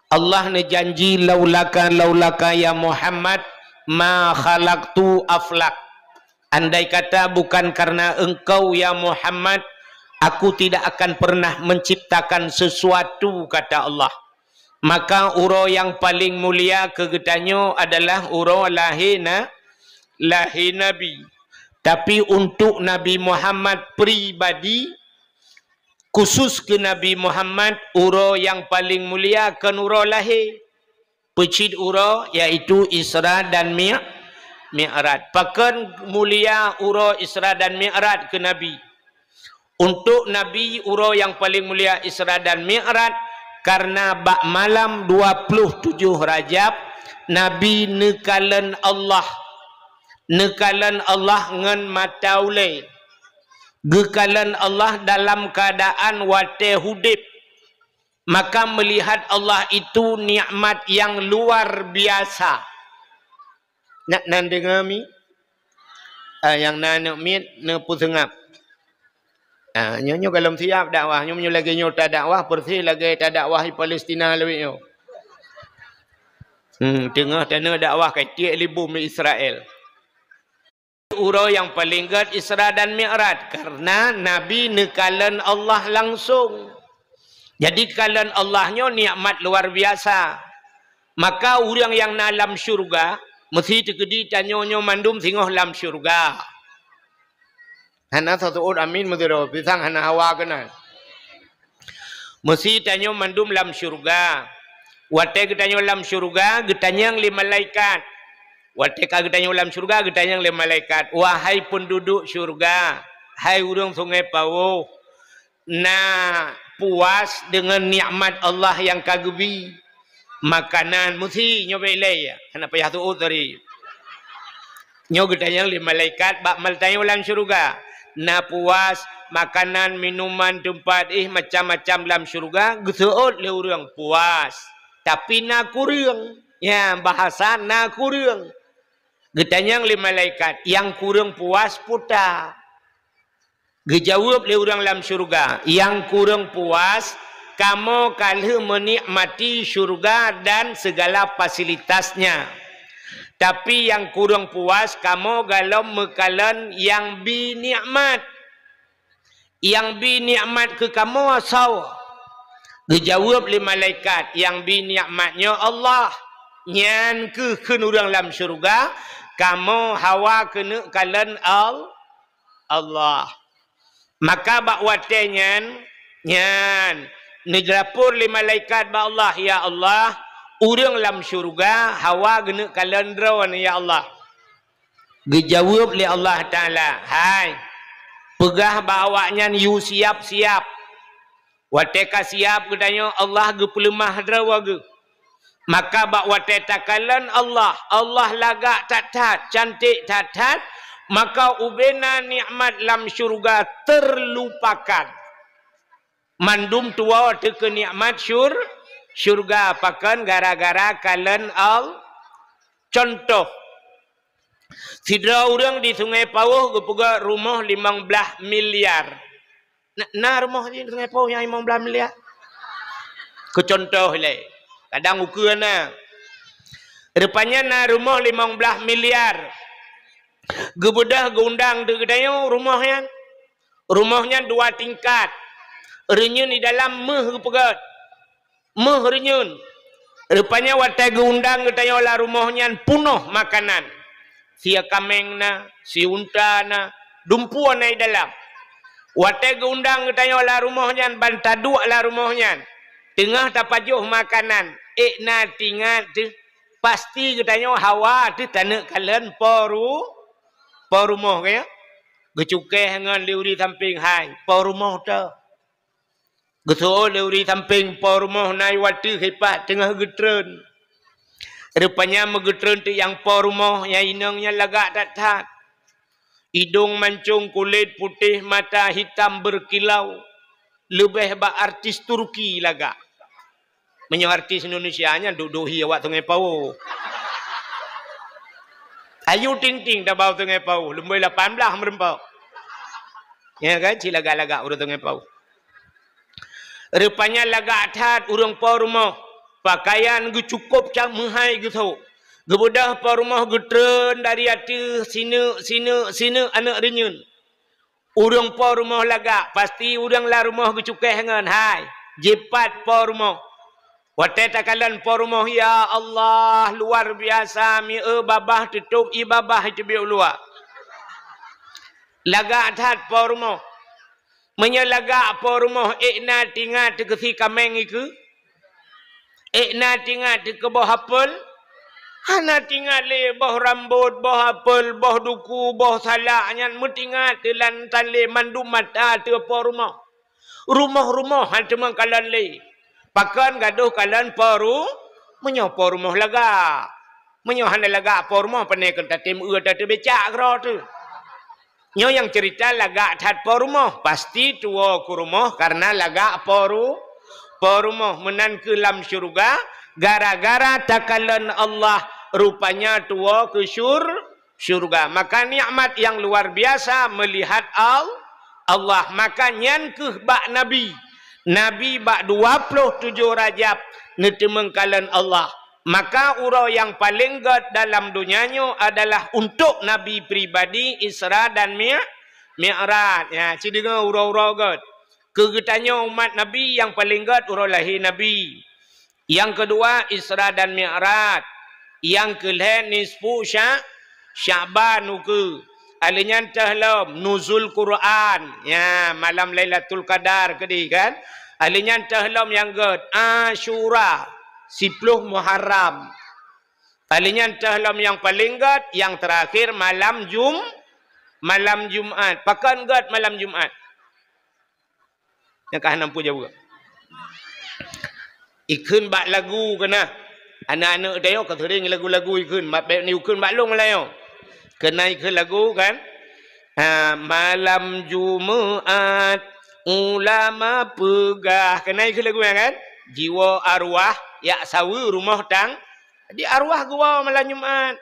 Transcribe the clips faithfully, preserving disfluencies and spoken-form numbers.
Allah neujanji, "Laulaka, laulaka ya Muhammad, ma khalaqtu aflak." Andai kata bukan karena engkau ya Muhammad, aku tidak akan pernah menciptakan sesuatu, kata Allah. Maka uroe nyang paleng mulia keu geutanyoe adalah uroe lahé na-, lahé Nabi. Tapi untuk Nabi Muhammad pribadi, khusus keu Nabi Muhammad, uroe nyang paleng mulia kon uroe lahé. Peucit uroe, yaitu Isra dan Mi-, Mi'raj. Pakon mulia uroe Isra dan Mi'raj keu Nabi? Untuk Nabi, uroe nyang paleng mulia Isra dan Mi'raj, karena bak malam dua puluh tujoh Rajab, Nabi neukalon Allah. Neukalon Allah ngon mata ulée. Geukalon Allah dalam keuadaan watée udeb. Maka meulihat Allah itu nikmat nyang luar biasa. Nak nan deungoe mi? Ah, nyang na aneuk miet neupeuseungab. Ah, nyoe, nyoe gohlom siab dakwah. Nyoe, nyoe lagée nyoe tadakwah, persis lagée tadakwah di Palestina lawét nyoe. Hmm, teungoh taneuk dakwah ka tiek lé bom di Israel. Uroe nyang paleng gét Isra dan Mi'raj, karena Nabi neukalon Allah langsung. Jadi, kalon Allah nyoe nikmat luar biasa. Maka ureuëng nyang na lam syeuruga, meusti teukeudi tanyoe nyoe mandum singoh lam syeuruga. Hana sasuôt amin meusidroe, pisang hana hawa keunan. Meusti tanyoe mandum lam syeuruga. Watée geutanyoe lam syeuruga, geutanyong lé malaikat. Watée ka geutanyoe lam syeuruga, geutanyong lé malaikat, "Wahai peunduduek syeuruga, hai ureuëng Sungai Pawôh, na puas deungon nikmat Allah nyang ka geubi?" Makanan meusti nyoe bak ilée, hana payah tuôt tadi. Nyoe geutanyong lé malaikat bak meutanyong lam syeuruga. Na puas, makanan, minuman, teumpat, eh, macam-macam lam syeuruga, geuseuôt lé ureuëng puas. Tapi na kureueng. Ya, bahasa na kureueng. Geutanyong lé malaikat, nyang kureueng puas peue ta? Geujaweueb lé ureuëng lam syeuruga, "Nyang kureueng puas, kamoe ka lheueh meunikmati syeuruga dan segala fasilitasnya. Tapi nyang kureueng puas, kamoe gohlom meukalon nyang bi nikmat. Nyang bi nikmat keu kamoe soe?" Geujaweueb lé malaikat, "Nyang bi nikmat nyoe Allah." "Nyan kheueh," kheun ureuëng lam syeuruga, "kamoe hawa keuneuk kalon Al-, Allah." Maka bak watée nyan, nyan, neulapor lé malaikat bak Allah, "Ya Allah, ureuëng lam syeuruga hawa geuneuk kalon Droeneuh, ya Allah." Geujaweueb lé Allah Taala, "Hai, peugah bak awaknyan yue siab-siab." Watée ka siab geutanyoe, Allah geupeuleumah droe geuh. Maka bak watée takalon Allah, Allah lagak that-that, cantik that-that, maka ubena nikmat lam syeuruga terlupakan. Mandum tuwoe teuh keu nikmat syur-, syeuruga, pakon? Gara-gara kalon Al-, contoh, sidroe ureuëng di Sungai Pawôh geupeugét rumoh limong blaih miliar. Na, na rumoh di Sungai Pawôh nyang limong blaih miliar? Keu contoh ilée, kadang ukeue na. Rupanya na rumoh limong blaih miliar. Geubeudôh geuundang teuh geutanyoe rumoh nyan. Rumoh nyan dua tingkat. Reunyeun di dalam méuh geupeugét. Méuh reunyeun. Rupanya watée geuundang geutanyoe lam rumoh nyan punoh makanan. Sie kaméng na, sie unta na, dumpeue na di dalam. Watée geuundang geutanyoe lam rumoh nyan, ban taduek lam rumoh nyan, teungoh tapajoh makanan, ék na tingat teuh, pasti geutanyoe hawa teuh taneuk kalon po ru-, po rumoh, ka nyo? Geucukéh ngon lé ureuëng sampéng, "Hai, po rumoh teuh." Geuseuôt lé ureuëng sampéng, po rumoh na i watée hipat teungoh geutreun. Rupanya meugeutreun teuh nyang po rumoh, nyang inong nyan lagak that-that. Idong mancong, kulét putéh, mata hitam berkilau. Leubeh bak artis Turki lagak. Meunyoe artis Indonesia nyan duek-duek hi awak Sungai Pawôh. Ayu Ting Ting tabau Sungai Pawôh, lumbôi lapan blaih meureumpok. Ya kan, cit lagak-lagak ureuëng Sungai Pawôh. Rupanya lagak that ureuëng po rumoh. Pakaian geucukôp cak meuhai geusôk. Geubeudôh po rumoh geutreun dari ateueh, sineuk, sineuk, sineuk aneuk reunyeun. Ureuëng po rumoh lagak, pasti ureuëng lam rumoh geucukéh ngon hai, jipat po rumoh. Watée takalon po rumoh, ya Allah, luar biasa, mieu babah tutôp ié babah iteubiet u luwa. Lagak that po rumoh. Meunyoe lagak po rumoh, ék na tingat keusi kaméng ikeue? Ék na tingat keu boh apel? Hana tingat lé boh rambot, boh apel, boh duku, boh salak nyan meutingat teuh lam tali mandum mata teuh po rumoh. Rumoh-rumoh han teumeukalon lé. Pakon gadôh kalon po ru-, meunyoe po rumoh lagak. Meunyoe hana lagak po rumoh, pane kon tatem eu tateubecak keudroe teuh. Nyoe nyang ceurita lagak that po rumoh, pasti tuwoe keu rumoh kareuna lagak po ru-, po rumoh. Meunan keuh lam syeuruga, gara-gara takalon Allah, rupanya tuwoe keu syur-, syeuruga. Maka nikmat nyang luar biasa meulihat Al-, Allah. Maka nyan keuh bak Nabi. Nabi bak dua ploh tujoh Rajab neuteumeung kalon Allah. Maka uroe nyang paleng gét dalam donya nyoe adalah untuk Nabi pribadi Isra dan Mi-, Mi'raj. Ya, ci deungoe uroe-uroe gét. Keu geutanyoe umat Nabi nyang paleng gét uroe lahé Nabi. Nyang keudua Isra dan Mi'raj. Nyang keulhée nisfu Sya-, Sya'ban ukeue. Alheuh nyan teuh lom Nuzul Quran. Ya, malam Lailatul Qadar keudeh kan. Alheuh nyan teuh lom nyang gét Asyura, siploh Muharram. Alheuh nyan teuh lom nyang paleng gét, nyang teurakhir malam Jum-, malam Jumat. Pakon gét malam Jumat? Nyang ka hana peue jaweub. Ikheun bak lagu keunan. Aneuk-aneuk tanyoe ka seuring lagu-lagu ikheun, mat bék ni ikheun bak lôn meulayeue. Keunan ikheun lagu kan? Ha, malam Jumat ulama peugah. Keunan ikheun lagu nyan kan? Jiwoe arwah jak saweue rumoh tang-, jadi arwah geuwoe malam Jumat.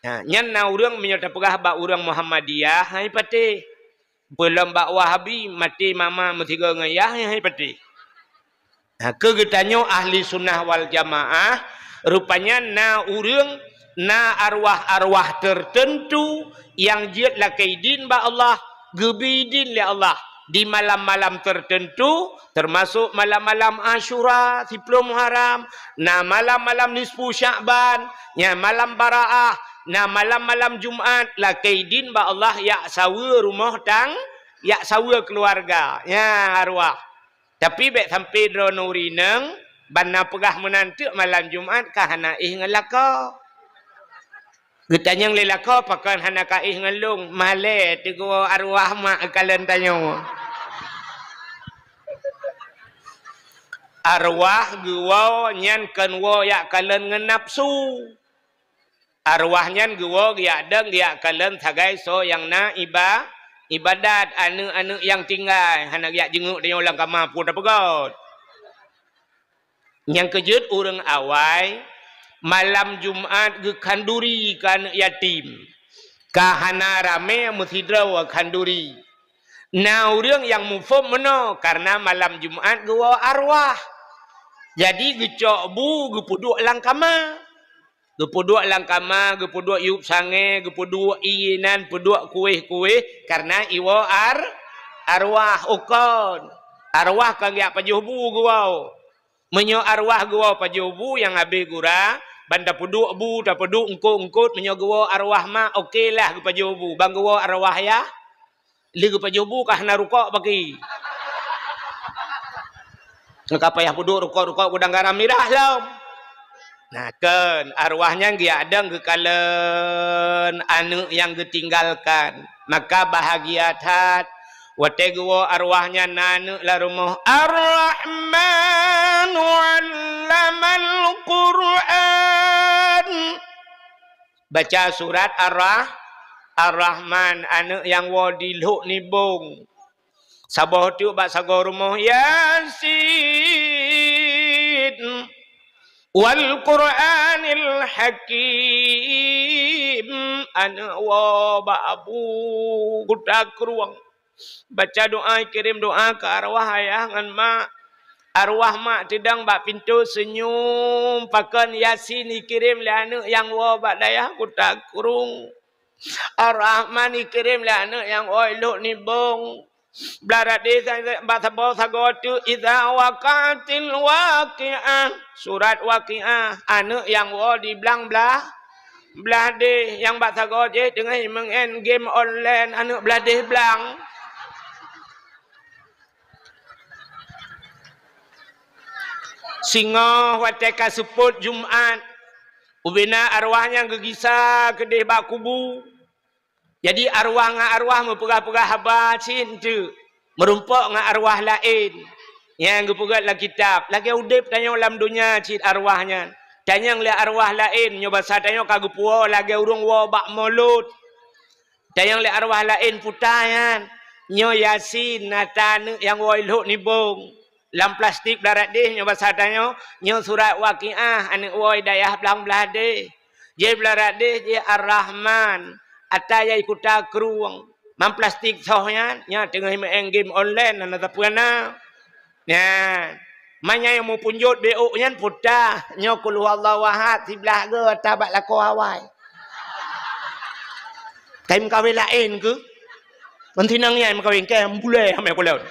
Ha, nyan na ureuëng meunyoe tapeugah bak ureuëng Muhammadiyah, hai patéh. Peulom bak Wahabi, maté mama meusigoe ngon yah, hai patéh. Ha, keu geutanyoe ahli sunnah wal jamaah, rupanya na ureuëng, na arwah-arwah tertentu nyang jeuet lakée idin bak Allah, geubri idin lé Allah di malam-malam tertentu, termasuk malam-malam Asyura, siploh Muharram, na malam-malam nisfu Sya'ban, na malam Baraah, na malam-malam Jumat, lakée idin bak Allah jak saweue rumoh tang-, jak saweue keuluwarga, nyan arwah. Tapi bék sampoe droeneuh ureuëng inong, ban na peugah meunan teuk malam Jumat ka hana éh ngon lakoe. Geutanyong lé lakoe, pakon hana ka éh ngon lôn, malée teuh geuwoe arwah mak kalon tanyoe. Arwah geuwoe nyan kon woe jak kalon ngon nafsu. Arwah nyan geuwoe geujak dong geujak kalon sagai soe nyang na iba-, ibadat, aneuk-aneuk nyang tinggai, hana geujak jeungeuk tanyoe lam kama phon tapeugét. Nyang keujeuet ureuëng awai, malam Jumat geukhanduri keu aneuk yatim. Ka hana ramé meusidroe khanduri. Na ureuëng nyang muphom meunoe, kareuna malam Jumat geuwoe arwah. Jadi geucok bu geupeuduek lam kama. Geupeuduek lam kama, geupeuduek yueb sangée, geupeuduek ié nan, peuduek kuéh-kuéh, kareuna iwoe ar-, arwah ukon. Arwah kon geujak pajoh bu geuwoe. Meunyoe arwah geuwoe pajoh bu nyang habéh gura, ban tapeuduek bu, tapeuduek eungkot-eungkot, meunyoe geuwoe arwah mak, oke lah geupajoh bu, ban geuwoe arwah yah. Lé geupajoh bu ka hana rukok paki. Ka payah peuduek rukok-rukok gudang garam mirah lom. Nah, kon, arwah nyan geujak dong geukalon aneuk nyang geutinggalkan. Maka bahagia that watée geuwoe arwah nyan na aneuk lam rumoh. Ar-Rahmanu 'allamal Qur'an. Baca surat Ar-Rah-, Ar-Rahman, aneuk nyang woe dilhok nibong. Saboh teuk bak sagoe rumoh, Yasin, wal Qur'anil Hakim. Aneuk woe bak abu kuta krueng. Baca doa, kirém doa keu arwah ayah ngon mak. Arwah mak teudong bak pintoe seunyum, pakon Yasin ikirém lé aneuk nyang woe bak dayah Kuta Krueng. Ar-Rahman ikirém lé aneuk nyang woe i Lhok Nibong. Blah radeh sa-, bak saboh sagoe teuk, "Idza waqa'atil waqi'ah." Surat Waqiah, aneuk nyang woe di blang blah, blah deh, nyang bak sagoe jih teungoh meu'en game online, aneuk blah deh blang. Singoh watée ka seupôt Jumat, ubena arwah nyan geugisa keudeh bak kubu. Jadi, arwah ngon arwah meupeugah-peugah haba cit teuk, meurumpok ngon arwah laén. Nyang geupeugah lam kitab, lagée udeb tanyoe lam donya cit arwah nyan. Tanyong lé arwah laén, nyoe basa tanyoe ka geupuwoe lagée ureuëng woe bak mulod. Tanyong lé arwah laén puta nyan. Nyoe Yasin, ata aneuk nyang woe i Lhok Nibong. Lam plastik blah radeh nyoe basa tanyoe, nyoe surat Waqiah, aneuk woe i dayah blang blah deh. Jih blah radeh, jih Ar-Rahman, ata nyang i Kuta Krueng. Lam plastik soh nyan, nyan teungoh meu'en game online, hana sapeue na. Nyan. Manyang nyang meupunjot B O nyan puta, nyoe Qul Huwallahu Ahad, siblah goe ata bak lakoe awai. Kai meukawen laén keuh? Kon sinang nyan meukawen, kai bulée hamé kulon.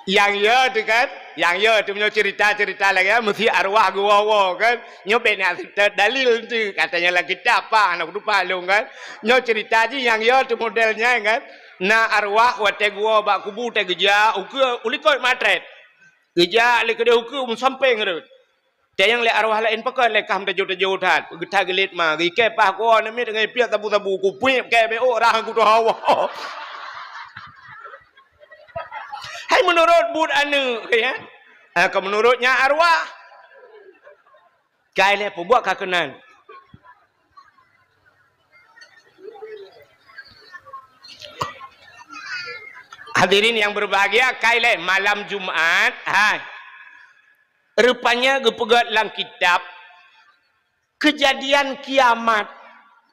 Nyang yo tu kan, nyang yo tu meunyoe cerita-cerita lagée nyan, meusti arwah geuwoe-woe kan. Nyoe bék na seutôt dalil tu, katanya lam kitab apa, hana kutupat lôn kan. Nyoe cerita jih nyang yo tu model nyan kan. Na arwah watée geuwoe bak kubu teuh geujak ukeue u likot matrét. Geujak lé keudeh ukeue meusampéng rot. Tanyong lé arwah laén, pakon lé kah meutajô-tajô that, geutha geulet ma, geukée paih kuwoe namiet ngon piet sabu-sabu, kupiep kée bék ôk rhah kutoh hawa. Hai meunurot buet aneuk, ya. Ha, ka meunurot nyan arwah. Kai lé peubuet ka keunan. Hadirin yang berbahagia, kai lé malam Jumat, hai. Rupanya geupeugah lam kitab, keujadian kiamat.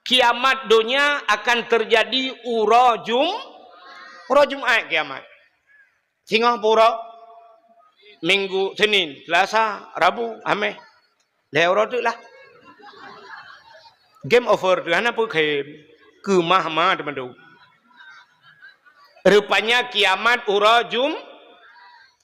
Kiamat donya akan teujadi uroe Jum-, uroe Jumat kiamat. Singoh pue uroe? Minggu, Senin, Selasa, Rabu, Hameh. Lhée uroe teuk lah. Game over tu, hana peue game. Keumah-mah teuma tu. Rupanya kiamat uroe Jum-,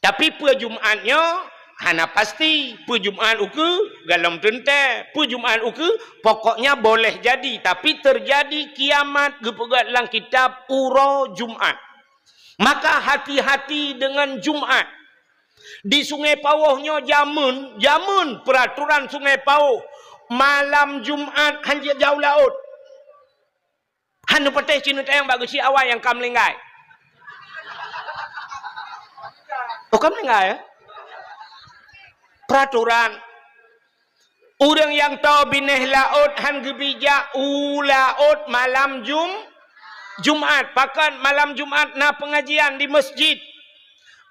tapi peue Jumat nyoe hana pasti. Peue Jumat ukeue, galom teuntée. Peue Jumat ukeue, pokoknya boleh jadi. Tapi teujadi kiamat geupeugah lam kitab uroe Jumat. Maka hati-hati deungon Jumat. Di Sungai Pawoh nyoe jameun, jameun peuraturan Sungai Pawoh. Malam Jumat hanjeuet jauh laôt. Hana patéh cit neutanyong bak geuchik awai nyang ka meuninggai. Oh, ka meuninggai, ya? Peuraturan. Ureuëng nyang toe binéh laôt han geubijak u laôt malam Jum-, Jumat. Pakon malam Jumat na peungajian di masjid.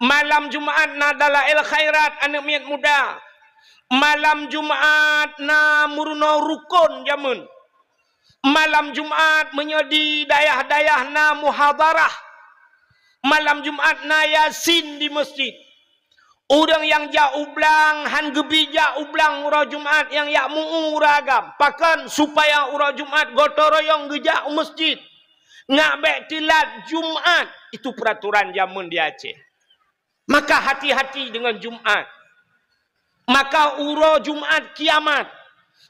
Malam Jumat na dalail khairat aneuk miet muda. Malam Jumat na meurunoe rukon jameun. Malam Jumat meunyoe di dayah-dayah na muhadharah. Malam Jumat na Yasin di masjid. Ureuëng nyang jak u blang han geubijak u blang uroe Jumat nyang jak meu-uroe agam. Pakon? Supaya uroe Jumat gotong royong geujak u masjid. Ngat bék teulat Jumat. Itu peuraturan jameun di Aceh. Maka hati-hati deungon Jumat. Maka uroe Jumat kiamat.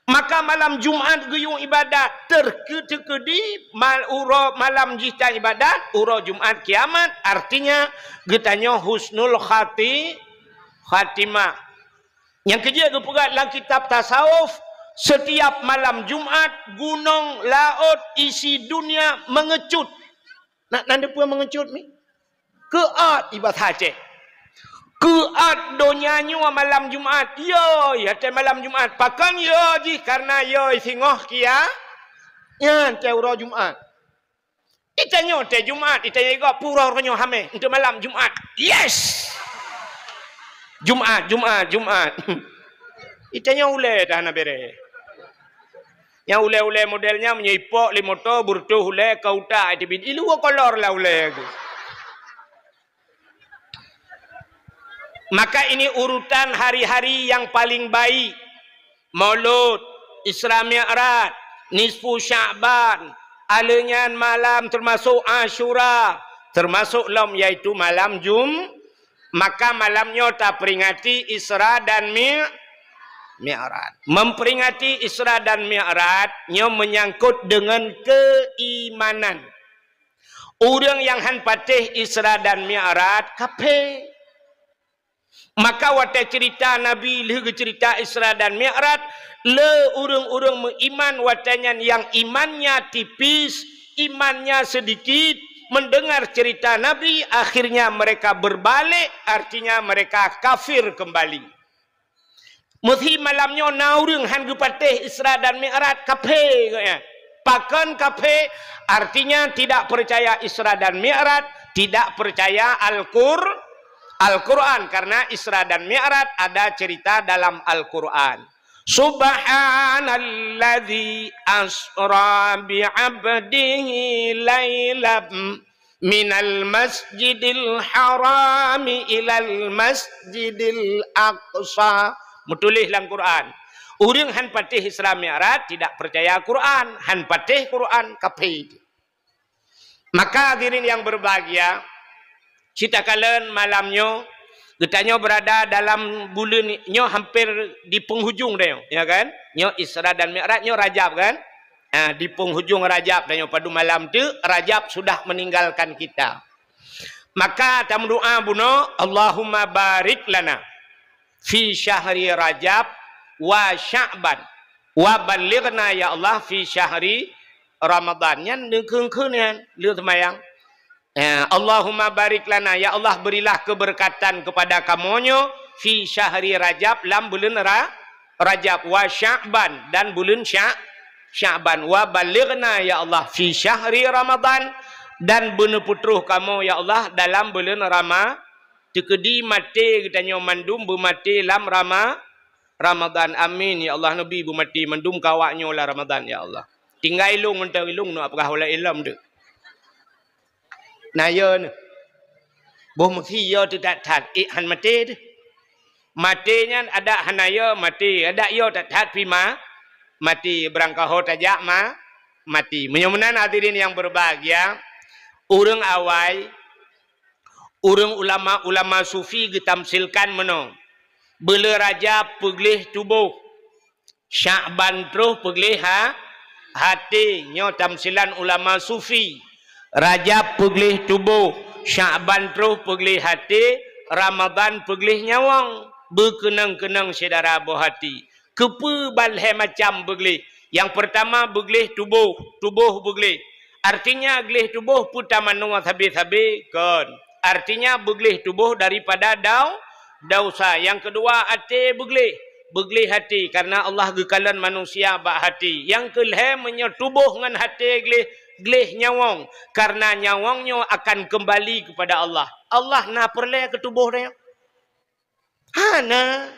Maka malam Jumat geuyue ibadat, teukeu-, teukeudi mal-, uroe malam jih tan ibadat, uroe Jumat kiamat, artinya geutanyoe husnul khati-, khatimah. Nyang keujeuet geupeugah lam kitab tasawuf, setiap malam Jumat gunong laôt isi dunia mengecut. Na, na neupeue mengecut mi? Keuat i basa Aceh. Keuat donya nyoe malam Jumat. Yoi, watée malam Jumat. Pakon yoi jih? Karena yoi singoh kia-, nyan tée uroe Jumat. Itanyoe tée Jumat, itanyoe igoe pue uroe nyoe Hameh, untuk malam Jumat. Yes! Jumat, Jumat, Jumat. Itanyoe ulée dah na béré. Nyang ulèe-ulèe model nyan meunyoe ipok lé moto, beureutoh ulèe ka utak teubiet. Ilu kolor lah ulèe tu. Maka ini urutan hari-hari yang paling baik. Maulud, Isra Mi'raj, Nisfu Sya'ban, alèh nyan malam termasuk Asyura, termasuk lom yaitu malam Jum-, maka malam nyoe taperingati Isra dan Mi-, Mi'raj. Memperingati Isra dan Mi'raj nyoe menyangkut dengan keimanan. Ureuëng nyang han patéh Isra dan Mi'raj, kafé. Maka watée cerita Nabi lheueh geucerita Isra dan Mi'raj, le ureuëng-ureuëng meuiman watée nyan nyang imannya tipis, imannya sedikit, mendengar cerita Nabi, akhirnya mereka berbalik, artinya mereka kafir kembali. Meusi malam nyoe na ureuëng han geupatéh Isra dan Mi'raj, kafé geuhnyan. Pakon kafé? Artinya tidak percaya Isra dan Mi'raj, tidak percaya Al-Qur-, Al-Quran, karena Isra dan Mi'raj ada cerita dalam Al-Quran. Subhanalladzi asra bi 'abdihi lailam minal masjidil harami ilal masjidil aqsa. Meutuléh lam Quran. Ureuëng han patéh Isra Mi'raj tidak percaya Quran, han patéh Quran, kafé. Maka hadirin yang berbahagia, cit takalon malam nyoe, geutanyoe berada dalam buleuen nyoe hampir di penghujung dah nyoe, ya kan? Nyoe Isra dan Mi'raj, nyoe Rajab kan? Ah, di penghujung Rajab dah nyoe, padub malam tu Rajab sudah meninggalkan kita. Maka tameudoa bunoe, Allahumma barik lana fi syahri Rajab wa Sya'ban wa ballighna ya Allah fi syahri Ramadan. Nyan neukheun-kheun nyan, lheueh seumayang. Eh, Allahumma barik lana, ya Allah, berilah keberkatan kepada kamoe nyoe fi syahri Rajab, lam buleuen Ra-, Rajab, wa Sya'ban, dan buleuen Sya-, Sya'ban, wa ballighna, ya Allah, fi syahri Ramadan, dan beuneuputroh kamoe, ya Allah, dalam buleuen Rama-, teukeudi maté geutanyoe mandum beumaté lam Rama-, Ramadan. Amin, ya Allah, neubi beumaté mandum keu awak nyoe lam Ramadan, ya Allah. Tinggai ilong mantong ilong, neupeugah ulèe ilom tu. Na yo neuh. Boh meusi yo teuh that-that, ék han maté teuh. Maté nyan adak hana yo maté, adak yo that-that pih ma-, maté, beurangkaho tajak ma-, maté. Meunyoe meunan hadirin yang berbahagia, ureuëng awai, ureuëng ulama-ulama sufi geutamsilkan meunoe. Buleuen Rajab peugleh tuboh. Sya'ban troh peugleh ha-, haté, nyoe tamsilan ulama sufi. Rajab peugleh tuboh, Sya'ban troh peugleh haté, Ramadan peugleh nyawöng. Beukeunong-keunong syedara boh haté. Keupeue ban lhèe macam beugleh? Nyang peurtama beugleh tuboh, tuboh beugleh. Artinya gleh tuboh peue tamanoe sabe-sabe? Kon. Artinya beugleh tuboh daripada dau-, dosa. Nyang keudua até beugleh. Beugleh haté karena Allah geukalon manusia bak haté. Nyang keulhèe meunyoe tuboh ngon haté gleh, gleh nyawöng. Karena nyawöng nyoe akan keumbali keupada Allah. Allah na peureulèe keu tuboh tanyoe? Hana.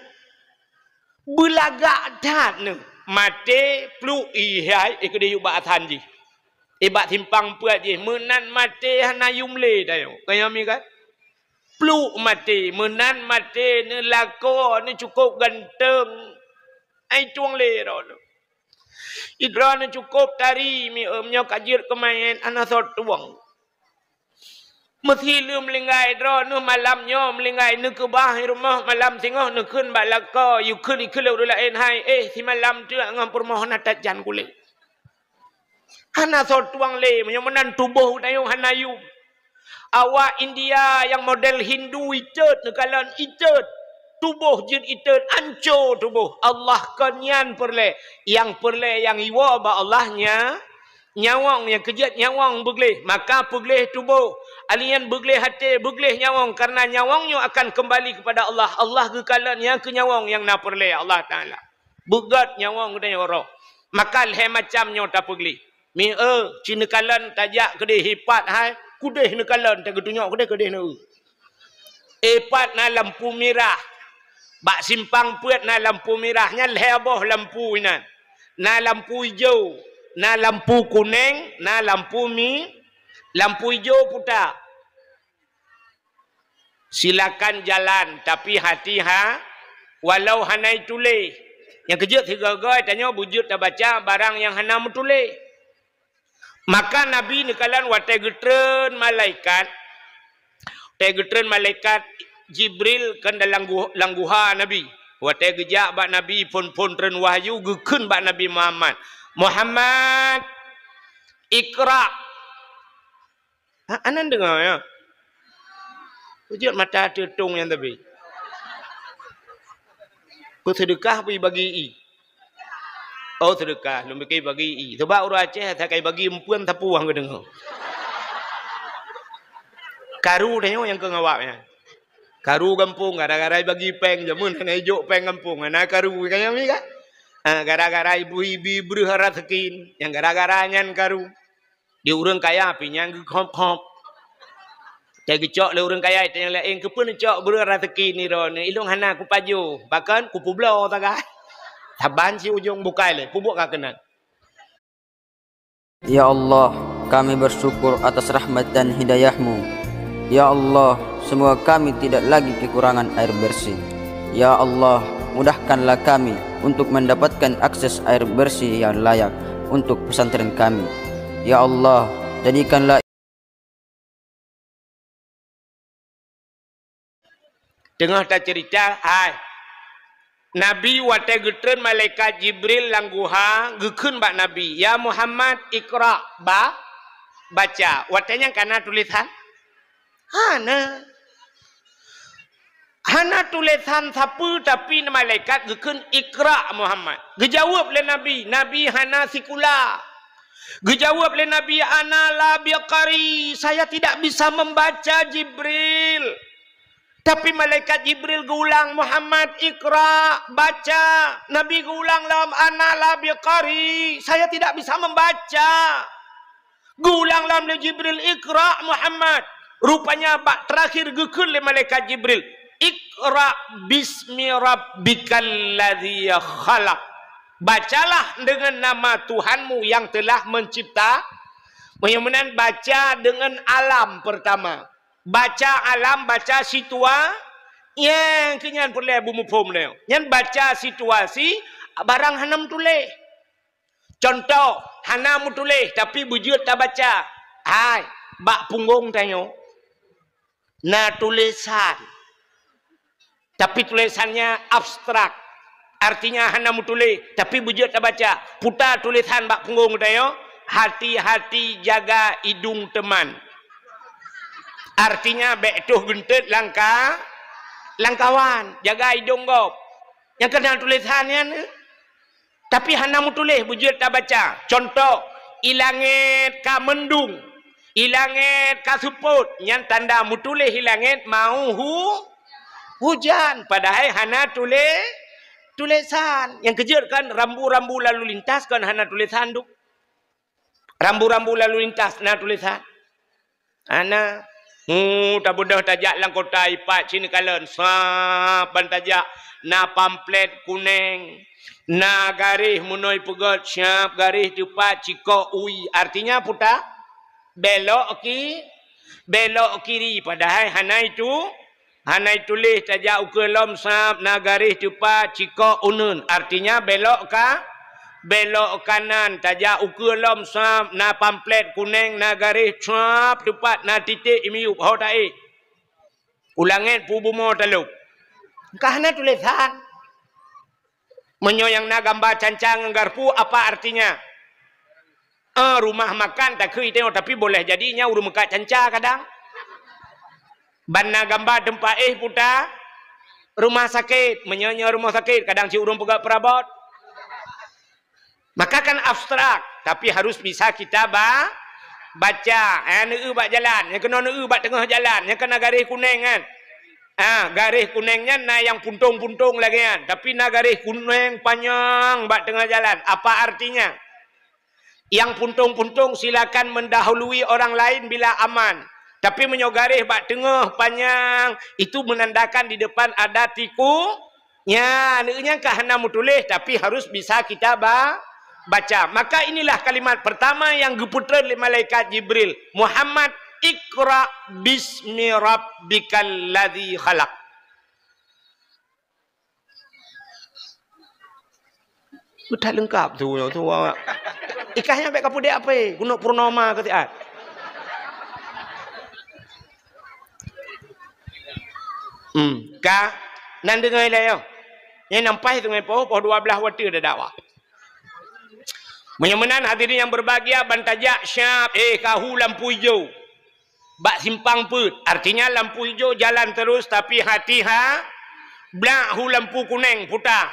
Beulagak that neuh. Maté pluek, ih hai, eh, keudéh yub bak asan jih. Eh, bak simpang peuet jih. Meunan maté hana yum lé tanyoe. Ka nyoe mi kan? Pluek maté. Meunan maté neuh lakoe, neuh cukôp ganteng. Ai tueng lé droeneuh. Droeneuh cukôp tari mi, eh, meunyoe ka jeuet keu manyét, hana soe tueng. Meusileuem meulinggai droeneuh malam nyoe, meulinggai neukeubah rumoh malam singoh, neukheun bak lakoe, yue kheun dikeue lé ureuëng laén, hai, eh, simalam teuk ngon peurumoh na that jan kulét. Hana soe tueng lé, meunyoe meunan tuboh geutanyoe hana yum. Awak India nyang model Hindu itot, neukalon itot. Tuboh jeuet itot, anco tuboh. Allah kon nyan peureulèe. Nyang peureulèe nyang iwoe bak Allah nya, nyawöng nyang keujeuet nyawöng beugleh, maka peugleh tuboh. Alèh nyan beugleh até, beugleh nyawöng, karena nyawöng nyoe akan keumbali keupada Allah. Allah geukalon nyang keu nyawöng nyang na peureulèe Allah Taala. Beugöt nyawöng geutanyoe roh. Maka lhèe macam nyoe tapeugleh. Mi eu, ci neukalon tajak keudéh ipat hai, keudéh neukalon tageutunyok keudéh, keudéh neu. Ipat na lampu mirah. Bak simpang peuet na lampu mirah, nyan lhèe boh lampu inan. Na lampu ijo, na lampu kuneng, na lampu mi-, lampu ijo puta. Silakan jalan, tapi hati-ha, walau hana ituléh. Nyang keujeuet sigoe-goe tanyoe beujeuet tabaca barang nyang hana meutuléh. Maka Nabi neukalon watée geutreun malaikat, watée geutreun malaikat Jibril kan dalam gu-, lam guha Nabi. Watée geujak bak Nabi phon-phon treun wahyu geukheun bak Nabi Muhammad, "Muhammad, iqra." Ha, anan deungoe, ya. Beujeuet mata teutong nyang teubi. Peuseudeukah bagi i. Oh, seudeukah, lôn pike bagi i. Sebab ureuëng Aceh sakai bagi empeuen sapeue han geudeungoe. Karu tanyoe nyang keu ngawak nyan. Karu gampông gara-gara bagi péng, jameun hana ijok péng gampông, hana karu kan nyang mi kan? Ha, gara-gara ibu-ibu breuh raseuki, nyang gara-gara nyan karu. Di ureuëng kaya pih nyang geukhop-khop. Watée geucok lé ureuëng kaya, watée nyang laén, "Keupeue neucok breuh raseuki nidroe nyoe? Ilôn hana kupajoh, bahkan kupeubloe sagai." Saban si ujong bukai lé, peubuet ka keunan. Ya Allah, kami bersyukur atas rahmat dan hidayah-Mu. Ya Allah, semoga kami tidak lagi kekurangan air bersih. Ya Allah, mudahkanlah kami untuk mendapatkan akses air bersih yang layak untuk pesantren kami. Ya Allah, jadikanlah Teungoh taceurita, hai, Nabi watée geutreun malaikat Jibril lam guha, geukheun bak Nabi, "Ya Muhammad, iqra, ba-, baca." Watée nyan ka na tulésan? Hana. Hana tulésan sapeue, tapi malaikat geukheun, "Iqra, Muhammad." Geujaweueb lé Nabi, Nabi hana sikula. Geujaweueb lé Nabi, "Ana la biqari, saya tidak bisa membaca, Jibril." Tapi malaikat Jibril geuulang, "Muhammad, iqra, baca." Nabi geuulang lom, "Ana la biqari, saya tidak bisa membaca." Geuulang lom lé Jibril, "Iqra, Muhammad." Rupanya bak terakhir geukheun lé malaikat Jibril, "Iqra bismi rabbikal ladzi khalaq." Bacalah dengan nama Tuhanmu yang telah mencipta. Meunyoe meunan, baca dengan alam pertama. Baca alam, baca situa-, nyang keu nyan peureulée beumuphom lé. Nyan baca situasi barang hana meutuléh. Contoh, hana meutuléh tapi beujeuet tabaca. Hai, bak punggong tanyoe na tulésan. Tapi tulésannya abstrak. Artinya hana meutuléh, tapi beujeuet tabaca. Puta tulésan bak punggong tanyoe, "Hati-hati jaga idung teman." Artinya bék toh geunteut langka-, langkawan, jaga idung gob. Nyang keunan tulésan nyan, eh? Tapi hana meutuléh, beujeuet tabaca. Contoh, i langét ka meundung, i langét ka seupôt, nyan tanda meutuléh i langét mau hu-, hujan. Padahai hana tulé-, tulésan. Nyang keujeuet kan rambu-rambu lalu lintas kan hana tulésan tu. Rambu-rambu lalu lintas na tulésan. Hana. Hu, tabeudôh tajak lam kota ipat sineuk kalon, sab ban tajak na pamflet kuneng, na garéh meunoe peugét, siab garéh teupat cikok ui. Artinya puta, belok ki-, belok kiri, padahai hana itu. Hana ituléh tajak ukeue lom sab na garéh teupat cikok uneun, artinya belok ka, belok kanan, tajak ukeue lom sab na pamflet kuneng na garéh sab teupat na titék imiyup ho taéh. U langét pu bumoe talop. Ka hana tulésan. Meunyoe nyang na gamba canca ngon garpu, apa artinya? Eh, rumah makan takheun tanyoe, tapi boleh jadi nyan ureuëng meukat canca kadang. Ban na gamba teumpat éh puta rumah sakét, meunyoe nyoe rumah sakét, kadang cit ureuëng peugah peurabot. Maka kan abstrak, tapi harus bisa kita ba-, baca. Eh, neueu bak jalan, nyang keunoe neueu bak teungoh jalan, nyang keunoe garéh kuneng kan. Ah, garéh kuneng nyan na nyang puntông-puntông lagée nyan, tapi na garéh kuneng panyang bak teungoh jalan. Apa artinya? Nyang puntông-puntông silakan mendahului orang lain bila aman. Tapi meunyoe garéh bak teungoh panyang, itu menandakan di depan ada tiku. Nyan, nyang ka hana meutuléh, tapi harus bisa kita ba-, Baca. Maka inilah kalimat pertama yang geupeutreun lé malaikat Jibril, "Muhammad, iqra bismi rabbikal ladzi khalaq." Udah lengkap tu, tu awak. Ikah nyan bèk kapudek apa? Gunok purnama ke siat? Hmm, ka nan deungoe lé yo. Nyan nampai tu ngai poh, poh dua belas watèe dah dakwah. Meunyoe meunan hadirin yang berbahagia, ban tajak syap, eh, ka hu lampu ijo. Bak simpang peuet. Artinya lampu ijo jalan terus, tapi hati ha, blak hu lampu kuneng, puta.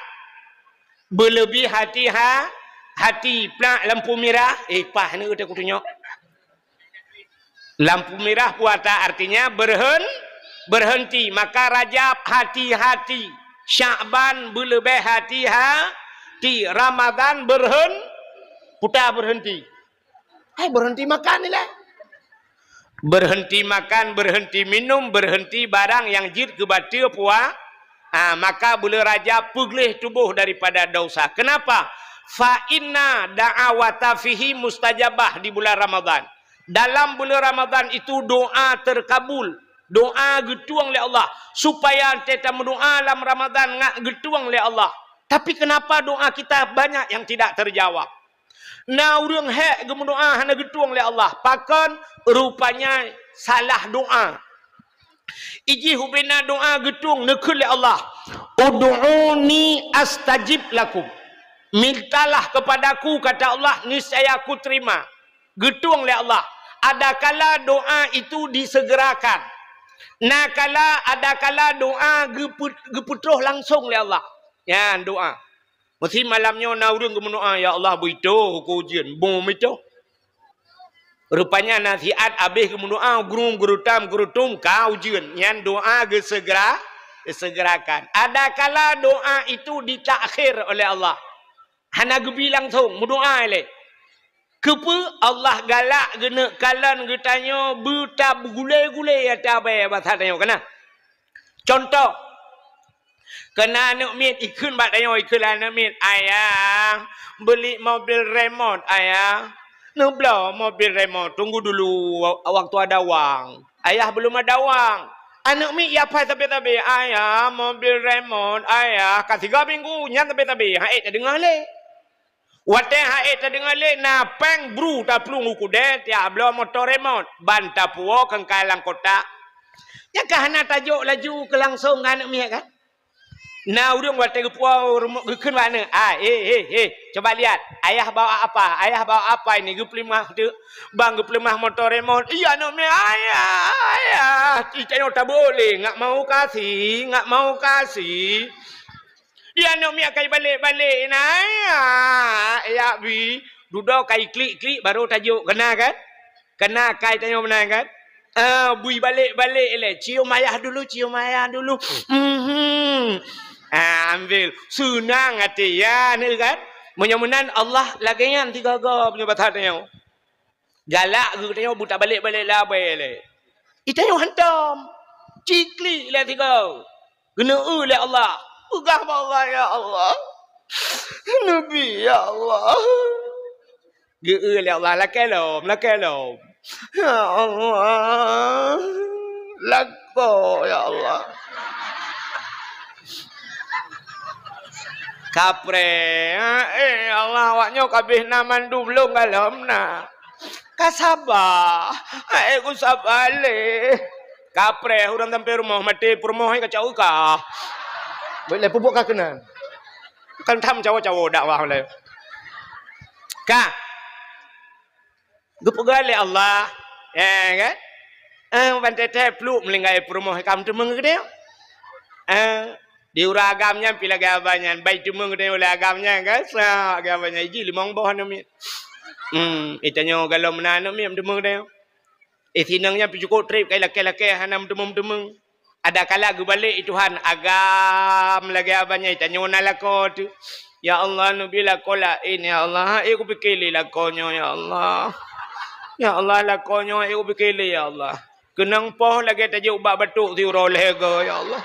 Beuleubeh hati ha, hati plak lampu mirah, eh, pah ni udah kutunyok. Lampu mirah puasa artinya berhen-, berhenti. Maka Rajab hati-hati. Syakban beuleubeh hati-hati. Ramadhan berhen-, puta berhenti. Hai, berhenti makan ni lah. Berhenti makan, berhenti minum, berhenti barang yang jeuet keu bateue pua-, ah, maka buleuen Rajab peugleh tuboh daripada dosa. Kenapa? Fa inna da'awata fihi mustajabah di bulan Ramadan. Dalam buleuen Ramadan itu doa terkabul. Doa geutueng lé Allah. Supaya teuta meudoa lam Ramadan ngat geutueng lé Allah. Tapi kenapa doa kita banyak yang tidak terjawab? Na ureuëng hék geumeudoa hana geutueng lé Allah. Pakon? Rupanya salah doa. Ijih ubena doa geutueng neukheun lé Allah, "Ud'uni astajib lakum." Mintalah kepadaku, kata Allah, niscaya aku terima. Geutueng lé Allah. Adakala doa itu disegerakan. Nakala, adakala doa geupeu-, geupeutroh langsung lé Allah. Nyan doa. Meusi malam nyoe na ureuëng geumeudoa, "Ya Allah, beuitoh uku ujeuen." Bom itoh. Rupanya nasihat habéh geumeudoa, geurum geurutam geurutum ka ujeuen. Nyan doa geusegera, geusegerakan. Adakala doa itu ditakhir oleh Allah. Hana geubi langsung, meudoa ilée. Keupeue? Allah galak geuneuk kalon geutanyoe beuta beugulée-gulée ata bée basa tanyoe kana. Contoh, keu na aneuëk miet ikheun bak tanyoe, ikheun lé aneuëk miet, "Ayah, beli mobil remote, Ayah." "Neubloe mobil remote, tunggu dulu wa-, waktu ada wang." Ayah belum ada wang. Aneuëk miet ya pai sabe-sabe, "Ayah, mobil remote, Ayah." Ka sigoe minggu, nyan sabe-sabe, han ék tadeungoe lé. Watée han ék tadeungoe lé, na péng bru taplueng u keudée, tiak bloe moto remote, ban tapuwoe keungkai lam kotak. Nyan ka hana tajok laju keu langsong ngon aneuëk miet kan? Na ureuëng watée geupuwoe remote geukheun bak aneuëk, "Ah, eh, eh, eh, coba lihat, ayah bawa apa? Ayah bawa apa ini?" Geupeuleumah teuk, ban geupeuleumah moto remote. Iya aneuëk miet, "Ayah, ayah, ci tanyoe tabeuôt lé, nggak mau kasih, nggak mau kasih." Di aneuëk miet kai balek-balek na, ya, ya bi. Dudoe kai klik-klik baru tajok, kena kan? Kena kai tanyoe meunan kan? Ah, bui balek-balek ilée. Cium ayah dulu, cium ayah dulu. Mhm. Ah, ambil. Seunang até ya, ni kan? Meunyoe meunan Allah lagée nyan sigoe-goe meunyoe basa tanyoe. Galak geutanyoe beuta balek-balek labai lé. Itanyoe hantom. Ciklik lé sigoe. Geuneue lé Allah. Peugah bak Allah, "Ya Allah. Neubi, ya Allah." Geu lé Allah, "Lakée lom, lakée lom." "Ya Allah. Lakoe, ya Allah." Kapreh. Eh, Allah, awak nyoe ka abéh na mandum lôn galom na. Ka saba. Hai, ku saba lé. Kapreh, ureuëng sampai rumoh, maté peurumoh, hai, kacau ka. Boleh pupuk ka keunan. Kan tham cawo-cawo dakwah lé. Ka. Geupeugah lé Allah. Eh, kan? Eh, ban teuntèe pluek meulinggai peurumoh ka meuteumeung keudéh. Eh, di ureueng agam nyan pih lagèe abang nyan, bai teumeung keudéh ulèe agam nyan, kan? Sa lagèe abang nyan, jih limong boh aneuk miet. Hmm, geutanyoe galom meunan aneuk miet meuteumeung keudéh. Eh, sinong nyan pih cukôp trép kai lakèe-lakèe hana meuteumeung-meuteumeung. Adakala geubalek, "Tuhan, agam lagèe abang nyan, tanyoe na lakoe teuh. Ya Allah, neubi lakoe laén, ya Allah. Hai kupike lé lakoe nyoe, ya Allah. Ya Allah, lakoe nyoe hai kupike lé, ya Allah. Keunong poh lagèe tajok bak batok siuroe lhèe goe, ya Allah.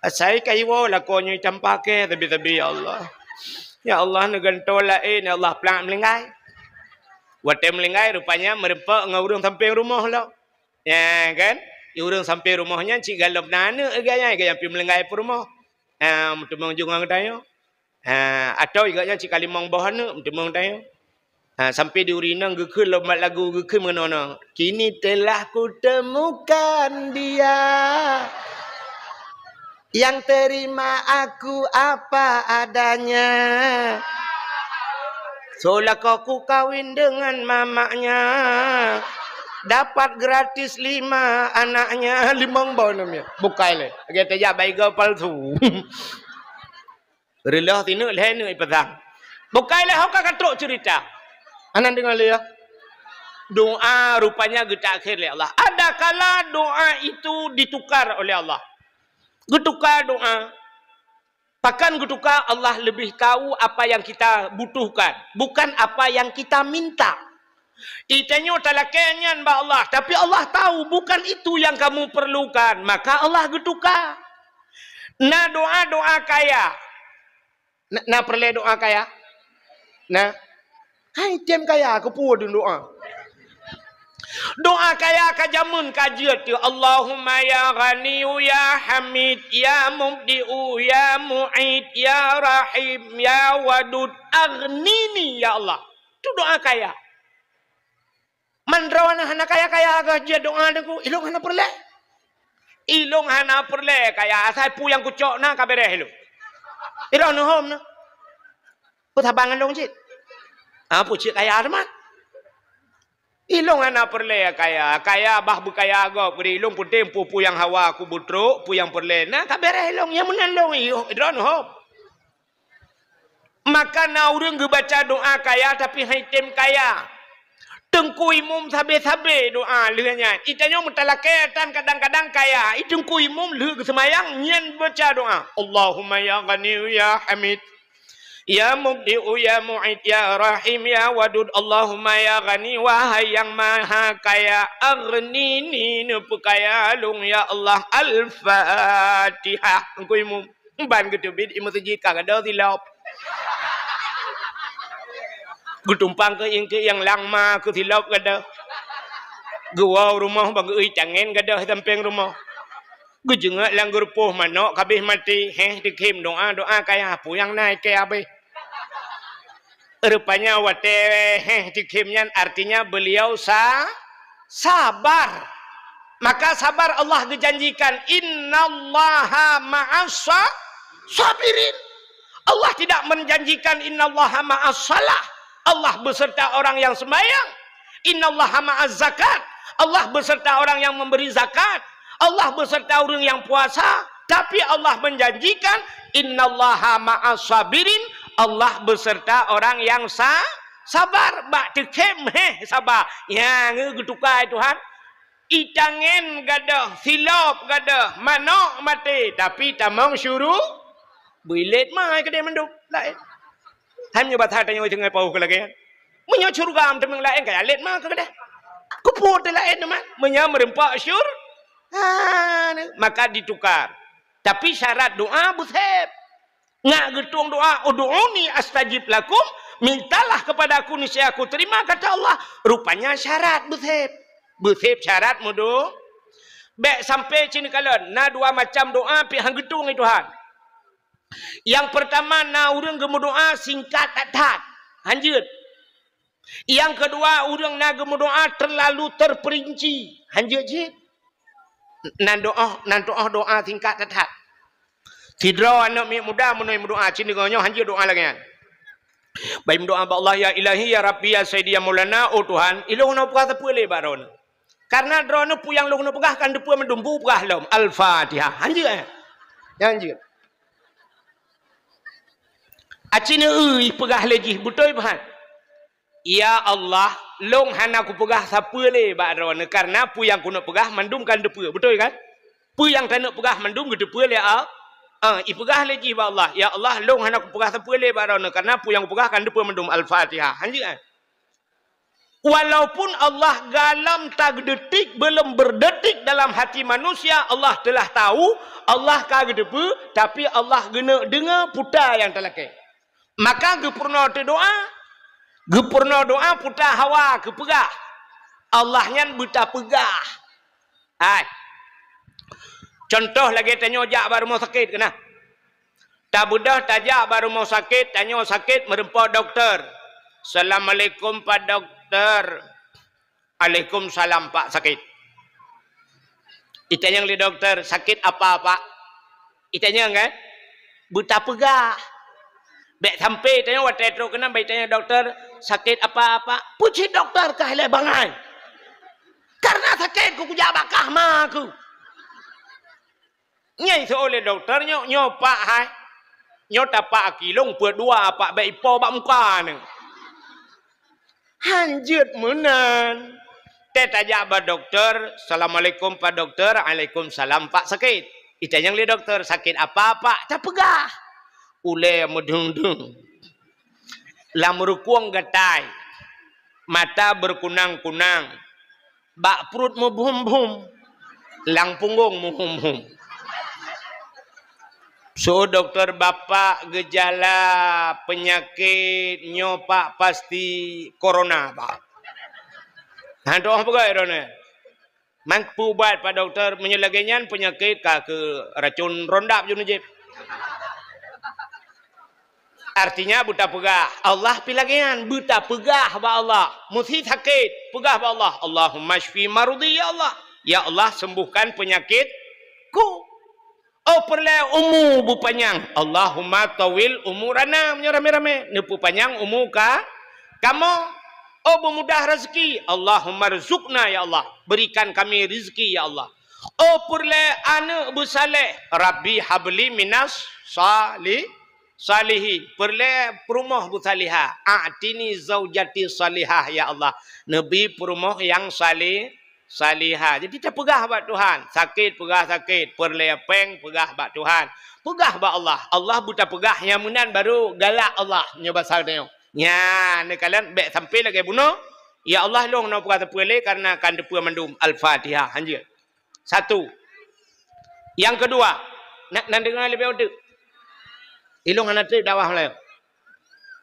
Asai ka iwoe lakoe nyoe tampa kèe sabe-sabe, ya Allah." Ya Allah, neugantoe laén, ya Allah, plak meulinggai. Watée meulinggai, rupanya meureumpok ngon ureuëng sampéng rumoh lom. Ya kan? Di ureuëng sampéng rumoh nyan cit galom na aneuëk gaya, gaya pi meulinggai peurumoh. Ha, meuteumong jungong tanyoe. Ha, atau juga nyan cit ka limong boh aneuëk, meuteumong tanyoe. Ha, sampai di ureuëng inong geukheun lom mat lagu geukheun meunoe-noe. Kini telah kutemukan dia yang terima aku apa adanya. Seolah kau ku kawin dengan mamaknya. Dapat gratis lima anaknya, limong boh aneuëk. Bukai lé. Lagée tajak baiga palsu. Reuloh sineuk lhée neuk ipasang. Bukai lé ho ka katrok cerita. Anan deungoe lé ya. Doa rupanya geutakhir lé Allah. Ada kala doa itu ditukar oleh Allah. Geutukar doa. Pakon geutukar, Allah lebih tahu apa yang kita butuhkan, bukan apa yang kita minta. Itanyoe talakée nyan bak Allah, tapi Allah tahu bukan itu yang kamu perlukan, maka Allah geutukar. Na doa-doa kaya. Na, na peureulée doa kaya? Na. Hai tem kaya keupeue dun doa. Doa kaya ka jameun ka jeuet tu. Allahumma ya Ghaniyu ya Hamid ya Mubdi'u ya Mu'id ya Rahim ya Wadud aghnini ya Allah. Tu doa kaya. Man droeneuh hana kaya-kaya geuh jeuet doa Teungku, ilong hana peureulée. Ilong hana peureulée kaya, asai peue nyang kucok na ka beres ilong. Ilong neuhom na. Peue saban ngon lôn cit? Ah, peue cit kaya teuma? Ilong hana peureulée kaya, kaya bah beukaya gob, bri ilong peunteng peue-peue nyang hawa kubeutrok, peue nyang peureulée na ka beres ilong, nyang meunan lôn, ilong neuhom. Maka na ureuëng geubaca doa kaya tapi hai tem kaya. Teungku Imum sabe-sabe doa lheueh nyan. Itanyoe meutalakée tan kadang-kadang kaya. I Teungku Imum lheueh geuseumayang nyan baca doa. Allahumma ya Ghaniyu ya Hamid. Ya Mubdi'u ya Mu'id ya Rahim ya Wadud. Allahumma ya Ghani, wahai yang maha kaya, aghnini, neupeukaya lôn ya Allah. Al-Fatihah. Teungku Imum. Ban geuteubiet i meuseujid ka gadôh silop. Geutumpang keu ieng-ieng lam ma keu silop gadôh. Geuwoe u rumoh bak geuiet tangen gadôh sampéng rumoh. Geujeungeuk lam geurupoh manok ka abéh maté, héh, teukhém doa, doa kaya peue nyang na ikée abéh. Rupanya watée héh teukhém nyan artinya beliau sa-, sabar. Maka sabar Allah geujanjikan, "Innallaha ma'as sa-, sabirin." Allah tidak menjanjikan, "Innallaha ma'as salah." Allah beserta orang yang sembahyang. "Innallaha ma'az zakat." Allah beserta orang yang memberi zakat. Allah beserta ureuëng nyang puasa, tapi Allah menjanjikan, "Innallaha ma'as sabirin," Allah beserta orang yang sa-, sabar. Bak teukhém héh sabar. Nyang geutukai Tuhan. Itangen gadôh, silop gadôh, manok maté, tapi tamong syuru-, beuilet ma keudeh mandum laén. Hai meunyoe basa tanyoe tinggai paoh keu lagée nyan. Meunyoe syeuruga meuteumèe laén, ka lét ma keu keudeh. Keupeue teu laén teuma? Meunyoe meurumpok syur-, ha, maka ditukar. Tapi syarat doa beusép. Nyak geutueng doa, "Ud'uni astajib lakum," mintalah kepada Aku, niscaya Aku terima, kata Allah. Rupanya syarat beusép. Beusép syarat meudo-, bék sampai cit neukalon, na dua macam doa pih han geutueng lé Tuhan. Nyang peurtama na ureuëng geumeudoa singkat that-that, hanjeuet. Nyang keudua ureuëng na geumeudoa teurlalu teurpeurinci, hanjeuet jih. Nan doa, nan doa, doa singkat that-that. Sidroe aneuëk miet muda meunyoe meudoa, cit nyoe hanjeuet doa lagée nyan. Bai meudoa bak Allah, "Ya Ilahi, ya Rabbi, ya Sayyidi, ya Maulana, oh Tuhan, ilôn hana peugah sapeue lé bak droeneuh." Karena droeneuh peue nyang lôn keuneuk peugah kan teupeue meudumbu peugah lom. Al-Fatihah. Hanjeuet, eh? Nyan hanjeuet. Aci neueu peugah lé jih, beutôi, Tuhan? "Ya Allah, lôn hana kupeugah sapeue lé bak droeneuh, karena peue nyang keuneuk peugah mandum kan teupeue." Beutôi kan? Peue nyang taneuk peugah mandum geuteupeue lé Al-, ah, ipeugah lé jih bak Allah, "Ya Allah, lôn hana kupeugah sapeue lé bak droeneuh, karena peue nyang kupeugah kan teupeue mandum." Al-Fatihah. Hanjeuet, eh? Walaupun Allah galom tageudetik, belum berdetik dalam hati manusia, Allah telah tahu, Allah ka geuteupeue, tapi Allah geuneuk deungoe puta nyang talakée. Maka geupeurunoe teuh doa, geupeurunoe doa puta hawa keu peugah. Allah nyan beutapeugah. Hai. Contoh lagée tanyoe jak bak rumoh sakét keunan. Tabeudôh tajak bak rumoh sakét, tanyoe sakét meureumpok dokto. "Assalamualaikum, Pak Dokto." "Alaikumsalam, Pak, sakét." Itanyong lé dokto, "Sakét apa, Pak?" Itanyong kan? Beutapeugah. Bék sampai tanyoe watée trok keunan bék tanyong dokto, "Sakét apa, Pak?" Pucit dokto ka ilée bangai. Karena sakét ku kujak bak kah ma ku. Nyai seuôt lé dokto, "Nyoe, nyoe Pak hai. Nyoe tapak aki lôn peuet dua Pak, bék ipo bak muka neuh." Hanjeuet meunan. Teuh tajak bak dokto, "Assalamualaikum Pak Dokto." "Alaikumsalam Pak, sakét." Itanyong lé dokto, "Sakét apa Pak?" Tapeugah. Ulée meudeueng-deueng. Lam rukueng gatai. Mata beukunang-kunang. Bak pruet meubuhom-buhom, lam punggong meuhom-hom. Seuôt dokto, "Bapak geujala peunyakét nyoe Pak pasti corona Pak." Hana teupeugah droeneuh. "Man peuubat Pak Dokto, meunyoe lagée nyan peunyakét ka keu racon rondap jeuet neujieb." Artinya beutapeugah, Allah pih lagée nyan, beutapeugah bak Allah. Meusi sakét, peugah bak Allah, "Allahumma syfi maradhi ya Allah." Ya Allah, sembuhkan penyakitku. Oh peureulée umu beupanyang, "Allahumma tawil umurana." Meunyoe ramé-ramé, neupeupanyang umu ka kamoe. Oh beumudah rezeki, "Allahumma rzuqna ya Allah." Berikan kami rezeki ya Allah. Oh peureulée aneuëk beusaléh, "Rabbi habli minas sali-, salihin." Peureulée peurumoh beusalihah, "A'tini zaujati salihah ya Allah." Neubi peurumoh nyang sali-, salihah. Jadi tapeugah bak Tuhan, sakét peugah sakét, peureulée péng peugah bak Tuhan. Peugah bak Allah, Allah beutapeugah nyang meunan baru galak Allah nyoe basa tanyoe. Nyan neukalon bék sampai lagée bunoe, "Ya Allah, lôn hana peugah teupeu lé karena kan teupeu mandum." Al-Fatihah, hanjeuet. Satu. Nyang keudua, na, na deungoe leubeh uteuk. Ilong hana treb dakwah Melayu.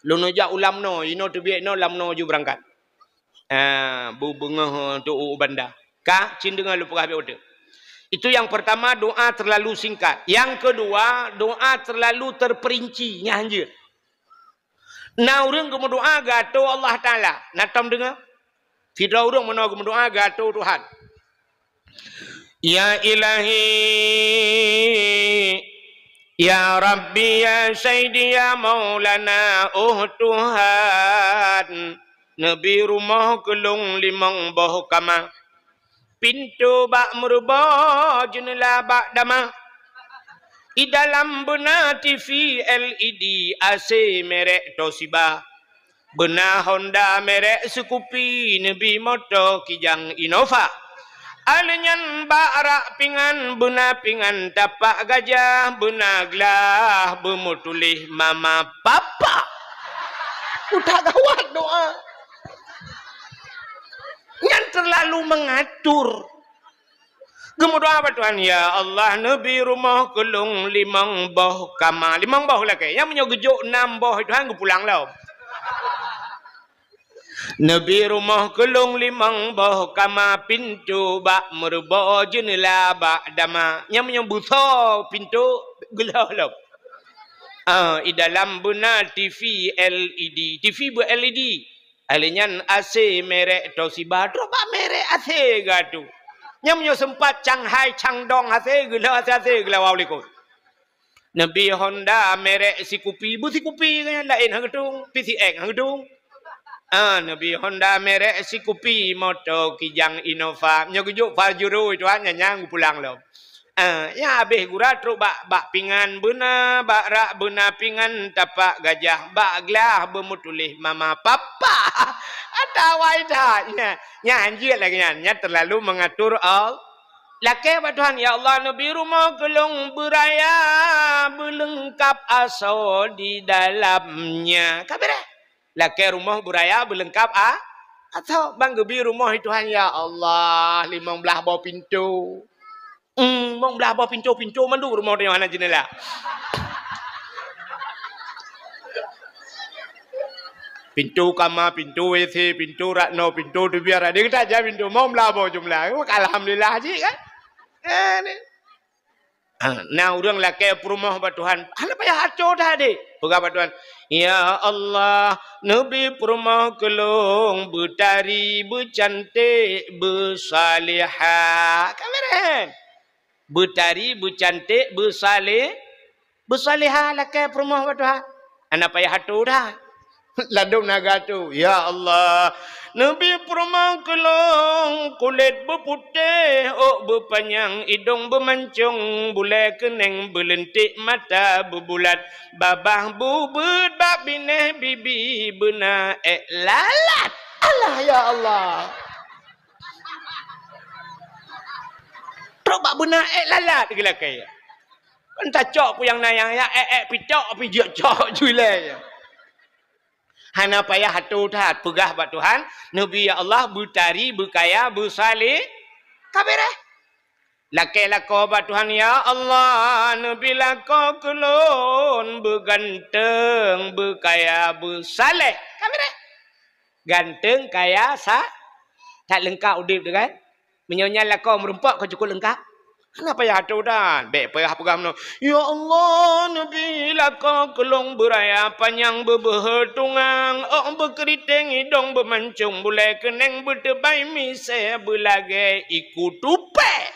Lôn jak u Lamno, inoe teubiet inoe Lamno ju beurangkat. Ah, bu beungoh tu u Banda. Ka, cin deungoe lôn peugah biet uteuk. Itu yang pertama, doa terlalu singkat. Yang kedua, doa terlalu terperinci, nyang hanjeuet. Na ureuëng geumeudoa geuatô Allah Taala. Na tom deungoe? Sidroe ureuëng meunoe geumeudoa geuatô Tuhan. Ya Ilahi, ya Rabbi, ya Sayyidi, ya Maulana, oh Tuhan, neubi rumoh keu lôn limong boh kama. Pintoe bak meuruboh, jeuneula bak dama. I dalam beuna T V L E D, A C merek Toshiba. Beuna Honda merek Scoopy, neubi moto Kijang Innova. Alèh nyan bak rak pingan, beuna pingan tapak gajah, beuna glah beumeutuléh mama papa. Udah gawat doa. Nyan terlalu mengatur. Geumeudoa bak Tuhan, "Ya Allah, neubi rumoh keu lôn limong boh kama." Limong boh lakèe. Nyang meunyoe geujok nam boh, Tuhan geupulang lom. "Neubi rumoh keu lôn limong boh kama, pintoe bak meuruboh, jeuneula bak dama." Nyang meunyoe beusoe pintoe, geulhôh lom. Ah, i dalam beuna T V L E D. T V beu L E D. Alèh nyan A C merek Toshiba, trok bak merek A C geuatô. Nyang meunyoe seumpat canghai cangdong A C, geulhôh A C, A C geulawa u likot. Neubi Honda merek Scoopy, beu Scoopy nyan laén han geutung, P C X han geutung. Ah, neubi Honda merek Scoopy, moto Kijang Innova. Nyoe geujok Pajero itu nyan, nyan geupulang lom. Ah, nyang habéh gura trok bak, bak pingan beuna, bak rak beuna pingan tapak gajah, bak glah beumeutuléh mama papa. Atawa that nyan, nyan hanjeuet lagèe nyan, nyan terlalu mengatur Allah. Lakèe bak Tuhan, "Ya Allah, neubi rumoh keu lôn beuraya, beuleungkap asoe di dalamnya." Ka beureh. Lakèe rumoh beuraya beuleungkap a-, asoe, ban geubi rumoh Tuhan, "Ya Allah, limong blah boh pintoe." Hmm, limong blah boh pintoe, pintoe mandum rumoh tanyoe hana jeuneula. Pintoe kama, pintoe W C, pintoe rak noe, pintoe teubiet, ada kita aja pintoe mau meulabo jumlah. Alhamdulillah jih kan. Eh, ni. Ha, na ureuëng lakée peurumoh bak Tuhan, hana payah atoe that deh. Peugah bak Tuhan, "Ya Allah, neubi peurumoh keu lôn beutari, beucanték, beusalihah." Ka beureh. Beutari, beucanték, beusalih, beusalihah lakée peurumoh bak Tuhan. Hana payah atoe that. Ladôm naga tu, "Ya Allah, neubi peurumoh keu lôn kulét beuputéh, ôk beupanyang, idông beumancông, bulée keuneng beuleuntik, mata beubulat, babah bubeuet, bak binéh bibi beuna ék lalat." Allah, ya Allah. Trok bak beuna ék lalat geulakée. Kan tacok peue nyang na nyang ya, ék-ék pitok pih jeuet cok ju ilée. Hana payah atoe that, peugah bak Tuhan, "Neubi ya Allah, beutari, beukaya, beusaleh." Ka beureh. Lakée lakoe bak Tuhan, "Ya Allah, neubi lakoe keu lôn beuganteng, beukaya, beusaleh." Ka beureh. Ganteng, kaya, sa-, that leungkap udeb tu kan? Meunyoe nyan lakoe meurumpok ka cukup leungkap. Hana payah atoe that. Bék payah peugah meunoe, "Ya Allah, neubi lakoe keu lôn beuraya panyang, beubeuhe tungang, ôk beukeuriteng, idông beumancông, bulée keuneng beuteubai misée, beulagée iku tupée,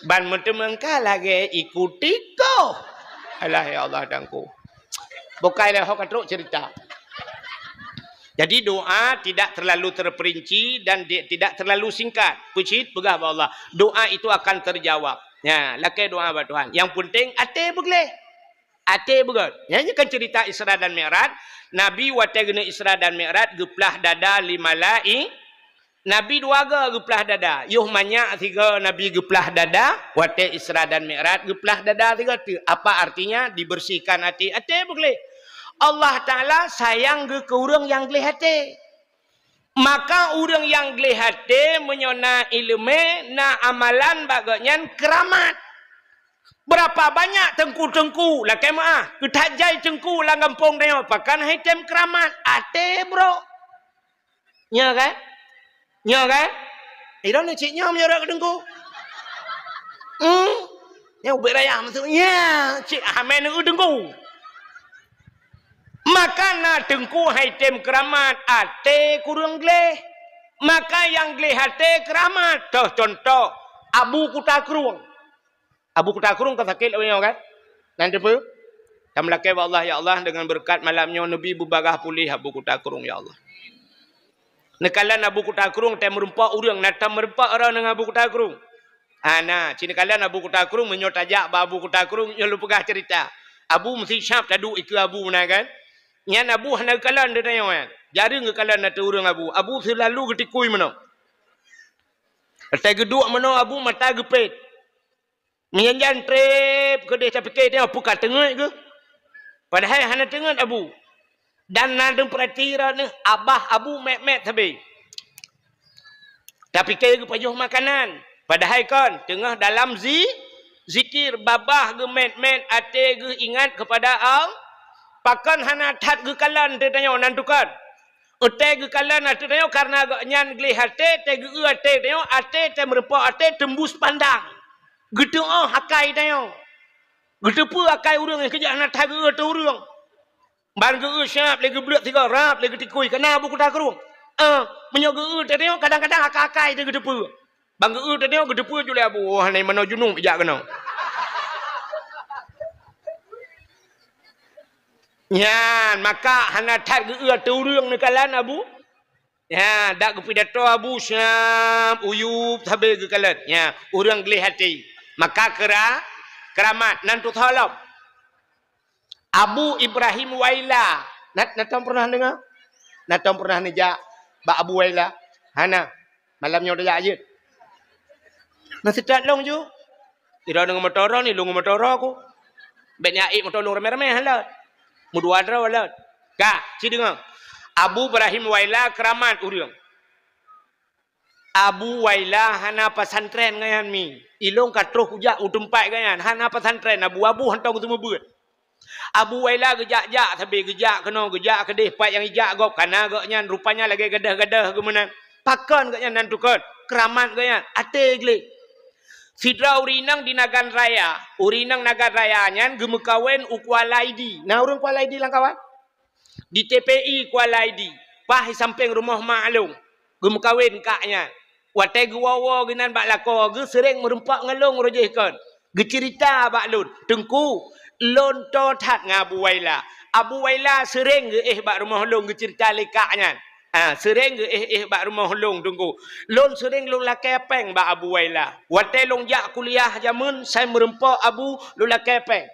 ban meuteumangka lagée iku tikoh." Alah, ya Allah, Tuhanku. Bukai lé ho ka trok cerita. Jadi, doa tidak terlalu terperinci dan di-, tidak terlalu singkat. Peucit peugah bak Allah, doa itu akan terjawab. Ya, lakée doa bak Tuhan. Yang penting até beugleh. Até beugét. Nyan kan cerita Isra dan Mi'raj. Nabi watée geuneuk Isra dan Mi'raj geuplah dada lé malai-, Nabi dua go geuplah dada. Yoh manyak sigo Nabi geuplah dada, watée Isra dan Mi'raj geuplah dada sigo teuk. Apa artinya? Dibersihkan até. Até beugleh. Allah Taala sayang geuh keu ureuëng nyang gleh até. Maka ureuëng nyang gleh até meunyoe na iéleumé, na amalan bak gobnyan keuramat. Berapa banyak teungku-teungku, lakée meuáh, geuthat jai teungku lam gampông tanyoe, pakon han item keuramat, até brok. Nyo kan? Nyo kan? Idong ni cit nyoe meunyoe rot keu teungku. Hmm. Nyoe ubit raya maksud. Nya, cit hamé neu teungku. Maka na teungku han item keuramat, até kureueng gleh. Maka nyang gleh até keuramat. Toh contoh, Abu Kuta Krueng. Abu Kuta Krueng ka sakét lagée nyoe kan? Nan teupeue? Tameulakée bak Allah, "Ya Allah, dengan beureukat malam nyoe neubi beubagaih puléh Abu Kuta Krueng, ya Allah." Neukalon Abu Kuta Krueng, tém meurumpok ureuëng, na tém meurumpok droe ngon Abu Kuta Krueng. Hana, ci neukalon Abu Kuta Krueng, meunyoe tajak bak Abu Kuta Krueng, nyoe lôn peugah cerita. Abu meusti sab taduek ikeue Abu na kan? Nyan Abu hana geukalon di tanyoe nyan. Jareueng geukalon ateueh ureuëng Abu. Abu seulalu geutikui meunoe. Watée geuduek meunoe Abu mata geupét. Meujan-jan treb keudeh tapike tanyoe peue ka teungeut geuh. Padahai hana teungeut Abu. Dan na deuh peurati droeneuh, babah Abu mét-mét sabe. Tapike geupajoh makanan. Padahai kon, teungoh dalam zi-, zikir, babah geumét-mét, até geuh ingat keupada Allah. Pakon hana that geukalon teuh tanyoe nan tukon. Watée geukalon ateueh tanyoe kareuna gobnyan gleh até, watée geu-eu até tanyoe, até tém meurumpok até teumbus pandang. Geuteuôh akai tanyoe. Geuteupeue akai ureuëng nyang keujak hana that geu-eu ateueh ureuëng. Ban geu-eu siab lé geubleuet sigoe rab lé geutikui kana Abu Kuta Krueng. Eh, meunyoe geu-eu ateueh tanyoe kadang-kadang akai-akai teuh geuteupeue. Ban geu-eu teuh nyoe geuteupeue ju lé Abu, "Oh, hana manoe junub jak keunoe." Nyan, maka hana that geu-eu ateueh ureuëng neukalon Abu. Nyan, dak geupidato Abu siab, uyueb sabe geukalon. Nyan, ureuëng gleh até. Maka keura-, keuramat nan tutoe lom. Abu Ibrahim Waila. Na, na tom pernah deungoe? Na tom pernah neujak bak Abu Waila? Hana. Malam nyoe tajak jeuet. Na seutôt lôn ju. Sidroe deungon motor ni, lôn ngon motor ku. Bék nyan ék motor lôn ramé-ramé han lôt. Meudua droe lôt. Ka, ci deungoe. Abu Ibrahim Waila keuramat ureuëng. Abu Waila hana pesantren gobnyan mi. Ilôn ka troh kujak u teumpat gobnyan, hana pesantren Abu, Abu hantom seumeubeuet. Abu Waila geujak-jak sabe, geujak keunoe, geujak keudeh, pat nyang ijak gob kana gobnyan, rupanya lagée gadôh-gadôh geumeunan. Pakon gobnyan nan tukon? Keuramat gobnyan, até gleh. Sidroe ureuëng inong di Nagan Raya, ureuëng inong Nagan Raya nyan geumeukawen u Kuala Idi. Na ureuëng Kuala Idi lam kawan? Di T P I Kuala Idi, paih sampéng rumoh mak lôn, geumeukawen kak nyan. Watée geuwoe-woe geunan bak lakoe, geuh seuréng meureumpok ngon lôn roh jih kon. Geuceurita bak lôn, "Teungku, lôn toe that ngon Abu Waila. Abu Waila seuréng geuéh bak rumoh lôn," geuceurita lé kak nyan. "Ha, seuréng geuéh-éh bak rumoh lôn, Teungku. Lôn seuréng lôn lakée péng bak Abu Waila. Watée lôn jak kuliah jameun, sai meureumpok Abu, lôn lakée péng."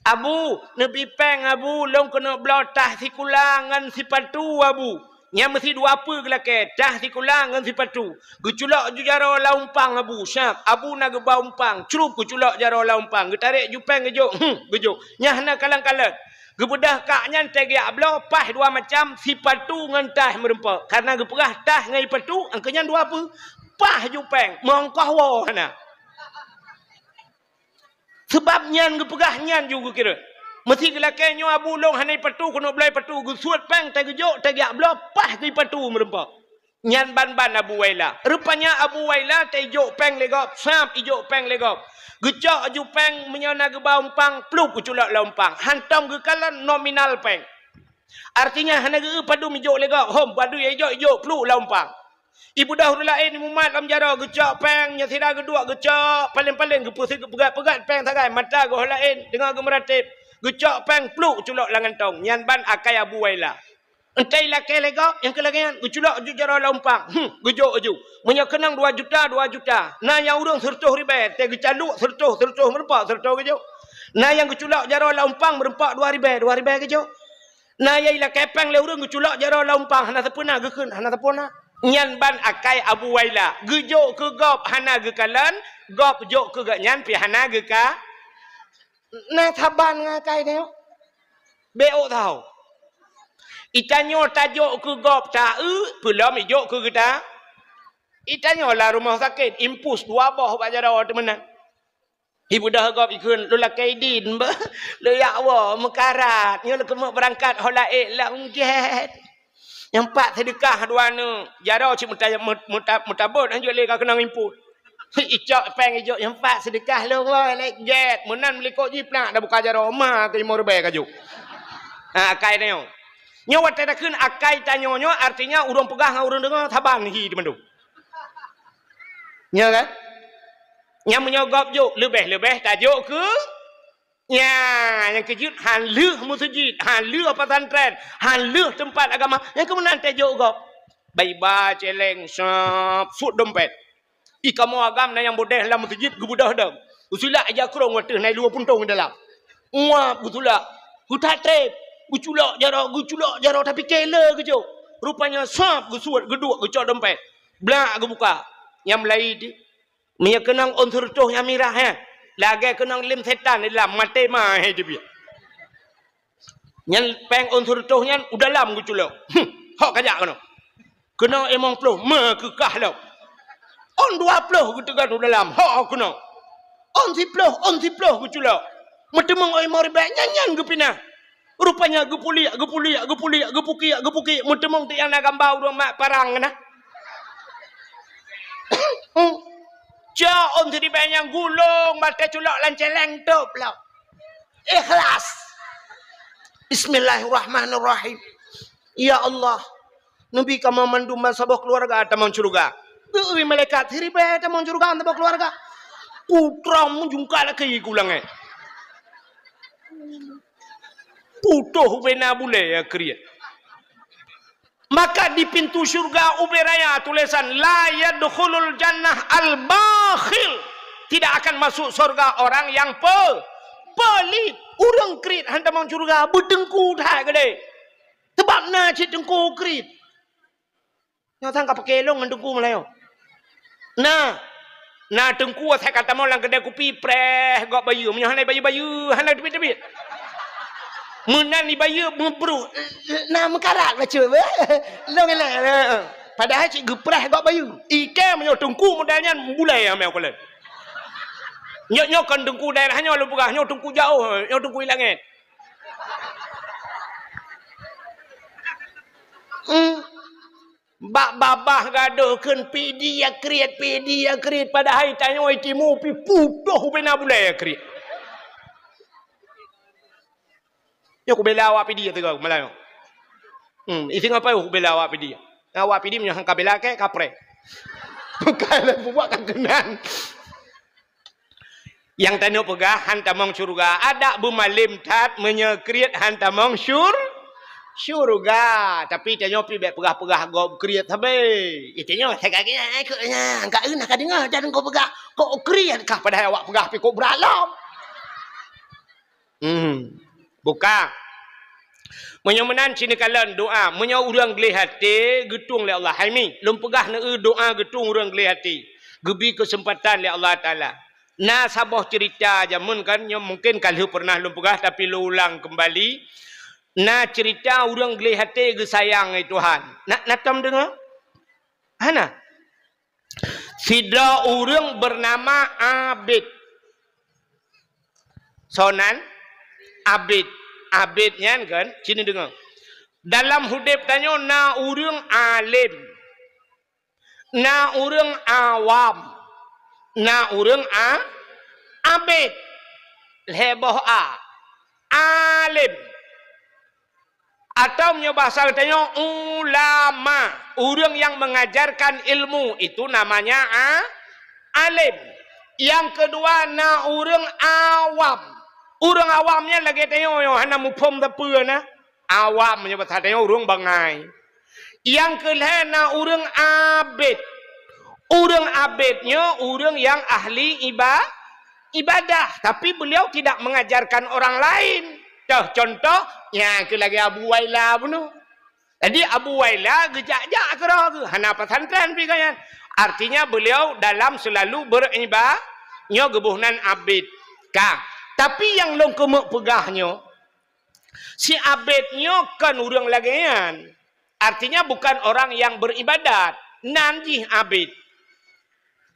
"Abu, neubi péng, Abu, lôn keuneuk bloe tah sikula ngon sipatu, Abu." Nyan meusi dua peue geulakée, tah sikula ngon sipatu. Geuculok ju jaroe lam umpang Abu, siab. Abu na geuba umpang, crup geuculok jaroe lam umpang. Geutarek ju péng geujok, hmm, geujok. Nyan hana kalon-kalon. Geubeudôh kak nyan teugiak bloe, paih dua macam, sipatu ngon tah meureumpok. Kareuna geupeugah tah ngon sipatu, angkeu nyan dua peue. Paih ju péng, meungkoh woe hana. Sabab nyan geupeugah nyan ju geukira. Meusi geulakée nyoe Abu lôn hana ipatu keuneuk bloe ipatu, geusuet péng teugeujok teugiak bloe paih geuipatu meureumpok. Nyan ban-ban Abu Waila. Rupanya Abu Waila teuijok péng lé gob, sab ijok péng lé gob. Geucok ju péng meunyoe na geuba umpang, plup geuculok lam umpang. Hantom geukalon nominal péng. Artinya hana geu padum ijok lé gob, hom padum ijok, ijok plup lam umpang. Ibeudôh ureuëng laén mumat lam jaroe geucok péng, nyoe sira geuduek geucok, paléng-paléng geupeusi geupeugah-peugah péng sagai, mata geuh laén deungon geumeuratéb, geucok péng plup culok lam gantong, nyan ban akai Abu Waila. Entei lakée lé gob, nyang keu lagée nyan geuculok ju jaroe lam umpang, hmm, geujok ju. Meunyoe keunong dua juta, dua juta. Na nyang ureuëng seureutôh ribée, teuh geucaluk seureutôh, seureutôh meureumpok, seureutôh geujok. Na nyang geuculok jaroe lam umpang meureumpok dua ribée, dua ribée geujok. Na nyang ilakée péng lé ureuëng geuculok jaroe lam umpang, hana sapeue na geukheun, hana sapeue na. Nyan ban akai Abu Waila. Geujok keu gob hana geukalon, gob jok keu gobnyan pih hana geuka. Na saban ngon akai nyoe. Bék ôk tau. Itanyoe tajok keu gob ta-eu, peulom ijok keu geuta. Itanyoe lam rumoh sakét, impus dua boh bak jaroe teumeunan. Ibeudôh gob ikheun, "Lôn lakée idin, bah. Lôn jak woe meukarat. Nyoe lôn keumeuk beurangkat ho laén lam gét." Nyang pat seudeukah dua neuk. Jaroe cit meuta-, meuta-, meutabot, hanjeuet lé ka keunong impot. Icok péng ijok, nyang pat seudeukah lôn woe lé gét. Meunan meulikot jiplak dah buka jaroe, ma keu limong ribée ka jok. Ha, akai tanyoe. Nyoe watée takheun akai tanyoe nyoe, artinya ureuëng peugah ngon ureuëng deungoe saban hi teumandum. Nyoe kan? Nyang meunyoe gob jok, leubeh-leubeh tajok keu nya, nyang keujeuet han lheueh meuseujid, han lheueh pesantren, han lheueh teumpat agama, nyang keu meunan tajok gob. Baiba, céléng, sab, sut dompet. Ih, kamoe agam na nyang beudeh lam meuseujid geubeudôh dong. Geusulak ija krong wateueh na i luwa puntông dalam. Nguap geusulak. Geutat treb. Geuculok jaroe, geuculok jaroe, tapi kée le geujok. Rupanya sab geusuet, geuduek, geucok dompet. Blak geubuka. Nyang meulayi di Meunyoe keunong ôn seureutôh nyang mirah, he, lagée keunong lem setan di dalam, maté ma, he, teubiet. Nyan péng ôn seureutôh nyan u dalam geuculok. Huh, hok kajak keunoe. Keunong limong ploh, meukeukah lom. Ôn dua ploh geuteugon u dalam, hok keunoe. Ôn siploh, ôn siploh geuculok. Meuteumong ôn limong ribée, nyan-nyan geupinah. Rupanya geupuliek, geupuliek, geupuliek, geupukiek, geupukiek, meuteumong teuk nyang na gamba ureuëng mat parang na. Cok ôn siribée nyang gulong, maté culok lam céléng, tôb lom. Ikhlas. Bismillahirrahmanirrahim. Ya Allah, neubi kamoe mandum ban saboh keuluwarga tamong syeuruga. Geui malaikat siribée tamong syeuruga saboh keuluwarga. Putroe meujungka laki ku langét. Putôh ubena bulée ya kriet. Maka di pintu syurga ubé raya tulésan, "La yadkhulul jannah al-bakhil." Tidak akan masuk surga orang yang pe-, pelit. Ureuëng kriet han tamong syurga, beuteungku that keudeh. Sebab na cit teungku kriet. Nyoe sang ka peuke lôn ngon teungku meulayeue. Na, na teungku asai ka tamong lam keudai kupi, preh gob bayeue. Meunyoe hana bayeue-bayeue, hana teubiet-teubiet. Meunan ibayeue meubruh, na meukarat bacut. Lôn ilée. Padahai cit geupreh gob bayeue. Ikée meunyoe teungku model nyan bulée amé ukalon. Nyoe, nyoe kon teungku daerah nyoe lôn peugah, nyoe teungku jaoh, nyoe teungku i langét. Hmm. Bak babah gadôh kheun pih di ya kriet, pih di ya kriet, padahai tanyoe timu pih putôh ubena bulèe ya kriet. Nyoe kubela awak pih di ya teuga malam nyoe. Hmm, isi ngapai kubela awak pih di. Awak pih di meunyoe han kabela ke kapreh. Bukan lé bubuak ka keunan. Nyang tanyoe peugah han tamong syeuruga. Adak beumalem that meunyoe kriet han tamong syur-, syeuruga. Tapi tanyoe pih bèk peugah-peugah gob kriet sabe. Tanyoe sakét, eh, kok nyan, ka eunah ka deungö dan kok peugah, kok kriet kah padahai awak peugah pih kok beuralom. Hmm. Buka. Meunyoe meunan, sini kalon doa. Meunyoe ureuëng gleh até, geutueng lé Allah. Hai mi, lôn peugah neueu doa geutueng ureuëng gleh até. Geubi keuseumpatan lé Allah Taala. Na saboh ceurita jameun kan, nyoe mungken ka lheueh peureunah lôn peugah, tapi lôn ulang keumbali. Na ceurita ureuëng gleh até geusayang lé Tuhan. Na, na tom deungö? Hana. Sidroe ureuëng beunama Abid. Soe nan? Abid. Abid nyan kan, sini deungö. Dalam udeb tanyoe na ureuëng alem, na ureuëng awam, na ureuëng a-, abid. Lhèe boh a. Alem. Atau meunyoe bahasa geutanyoe, ulama, ureuëng yang mengajarkan ilmu, itu namanya a-, alim. Yang kedua, na ureuëng awam. Ureuëng awam nyan lagèe tanyoe nyoe, hana muphom sapeue na. Awam meunyoe bahasa tanyoe, ureuëng bangai. Yang keulhèe, na ureuëng abid. Ureuëng abid nyoe ureuëng yang ahli iba-, ibadah, tapi beliau tidak mengajarkan orang lain. Toh, contoh, nyan keuh lagèe Abu Waila bunoe. Jadi, Abu Waila geujak-jak keudroe geuh, hana pesantren pih gobnyan. Artinya, beliau dalam selalu beriba-, nyoe geuboh nan abid. Ka. Tapi nyang lôn keumeuk peugah nyoe, si abid nyoe kon ureuëng lagèe nyan. Artinya bukan orang yang beribadat. Nan jih abid.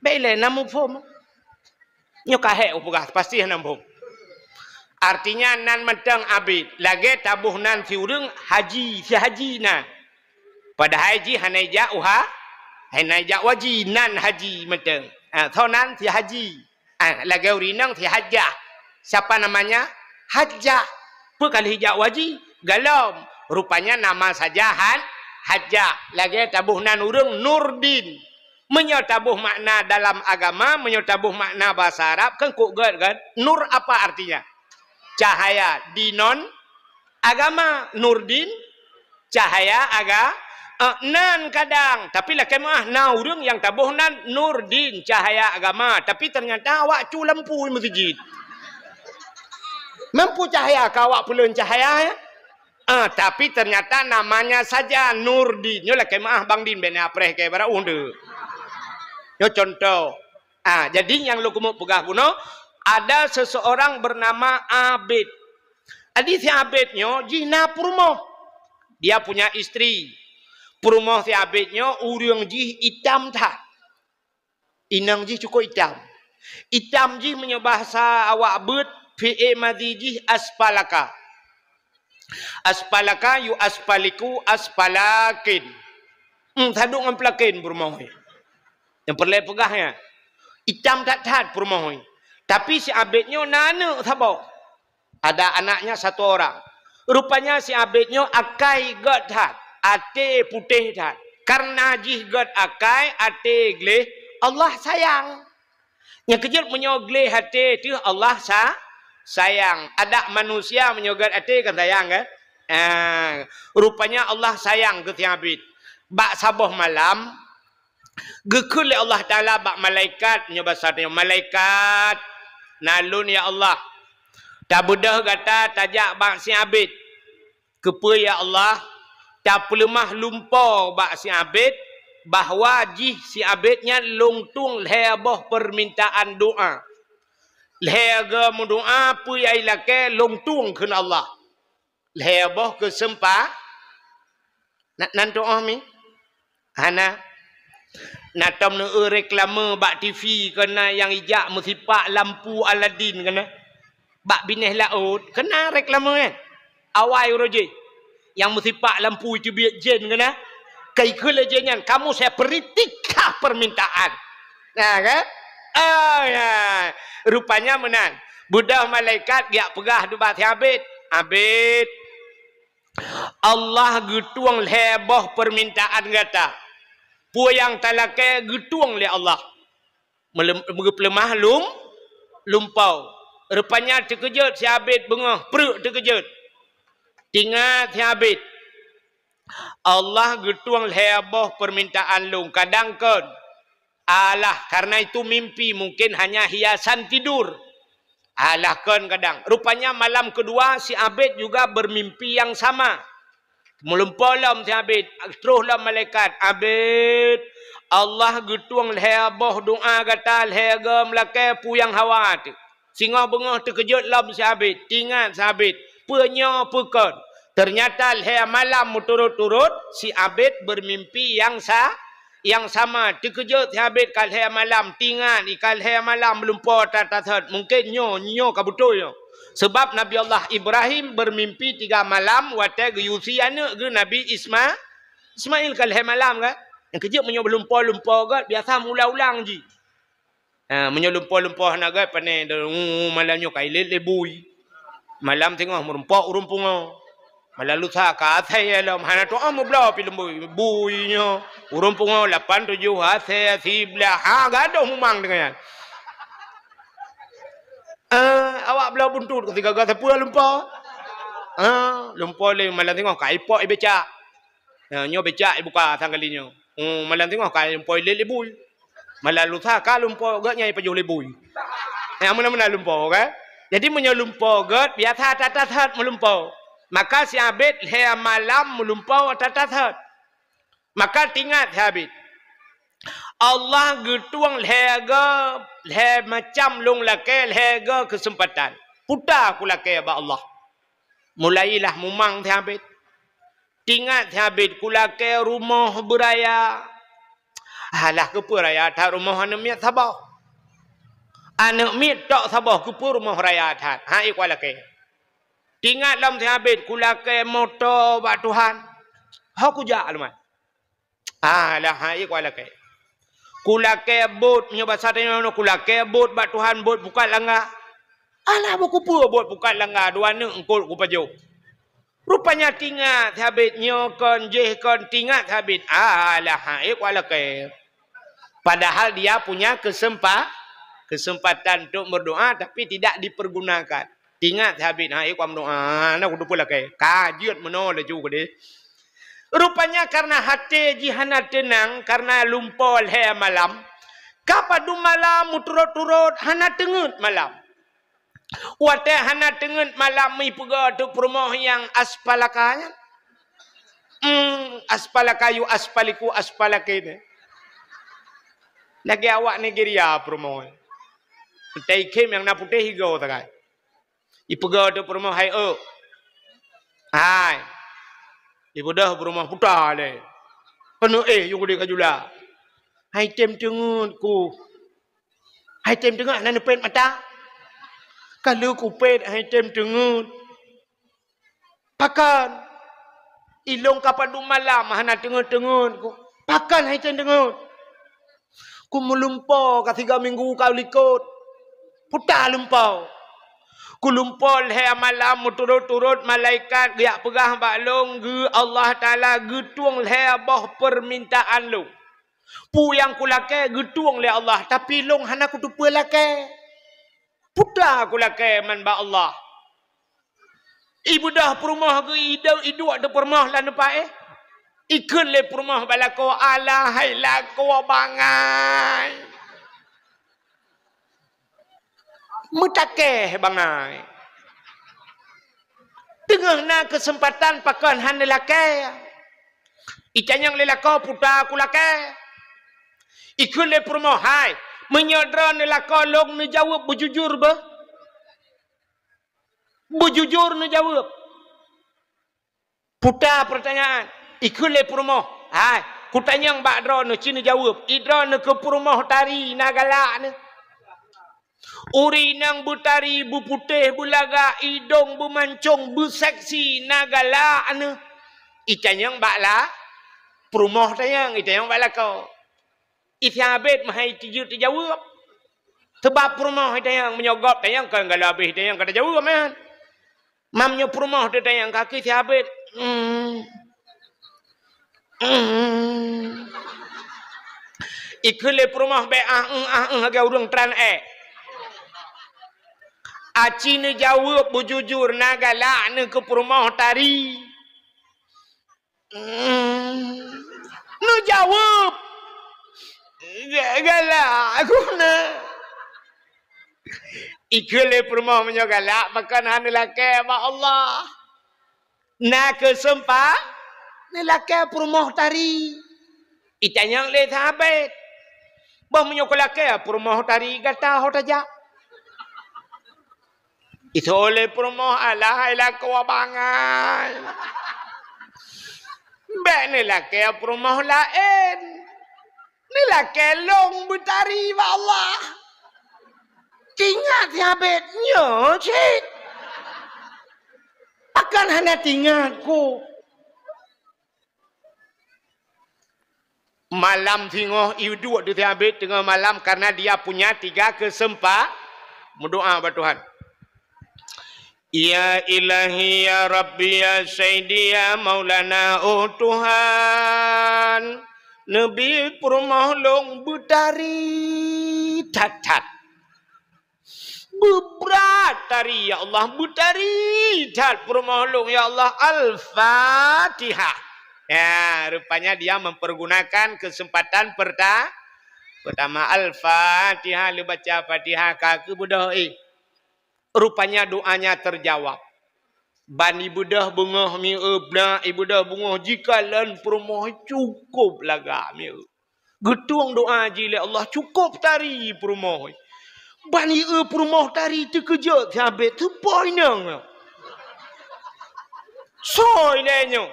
Bèk ilèe na muphom. Nyoe ka hék kupeugah, pasti hana muphom. Artinya nan mantong abid. Lagèe taboh nan si ureuëng haji, si haji na. Padahai jih hana ijak u ha-, hana ijak u haji, nan haji mantong. Ha, soe nan si haji. Ah, lagèe ureuëng inong si Hajah. Siapa namanya? Hajah. Peue ka lheueh ijak u haji? Galom. Rupanya nama saja Han-, Hajah. Lagèe taboh nan ureuëng Nurdin. Meunyoe taboh makna dalam agama, meunyoe taboh makna bahasa Arab, kan kok gèt kan? Nur apa artinya? Cahaya. Dinon agama, Nurdin, cahaya aga-, eh, nan kadang. Tapi lakèe meuah na ureuëng nyang taboh nan Nurdin, cahaya agama. Tapi ternyata awak cu lampu meuseujid. Mampu cahaya ka awak peuleuen cahaya, ya? Ah, tapi ternyata namanya saja Nurdin. Nyoe lakèe meuah Bang Din, bèk neuapreh keu barô ueh. Nyoe contoh. Ah, jadi nyang lôn keumeuk peugah bunoe, ada seseorang bernama Abid. Jadi si Abid nyoe jih na peurumoh. Dia punya istri. Peurumoh si Abid nyoe ureuëng jih itam that. Inong jih cukôp itam. Itam jih meunyoe bahasa awak beuet, fi'il madhi jih aspalaka. Aspalaka yu aspaliku aspalakin. Hmm, saduek ngon pelakin peurumoh nyoe. Nyang peureulèe peugah nyan. Itam that-that peurumoh nyoe. Tapi si Abid nyoe na aneuk saboh. Ada anaknya satu orang. Rupanya si Abid nyoe akai gèt that, até putéh that. Karena jih gèt akai, até gleh, Allah sayang. Nyang keujeuet meunyoe gleh até teuh Allah sa-, sayang. Adak manusia meunyoe gèt até kan sayang kan? Ah, rupanya Allah sayang keu si Abid. Bak saboh malam, geukheun lé Allah Taala bak malaikat, nyoe basa tanyoe, "Malaikat, na lôn ya Allah, tabeudôh gata tajak bak si Abid." Keupeue ya Allah? Tapeuleumah lumpoe bak si Abid bahwa jih si Abid nyan lôn tueng lhèe boh peumintaan doa. Lhèe geuh meudoa peue nyang ilakèe lôn tueng kheun Allah. Lhèe boh keuseumpa-, na-, nan tuoh mi? Hana. Na tom neueu reklame bak T V keu na nyang ijak meusipak lampu Aladin keu na. Bak binéh laôt keu na reklame kan? Awai uroe jih. Nyang meusipak lampu teubiet jén keunan. Ka ikheun lé jén nyan, "Kamu saya perintahkah permintaan." Nah, kan? Oh, ya. Rupanya meunan. Beudôh malaikat geujak peugah ubak si Abid, "Abid, Allah geutueng lhée boh permintaan gata. Peue nyang talakée geutueng lé Allah." Meulem-, meugeupeuleumoh lum-, lumpoe. Rupanya teukeujot si Abid beungoh, preuk teukeujot. Tingat si Abid, "Allah geutueng lhée boh permintaan lôn, kadang kon." Alah, karena itu mimpi, mungkin hanya hiasan tidur. Alah, kon kadang. Rupanya malam kedua si Abid juga bermimpi yang sama. Meulumpoe lom si Abid, troh lom malaikat, "Abid, Allah geutueng lhée boh doa gata lhée goe meulakée peue nyang hawa teuh." Singoh beungoh teukeujot lom si Abid, tingat si Abid, peue nyoe peue kon. Ternyata lhée malam meuturot-turot si Abid bermimpi yang sa-, yang sama. Teukeujot si Abid ka lhée malam, tingat i ka lhée malam meulumpoe that-that. Mungkin nyoe, nyoe ka beutôi nyoe. Sebab Nabi Allah Ibrahim bermimpi tiga malam watée geuyue sie aneuëk geuh Nabi Isma-, Ismail ka lhée malam kan? Nyang keujeuet meunyoe lumpoe-lumpoe gét biasa meuulang-ulang jih. Ha, meunyoe lumpoe-lumpoe hana gét, pane, "Uh, malam nyoe ka ilét lé bui. Malam singoh meurumpok ureuëng pungo. Malam lusa ka asai lom." Hana tu'oh meubloe pi lom bui. Bui nyoe, ureuëng pungo lapan tujoh asai siblaih. Ha, gadôh mumang deungon nyan. Eh, awak bloe buntut ka sigaga sapeue lumpoe. Ha, lumpoe lé malam singoh ka ipok ibecak. Ha, nyoe becak ibuka sang kali nyoe. Hmm, malam singoh ka lumpoe ilét lé bui. Malam lusa ka lumpoe gét nyang ipajoh lé bui. Nyang meunan-meunan lumpoe, kan? Jadi, meunyoe lumpoe gét, biasa that-that meulumpoe. Maka si Abid lhée malam meulumpoe that-that. Maka tingat si Abid, Allah geutueng lhée goe, lhée macam lôn lakée, lhée goe keuseumpatan. Puta kulakée bak Allah. Mulailah mumang si Abid. Tingat si Abid, kulakée rumoh beuraya. Alah, keupeue raya that rumoh aneuëk miet saboh? Aneuëk miet tok saboh, keupeue rumoh raya that? Ha, i kulakée. Tingat lom si Abid, kulakée moto bak Tuhan. Ho kujak lumat. Alah, ha, i kulakée. Kulakée bot, meunyoe basa tanyoe, kulakée bot bak Tuhan, bot pukat langga. Alah, bukeupeue bot pukat langga, dua aneuëk eungkot kupajoh. Rupanya tingat si Abid, nyoe kon, jéh kon, tingat si Abid. Alah, ha, i kulakée. Padahal dia punya kesempa-, kesempatan untuk berdoa, tapi tidak dipergunakan. Tingat si Abid, ha, i kuam doa, na kutupeue lakée. Ka jeuet meunoe laju keudeh. Rupanya karena até jih hana teunang, karena lumpoe lhée malam, ka padub malam meuturot-turot hana teungeut malam. Watée hana teungeut malam, ipeugah teuk peurumoh nyang aspalaka nyan. Hmm, aspalaka yu aspaliku aspalake nyan. Lagée awak Nigeria peurumoh. Teuikhém nyang na putéh igoe sagai. Ipeugah teuk peurumoh, "Hai, eu." "Hai." Ibeudôh peurumoh, "Puta lé." "Keuneuk éh, yue gudeh ka jula." "Hai tem teungeut ku." "Hai tem teungeut, hana neupét mata." "Ka lheueh kupét, hai tem teungeut." "Pakon?" "Ilôn ka padub malam hana teungeut-teungeut ku." "Pakon hai tem teungeut?" "Ku meulumpoe ka siga minggu ka likot." "Puta lumpoe." "Ku lumpoe lhée malam meuturot-turot, malaikat geujak peugah bak lôn geu Allah Taala geutueng lhée boh peumintaan lôn. Peue nyang kulakée geutueng lé Allah, tapi lôn hana kutupeue lakée. Puta kulakée man bak Allah." Ibeudôh peurumoh geu idôk iduek teuk peurumoh lam teumpat éh. Ikheun lé peurumoh bak lakoe, "Alah hai lakoe bangai. Meutakée bangai. Teungoh na keuseumpatan pakon hana lakée." Itanyong lé lakoe, "Puta kulakée." Ikheun lé peurumoh, "Hai, meunyoe droeneuh lakoe lôn neujaweueb beujujur beuh?" Beujujur neujaweueb. Puta peurtanyaan. Ikheun lé peurumoh, "Hai, kutanyong bak droeneuh, ci neujaweueb. I droeneuh keu peurumoh tari na galak neuh. Ureuëng inong beutari, beuputéh, beulagak, idong beumancong, beuseksi, na galak neuh. Itanyong bak la, peurumoh tanyong, itanyong bak lakoe. Isabet meuhai tijeuet tijaweueb. Sebab peurumoh itanyong, meunyoe gob tanyong kon galak habéh itanyong ka tajaweueb, man. Mam nyoe peurumoh teutanyong kaki si Abed. Hmm. Hmm. Ikheun lé peurumoh bèk ah, eung, ah, eung, lagèe ureueng tran èk. Aci neujaweueb beujujur na galak neukeu peurumoh tari. Hmm. Neujaweueb. Ga-, galak guna. Ikheun lé peurumoh meunyoe galak, pakon hana neulakèe bak Allah. Na keuseumpa-, neulakèe peurumoh tari. Itanyong lé sahabat. Bah meunyoe kulakèe peurumoh tari gata ho tajak. Isoe lé peurumoh alah hai lakoe bangai. Bèk neulakèe peurumoh laén. Neulakèe lôn beutari bak Allah. Tingat si Abed nyoe cit. Pakon hana tingat ku. Malam singoh iduek di si Abed teungoh malam karena dia punya tiga keuseumpa-, meudoa bak Tuhan. Ya Ilahi, ya Rabbi, ya Sayyidi, ya Maulana, oh Tuhan, neubi peurumoh lôn beutari that-that. Beubrat tari, ya Allah, beutari that peurumoh lôn, ya Allah. Al-Fatihah. Ya, rupanya dia mempergunakan kesempatan perta-, pertama. Al-Fatihah, lheuh baca Fatihah ka keubeudôh, eh. Rupanya doanya terjawab. Ban ibeudôh beungoh mieu, blah ibeudôh beungoh jikalon peurumoh cukôp lagak mieu. Geutueng doa jih lé Allah, cukôp tari peurumoh. Ban ié peurumoh tari teukeujot si Abed, teupoh inong. Soe lé nyoe.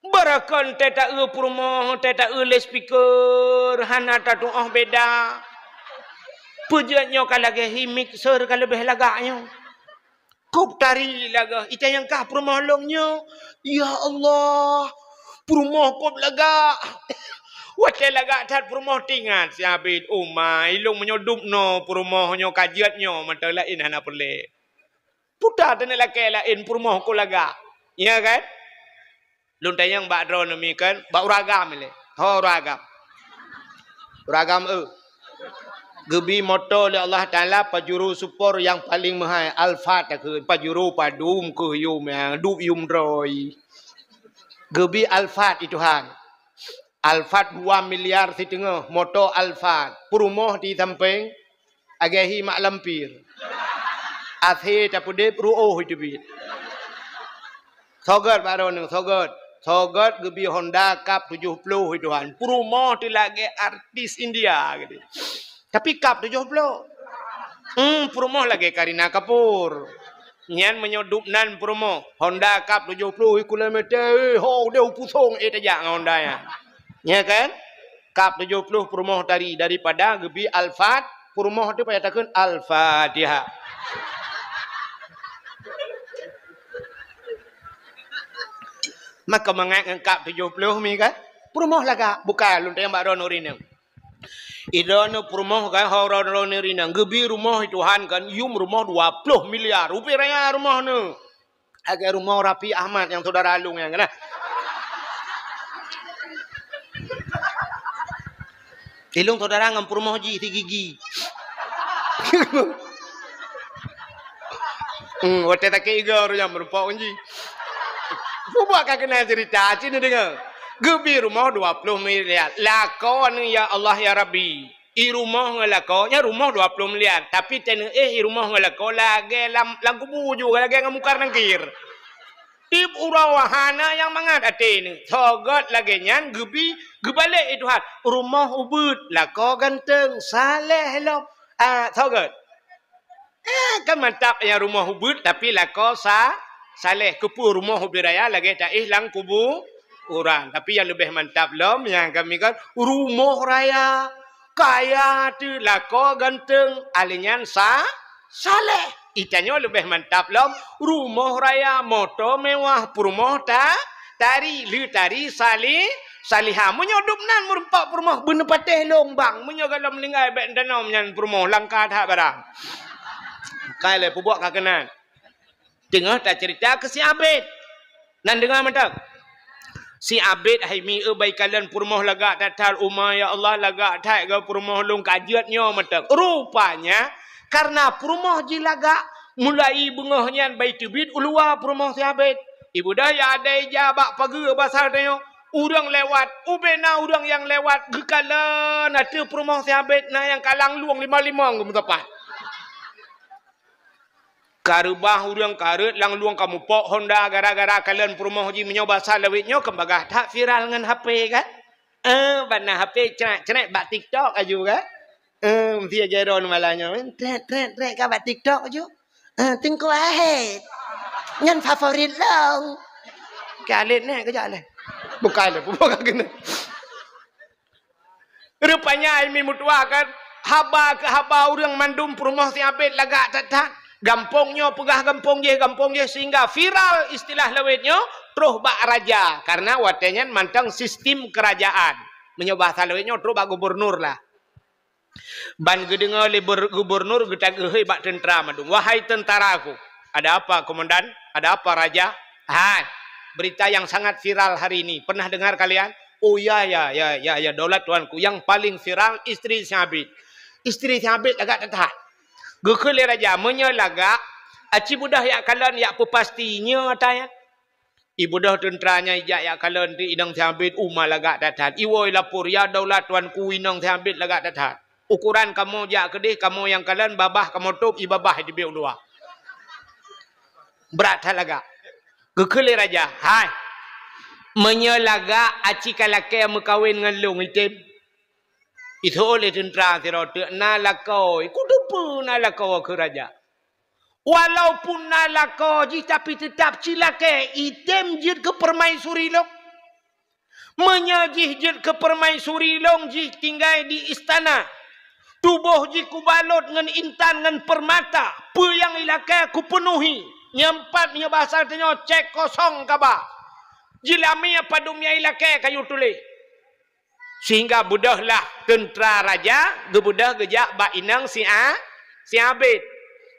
Barakon teuh taeu peurumoh, teuh taeu loudspeaker, hana tatu'oh beda. Peujeuet nyoe ka lagèe hi mixer ka leubeh lagak nyoe. Kôp tari lagak, itanyong kah peurumoh lôn nyoe. Ya Allah, peurumoh kôp lagak. Watèe lagak that peurumoh tingat si Abed, oh ma, ilôn meunyoe dub noe peurumoh nyoe ka jeuet nyoe mantong laén hana peureulèe. Puta teuneuk lakèe laén peurumoh kôp lagak. Ya kan? Lôn tanyong bak droeneuh mi kan, bak ureueng agam ilèe. Ho ureueng agam. Ureueng agam, eh. Geubi moto lé Allah Taala Pajero Sport nyang paleng meuhai, Alphard takheun, Pajero padum keuh yum nyang duek yum droe. Geubi Alphard i Tuhan. Alphard dua miliar siteungoh, moto Alphard. Peurumoh di sampéng, lagèe hi mak lampir. Akhé tapeudeb ruoh teubiet. Soe gèt bak droeneuh, soe gèt. Soe gèt geubi Honda Cup tujoh ploh i Tuhan. Peurumoh teuh lagèe artis India gitu. Tapi Cup tujoh ploh. Hmm, peurumoh lagèe Kareena Kapoor. Nyan meunyoe dub nan peurumoh, Honda Cup tujoh ploh kilometer, eh, ho deh u pusong, eh, tajak ngon Honda nyan. Ya kan? Cup tujoh ploh peurumoh tari daripada geubi Alphard, peurumoh teuh payah takheun Al-Fatihah. Maka mangat ngon Cup tujoh ploh mi kan? Peurumoh lagak, bukan lôn tanyong bak droeneuh rineueng. Idroeneuh peurumoh kan, ho droeneuh rineueng. Geubi rumoh i Tuhan kan, yum rumoh dua ploh miliar. Ubit raya rumoh neuh. Lagèe rumoh Raffi Ahmad nyang syedara lôn nyan kan. Ilôn syedara ngon peurumoh jih si Gigi. Hmm, watèe sakét igoe ureueng nyan meurumpok ngon jih. Peubuet ka keunan cerita, ci neudeungö. Geubi rumoh dua ploh miliar. Lakoe neuh, ya Allah, ya Rabbi. I rumoh ngon lakoe, nyan rumoh dua ploh miliar. Tapi teuneuk éh i rumoh ngon lakoe lagèe lam, lam kubu ju, lagèe ngon Mungkar Nangkir. Tiep uroe hana nyang mangat até neuh. Soe gèt lagèe nyan geubi, geubalek i Tuhan. Rumoh ubeuet, lakoe ganteng, saleh lom. Ah, soe gèt. Eh, kan mantap nyang rumoh ubeuet, tapi lakoe sa-, saleh. Keupeue rumoh ubit raya lagèe taéh lam kubu urang. Tapi nyang leubeh mantap lom, nyang kami kan rumoh raya, kaya teuh, lakoe ganteng, alèh nyan sa-, saleh. Itanyoe leubeh mantap lom, rumoh raya, moto mewah, peurumoh ta-, Tari, le tari, sali, saliha. Meunyoe dub nan meureumpok peurumoh, beuneupatéh lôn bang. Meunyoe galom meuninggai, bèk tanom nyan peurumoh, langka that barang. Kai lé peubuet ka keunan. Teungoh taceurita keu si Abed. Nan deungoe mantong. Si Abed hai mi eu bai kalon peurumoh lagak that-that uma, ya Allah, lagak that geu peurumoh lôn ka jeuet nyoe mantong. Rupanya, karena peurumoh jih lagak, mulai beungoh nyan bai teubiet u luwa peurumoh si Abed. Ibu dah ya ada ija bak pageue basa tanyoe. Ureuëng lewat, ubena ureuëng nyang lewat geukalon ateueh peurumoh si Abed na nyang kalang lueng lima-lima geumeusapat. Ka reubah ureuëng ka rhot lam lueng ka mupok honda gara-gara kalon peurumoh jih meunyoe basa lawét nyoe keu bagah that viral ngon H P kan? Eh, bak na H P crek-crek bak TikTok aju kan? Eh, mesti aja ron malam nyoe kan? Trek, trek, trek ka bak TikTok aju. Eh, Teungku Ahet. Nyan favorit lôn. Ka alet neh kejak leh. Bukan leh, bukan kena. Rupanya ai mi meutuah kan, haba keu haba ureuëng mandum peurumoh si Abed lagak that-that. Gampông nyoe peugah gampông jih, gampông jih, sehingga viral istilah lawét nyoe troh bak raja. Karena watée nyan mantong sistem kerajaan. Meunyoe bahasa lawét nyoe troh bak gubernur lah. Ban geudeungoe lé ber-, gubernur geutageuhôi bak teuntara mandum, "Wahai teuntaraku!" "Ada apa, komandan? Ada apa, raja?" "Hai, berita yang sangat viral hari ini. Pernah dengar kalian?" "Oh ya, ya, ya, ya, ya, daulat tuanku. Yang paling viral istri si Abed." "Istri si Abed lagak that-that?" Geukheun lé raja, "Meunyoe lagak, aci beudôh jak kalon jak peupasti nyoe ata nyan." Ibeudôh teuntara nyan ijak jak kalon di inong si Abed uma lagak that-that. Iwoe lapor, "Ya daulat tuanku, inong si Abed lagak that-that. Ukoran kamoe jak keudeh, kamoe nyang kalon, babah kamoe tôb, i babah iteubiet u luwa." Brat that lagak. Geukheun lé raja, "Hai, meunyoe lagak aci ka lakée meukawen ngon lôn item?" Itôh lé teuntara sidroe teuk, "Na lakoe." "Kuteupeue na lakoe," kheun raja. "Walaupun na lakoe jih, tapi teutap cilakée item jeuet keu peurumaisuri lôn. Meunyoe jih jeuet keu peurumaisuri lôn, jih tinggai di istana. Tuboh jih kubalot ngon intan ngon peurmata, peue nyang ilakée kupeunuhi. Nyoe pat meunyoe basa tanyoe cek kosong kaba. Jilamé padum nyang ilakée kayue tuléh." Sehingga beudôhlah teuntara raja geubeudôh geujak bak inong si A-, si Abed.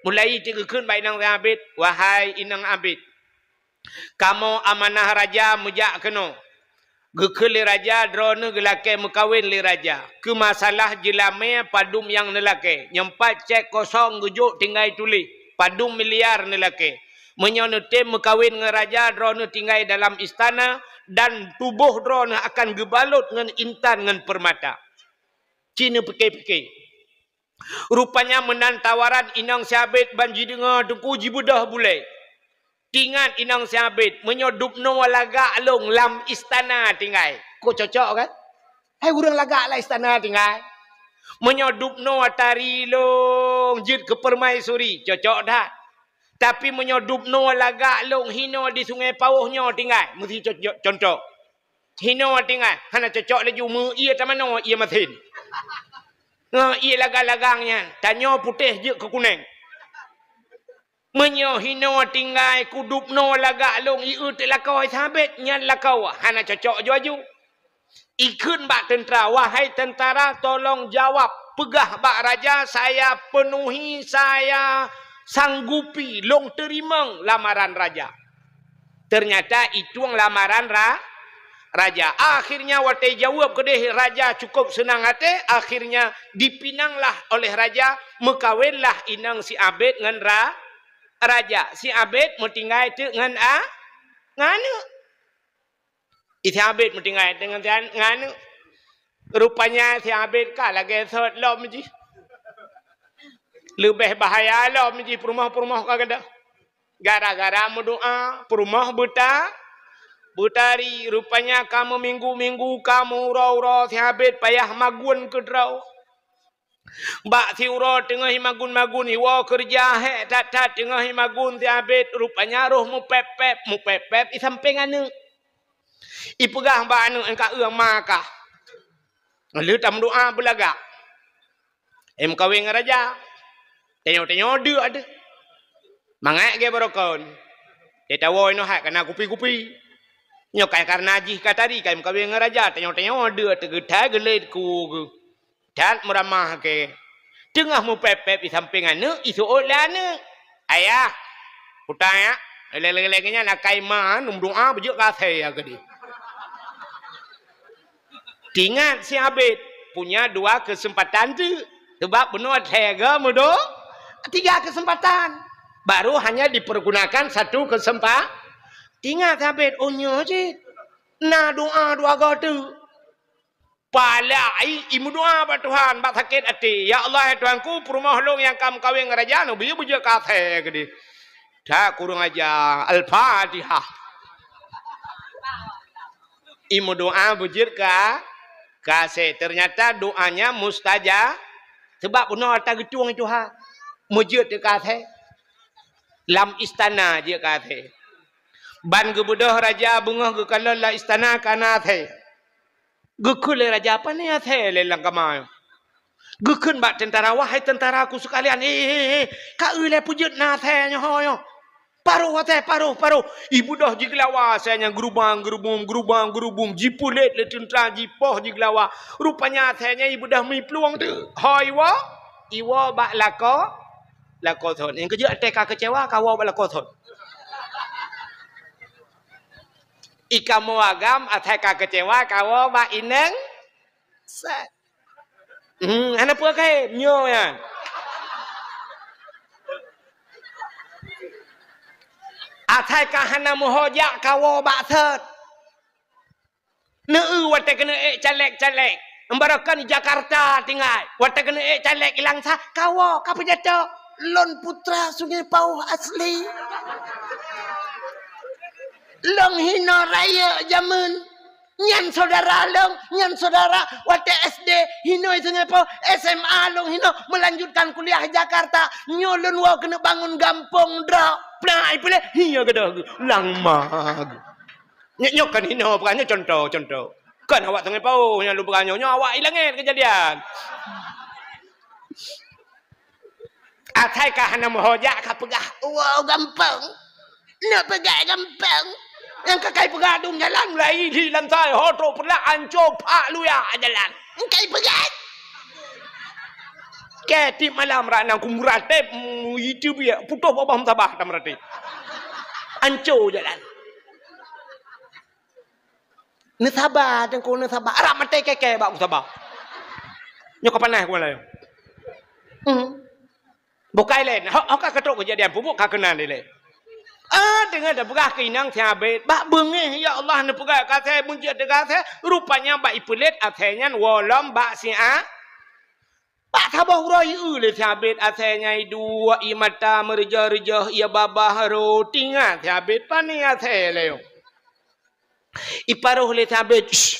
Mulai teuk geukheun bak inong si Abed, "Wahai inong Abed, kamoe amanah raja meujak keunoe." Geukheun lé raja, "Droeneuh geulakée meukawen lé raja. Keu masalah jilamé padum nyang neulakée, nyoe pat cek kosong geujok tinggai tuléh padum miliar neulakée. Meunyoe neutem meukawen ngon raja, droeneuh tinggai dalam istana dan tuboh droeneuh akan geubalot ngon intan ngon peurmata." Ci neupike-pike. Rupanya meunan tawaran inong si Abed ban jideungoe teungku jibeudôh bulée. Teuingat inong si Abed, "Meunyoe dubnoe lagak lôn lam istana tinggai." Kok cocok kan? Hai ureuëng lagak lam istana tinggai. "Meunyoe dubnoe tari lôn jeuet keu peurumaisuri," cocok that. Tapi meunyoe dubnoe lagak lôn hinoe di Sungai Pawôh nyoe tinggai, meusti co-, contoh. Hinoe tinggai, hana cocok laju meu ié tamanoe ié masin. Ngon ié lagang-lagang nyan, tanyoe putéh jeuet keu kuneng. Meunyoe hinoe tinggai kudubnoe lagak lôn ié teuk lakoe si Abed nyan lakoe, hana cocok aju-aju. Ikheun bak teuntara, "Wahai teuntara, tolong jawab, peugah bak raja, saya penuhi, saya sanggupi, lôn teurimong lamaran raja." Ternyata itueng lamaran ra-, raja. Akhirnya watée jaweueb keudeh raja cukup seunang até, akhirnya dipinanglah oleh raja, meukawenlah inong si Abed ngon ra-, raja. Si Abed meutinggai teuk ngon a-, ngon aneuk. Si Abed meutinggai teuk ngon si an-, ngon aneuk. Rupanya si Abed ka lagée sot lom jih. Leubeh bahaya lom jih peurumoh-peurumoh ka gadôh. Gara-gara meudoá, peurumoh beuta-, beutari. Rupanya ka meuminggu-minggu, ka meuuroe-uroe si Abed payah magun keudroe. Bak siuroe teungoh jimagun-magun, jiwoe keureuja hék that-that teungoh jimagun si Abed, rupanya roh meupép-pép, meupép-pép di sampéng aneuk. Ipeugah bak aneuk, "Engka eu ma kah. Lheueh tameudoá beulagak. Em kawén ngon raja. Tanyoe-tanyoe deuk deuh. Mangat gée barokon. Tatawoe inoe hat kana kupi-kupi." Nyoe kan karena jih ka tadi, ka meukawen ngon raja, tanyoe-tanyoe deuek teugeutai geulét ku geuh. That meuramah ke. Teungoh meupép-pép di sampéng aneuk, iseuôt lé aneuk. "Ayah, kuta ya, lé-lé nyan akai ma, neumeudoa beujeuet keu asèe ya keudeh." Tingat si Abed, punya dua kesempatan tu. Sebab bunoe asèe geuh meudo-, tiga kesempatan. Baru hanya dipergunakan satu kesempa-, tingat si Abed, oh nyoe cit. Na doa dua goe tu. Palai imeudoa bak Tuhan, bak sakét até. "Ya Allah, ya Tuhanku, peurumoh lôn nyang ka meukawen ngon raja, neubi beujeuet keu asèe keudeh." That kurang aja. Al-Fatihah. Imeudoa beujeuet ka, keu asèe. Ternyata doanya mustajab. Sebab bunoe ata geutueng Tuhan. Meujeuet keu asèe. Lam istana jeuet keu asèe. Ban geubeudôh raja beungoh geukalon lam istana ka na asèe. Geukheun lé raja, "Pane asèe lé lam kama nyoe?" Geukheun bak tentara, "Wahai tentaraku sekalian, he, he, he, ka eu lé peujeuet na asèe nyoe ho nyoe. Paroh asèe, paroh, paroh." Ibeudôh jigeulawa asèe nyan geurubang-geurubum, geurubang-geurubum, jipeulet lé tentara, jipoh jigeulawa. Rupanya asèe nyan ibeudôh miplueng teuk. Ho iwoe, iwoe bak lakoe, lakoe thon. Nyang keujeuet asèe ka keucewa, kawoe bak lakoe thon. Ikamoe agam asèe ka keucewa kawoe bak inong sèt. Hmm, hana peue kayém nyoe nyan. Asèe ka hana meuhojak kawoe bak sèt. Neu watèe keuneuk ék caleg-caleg. Embarokon Jakarta tinggai. Watèe keuneuk ék caleg ilang sa, kawoe ka peujato. Lôn putra Sungai Pauh asli. Lôn hinoe rayeuk jameun. Nyan saudara lôn, nyan saudara watèe S D hinoe Sungai Pauh, S M A lôn hinoe melanjutkan kuliah Jakarta. Nyoe lôn woe keuneuk bangun gampông droe. Plak ipeulét, hiya gadoh geuh. Lang ma geuh. Nyoe, nyoe kan hinoe peugah nyoe contoh, contoh. Kan awak Sungai Pauh nyang lôn peugah nyoe, nyoe awak i langét keujadian. Asai ka hana meuhojak ka peugah, "Wow, gampông. Neuk peugah gampông." Nyang ka kai peugah dum jalan mulai di lansai ho trok peureulak anco phak luya jalan. Nyang kai peugah. Kèe tiep malam rak nang kumurah tép, mm, itu biak, putôh babah meutabah tam rati. Anco jalan. Neusaba, Teungku, neusaba. Arab maté kèe-kèe bak usaba. Nyoe ka panas ku malam. Hmm. Bukai lé. Ho, ho ka keutôk keujadian pubuk ka keunan dilèe. Ah, deungon tapeugah keu inong si Abed. Bak beungéh, ya Allah, neupeugah keu asèe, meujeuet teuka asèe. Rupanya bak ipeulét asèe nyan woe lom bak si A-, Bak saboh uroe ieu lé si Abed asèe nyan iduek, ie mata meureujoh-reujoh, ie babah rhot. Ingat si Abed, pane asèe lé nyoe. Iparoh lé si Abed, shh.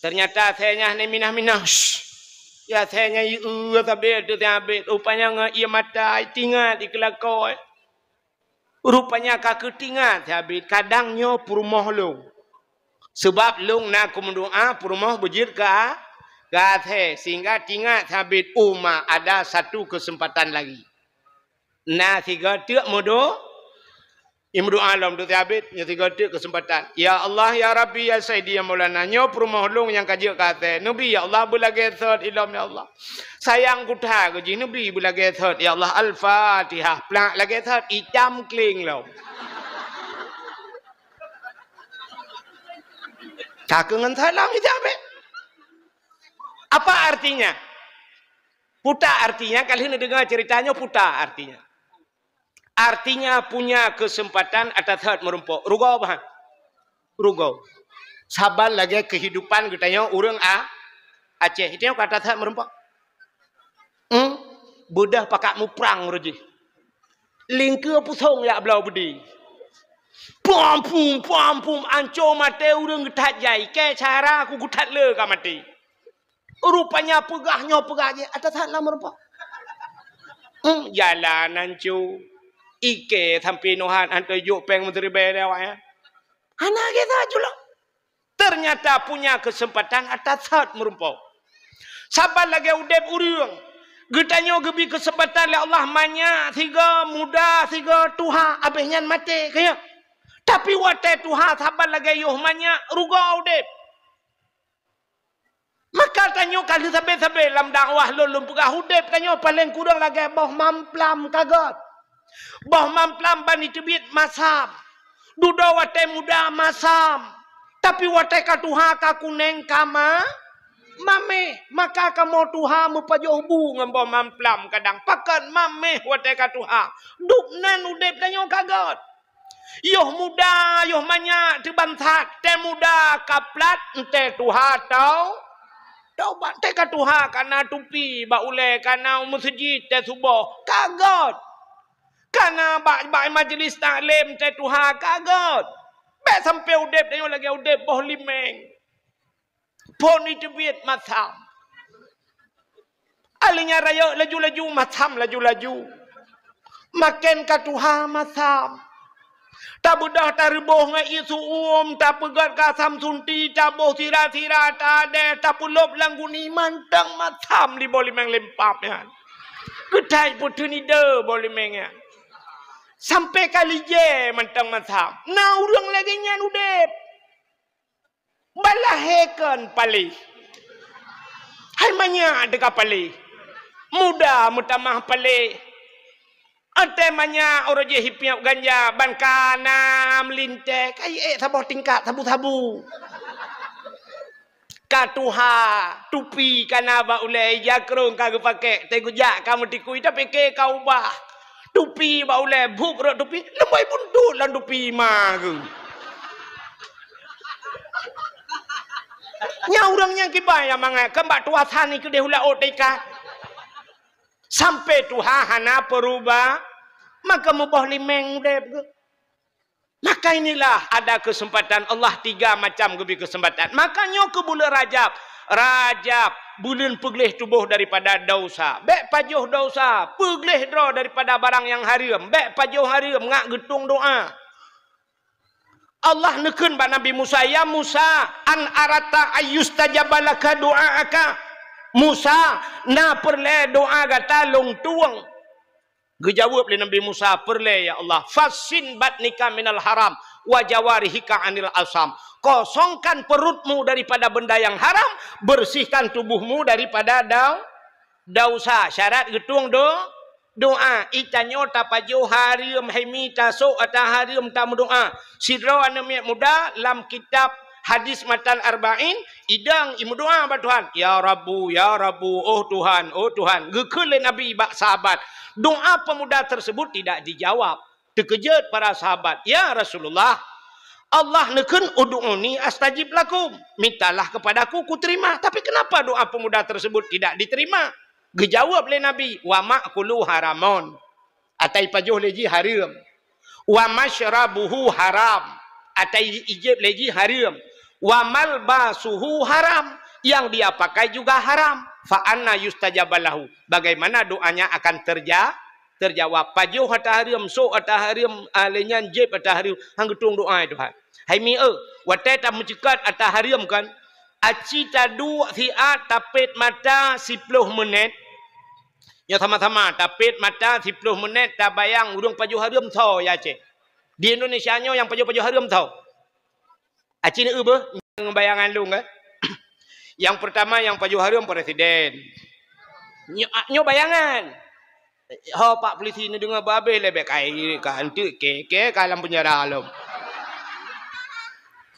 Ternyata asèe nyan hana minah-minah, shh. Ya asèe nyan ieu si Abed, si Abed. Rupanya ngon ie mata, itingat, ikeulakoe. Rupanya ka keutingat si Abed, kadang nyoe peurumoh lôn. Seubab lôn na kumeudoa peurumoh beujeuet ka, ka asèe, sehingga tingat si Abed, "Oh ma, ada satu kesempatan lagi." Na sigoe teuk meudo-, imeudoa lom tu si Abed, nyoe sigoe teuk kesempatan. "Ya Allah, ya Rabbi, ya Sayyidi, ya Maulana, nyoe peurumoh lôn nyang ka jeuet ka asèe. Neubi, ya Allah, beulagèe sot ilom, ya Allah." Sayang kuta keu jih, neubi beulagèe sot, ya Allah. Al-Fatihah. Plak lagèe sot, icam kling lom. Ka keu ngon sot lom icam, eh. Apa artinya? Puta artinya, kalau neudeungoe cerita nyoe puta artinya. Artinya punya kesempatan ata sot meurumpok. Rugoe bah. Rugoe. Saban lagèe kehidupan geutanyoe ureueng A-, Aceh. Itu nyoe ka ata sot meurumpok. Hmm? Beudoh pakat muprang uroe jih. Lingkeue pusong jak bloe beudé. Pom pum, pom pum, anco maté ureueng geuthat jai. Kèe cara ku geuthat le ka maté. Rupanya peugah nyoe peugah jih, ata sot lom meurumpok. Hmm, jalan anco. Ikèe sampoe nohat, han teuh jok pèng meusiribèe lé awak nyan. Hana geuh that culok. Ternyata punya kesempatan ata sot meurumpok. Saban lagèe udép ureueng. Geutanyoe geubri kesempatan lé Allah manyak sigoe, muda sigoe, tuha, abéh nyan maté, ka nyan. Tapi watée tuha saban lagée yoh manyak, rugoe udeb. Maka tanyoe ka lheueh sabe-sabe lam dakwah lôn, lôn peugah udeb tanyoe paleng kureueng lagée boh mamplam ka göt. Boh mamplam ban jiteubiet masam. Dudoe watée muda masam. Tapi watée ka tuha ka kuneng ka ma-, maméh. Maka kamoe tuha meupajoh bu ngon boh mamplam kadang. Pakon maméh watée ka tuha. Dubnan udeb tanyoe ka göt. Yoh muda, yoh manyak teubansat, tée muda ka plat, tée tuha tau-, taubat, tée ka tuha ka na tupi bak ulée, ka na u meuseujid tée suboh, ka göt. Ka na bak, bak majlis taklim tée tuha, ka göt. Bék sampoe udeb tanyoe lagée udeb boh limeng. Phon jiteubiet masam. Alinyan rayeuk laju-laju masam laju-laju. Maken ka tuha masam. Tabeudôh tareuboh ngon ié su'uem, tapeugét keu asam sunti, taboh sira-sira, tadeh, tapeulop lam guni mantong masam di boh limeng lempap nyan. Keutai peuteunide boh limeng nyan. Sampoe ka lijée mantong masam. Na ureuëng lagée nyan udeb. Balahé kon paléh. Hai manyak teuka paléh. Muda meutamah paléh. Até manyak uroe jih hipiep ganja ban ka na meulintée, ka ék saboh tingkat sabu-sabu. Ka tuha, tupi ka na bak ulée, ija krong ka geupakék, teugeujak ka meutikui, tapike ka ubah. Tupi bak ulée, buet rot tupi, leumoi buntut lam tupi ma geuh. Nyan ureuëng nyang kiban nyang mangat, kan bak tuha sani keudeh u laôt teuikat. Sampoe tuha hana peuruba, maka meuboh limeng udeb geuh. Maka inilah ada kesempatan Allah tiga macam geubri kesempatan. Maka nyoe keu buleuen Rajab. Rajab, buleuen peugleh tuboh daripada dosa. Bék pajoh dosa, peugleh droe daripada barang nyang hareuem. Bék pajoh hareuem, ngat geutueng doa. Allah neukheun bak Nabi Musa, "Ya Musa, an arata ayyustajaba laka du'aaka." Musa, na peureulée doa gata lôn tueng. Geujaweueb lé Nabi Musa, "Peureulée, ya Allah." "Fassin batnika minal haram, wa jawarihika anil asam." Kosongkan perutmu daripada benda yang haram, bersihkan tubuhmu daripada dau-, dosa. Syarat geutueng do-, doa. Itanyoe tapajoh hareuem, hai mi tasok ata hareuem tameudoa. Sidroe aneuk miet muda lam kitab hadis matan Arba'in, idong imeudoa bak Tuhan, "Ya Rabbu, ya Rabbu, oh Tuhan, oh Tuhan." Geukheun lé Nabi bak sahabat, doa pemuda tersebut tidak dijawab. Teukeujot para sahabat, "Ya Rasulullah, Allah neukheun, 'Ud'uni astajib lakum,' mintalah kepadaku, kuterima. Tapi kenapa doa pemuda tersebut tidak diterima?" Geujaweueb lé Nabi, "Wa ma'kuluhu haramun." Atai pajoh lé jih hareuem. "Wa masyrabuhu haram." Atai ijép lé jih hareuem. "Wa malbasuhu haram." Yang dia pakai juga haram. "Fa anna yustajabu lahu?" Bagaimana doanya akan terja-, terjawab? Pajoh ata hareuem, sok ata hareuem, ah, lé nyan jép ata hareuem, han geutueng doa, "Ya Tuhan." Hai mi eu, watée tameuceukat ata hareuem kan, aci taduek siat tapét mata siploh menit. Nyoe sama-sama tapét mata siploh menit, tabayang ureuëng pajoh hareuem soe ya céh. Di Indonesia nyoe nyang pajoh-pajoh hareuem soe. Aci neu beuh, nyang bayangan lôn, kan? Yang pertama nyang pajoh hareuem presiden. Nyo-, nyoe bayangan. Ho pak polisi neudeungoe beu habéh lé bék kai ka anteuk ke, ke ka lam penjara lom.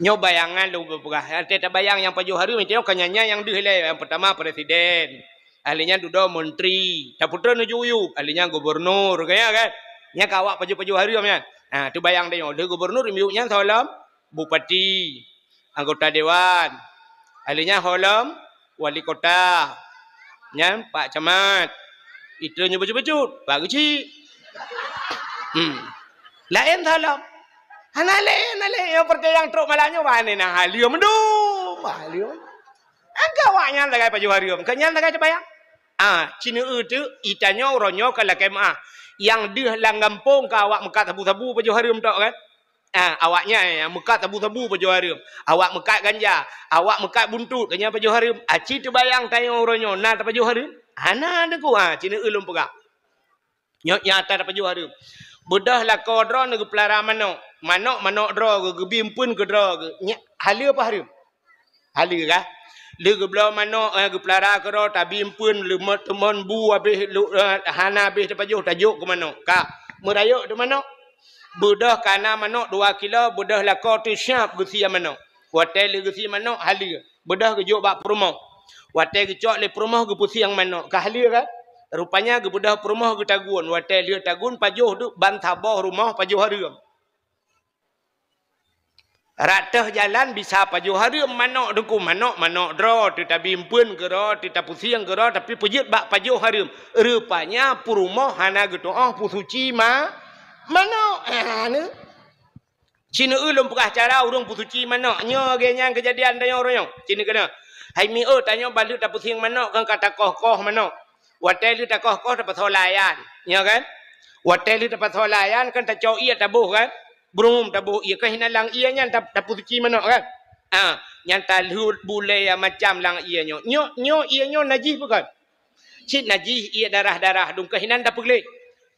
Nyoe bayangan lôn beupeugah. Até tabayang nyang pajoh hareuem, nyoe ka nyan nyang deuh lé. Yang pertama presiden. Ahli nyan dudoe menteri. Tapeutrön ujuk-ujuk. Ahli nyan gubernur, kan, ya, kan? Nyan ka awak pajoh-pajoh hareuem nyan. Ha, tu bayang tanyoe. Lheueh gubernur, miyueb nyan soe lom? Bupati, anggota dewan, ahli nyan ho lom, wali kota, nyan pak camat, itrön nyoe bacut-bacut, pak geuchik. Hmm. Laén ho lom. Hana lé, hana lé. Nyang peureutanyaan trok malam nyoe, bak na hareuem dum, hareuem. Angka awak nyan sagai pajoh hareuem, keu nyan sagai teubayang. Ah, ci neu teuk, itanyoe uroe nyoe ka lakée meuáh. Nyang deuh lam gampông ka awak meukat sabu-sabu pajoh hareuem tok kan? Ah, awak nyan nyang meukat sabu-sabu pajoh hareuem. Awak meukat ganja, awak meukat buntut, keu nyan pajoh hareuem. Aci teubayang tanyoe uroe nyoe na tapajoh hareuem? Hana teungku, ah, ci neu lôn peugah. Nyoe nyata tapajoh hareuem. Beudôh lakoe droeneuh geupeulara manok. Manok, manok droe geuh, geubi eumpeuen keu droe geuh. Nyak haleue apa hareuem? Haleue kah? Lheueh geubloe manok, eh, geupeulara keudroe, tabi eumpeuen, leumoh teumon bu, habéh lu-, eh, hana habéh tapajoh, tajok keu manok. Ka, meurayeuk teuh manok. Beudôh ka na manok dua kilo, beudôh lakoe teuh siap geusie manok. Watée lheueh geusie manok, haleue. Beudôh geujok bak peurumoh. Watée geucok lé peurumoh, geupeusieng manok. Ka haleue kan? Rupanya geubeudôh peurumoh geutagun. Watée lheueh tagun, pajoh teuk ban saboh rumoh pajoh hareuem. Rot teuh jalan bisa pajoh hareuem manok, Teungku, manok, manok droe, teuh tabi eumpeuen keudroe, teuh tapeusieng keudroe, tapi peujeuet bak pajoh hareuem. Rupanya peurumoh hana geutu'oh peusuci ma-, manok. Ah, neu. Ci neu lôn peugah cara ureuëng peusuci manok. Nyoe lagée nyan keujadian tanyoe uroe nyoe. Ci neu keunoe. Hai mi, oh, tanyoe ban lheueh tapeusieng manok kan ka takoh-koh manok. Watée lheueh takoh-koh tapasoe layan, nyo kan? Watée lheueh tapasoe layan kan tacok ié taboh kan? Brum taboh ié kan hinan lam ié nyan ta-, tapeusuci manok kan? Ah, nyan talheuet bulée macam lam ié nyoe. Nyoe, nyoe ié nyoe najih bukan? Cit najih ié darah-darah dum kan hinan tapeugleh.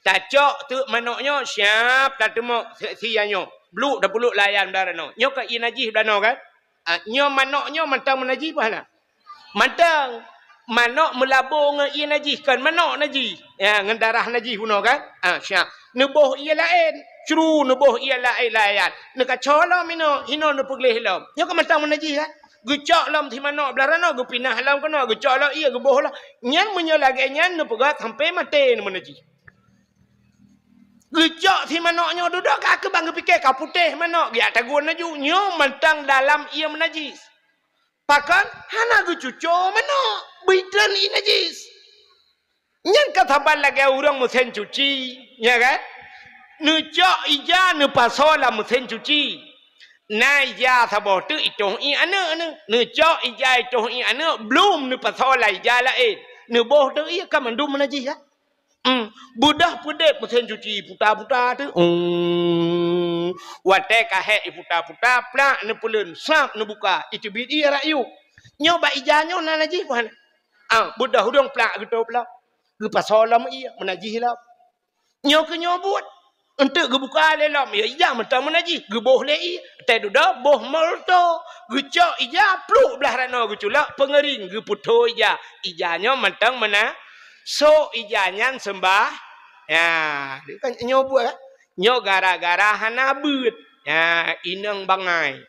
Tacok teuk manok nyoe siap tateumok si-, sia nyoe. Bluk tapuluk layan blah ranoe. Nyoe kan ié najih blah noe kan? Ah, nyoe manok nyoe mantong meunajih bah na? Mantong. Manok meulabo ngon ié najih, kon manok najih. Ya, ngon darah najih bunoe kan? Ah, siap. Neuboh ié laén, cru neuboh ié laén layan. Neukaco lom inoe, hinoe neupeugleh lom. Nyoe kan mantong meunajih kan? Geucok lom si manok blah ranoe, geupinah lom keunoe, geucok lom ié, geuboh lom. Nyan meunyoe lagée nyan neupeugah sampoe maté neumeunajih. Geucok si manok nyoe dudoe ka keuh ban geupike ka putéh manok, geujak tagun laju. Nyoe mantong dalam ié meunajih. Pakon? Hana geucuco manok, beuitrön ié najih. Nyan ka saban lagée ureuëng meusén cuci, ya kan? Neucok ija neupasoe lam meusén cuci. Na ija saboh teuk itoh ié aneuëk neu. Neucok ija itoh ié aneuëk, blum neupasoe lam ija laén. Neuboh teuk ié ka mandum meunajih kan? Hmm, beudôh peudép meusén cuci puta-puta teuk. Hmm, watée ka hék iputa-puta, plak neupeuleuen, sab neubuka, iteubiet ié rot yub. Nyoe bak ija nyoe na najih peue hana? Ah, beudôh udong plak geutôb lom. Geupasoe lom ié, meunajih lom. Nyoe keuh nyoe buet. Eunteuk geubuka lé lom, ya ija mantong meunajih, geuboh lé ié, teududoe boh molto, geucok ija, pluk blah ranoe geuculok, peungeuring, geupeutho ija. Ija nyoe mantong meuna-, sok ija nyan seumbah. Ya, kan nyoe buet kan? Nyoe gara-gara hana beuet. Ya, inong bangai.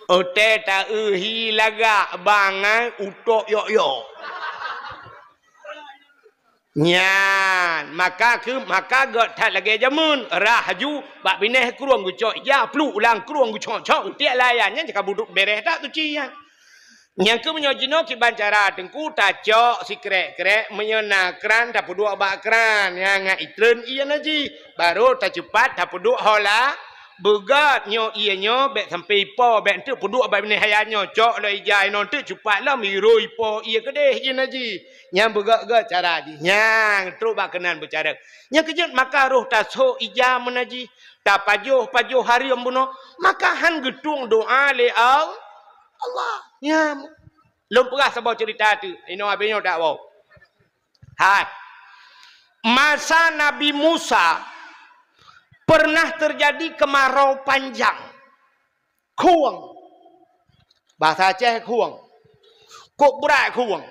Ote ta-eu hi lagak bangai utok yok-yok. Nyan, maka keu, maka gét that lagée jameun, rhah ju bak binéh krueng geucok ija, pluk lam krueng geucok-cok, tiek layan nyan jaka buduk bereh that tuci nyan. Nyang keu meunyoe jinoe kiban cara teungku tacok sikrek-krek, meunyoe na kran tapeuduek bak kran, nyang ngat itreun ié najih, barô taceupat tapeuduek hola beugét nyoe ié nyoe bék sampai ipo, bék enteuk peuduek bak binéh ayah nyoe, cok lom ija inoe enteuk cupat lom iroi ipo ié keudeh ié najih. Nyang beugét-gét cara jih, nyang trok bak keunan beucara. Nyang keujeuet maka roh tasok ija meunajih, tapajoh-pajoh hareuem bunoe, maka han geutueng doa lé Al-, Allah. Nyang Lôn peugah saboh ceurita teuk, inoe abéh nyoe dak woe. Hai. Masa Nabi Musa pernah terjadi kemarau panjang. Khueng. Bahasa Aceh khueng. Kok brat khueng.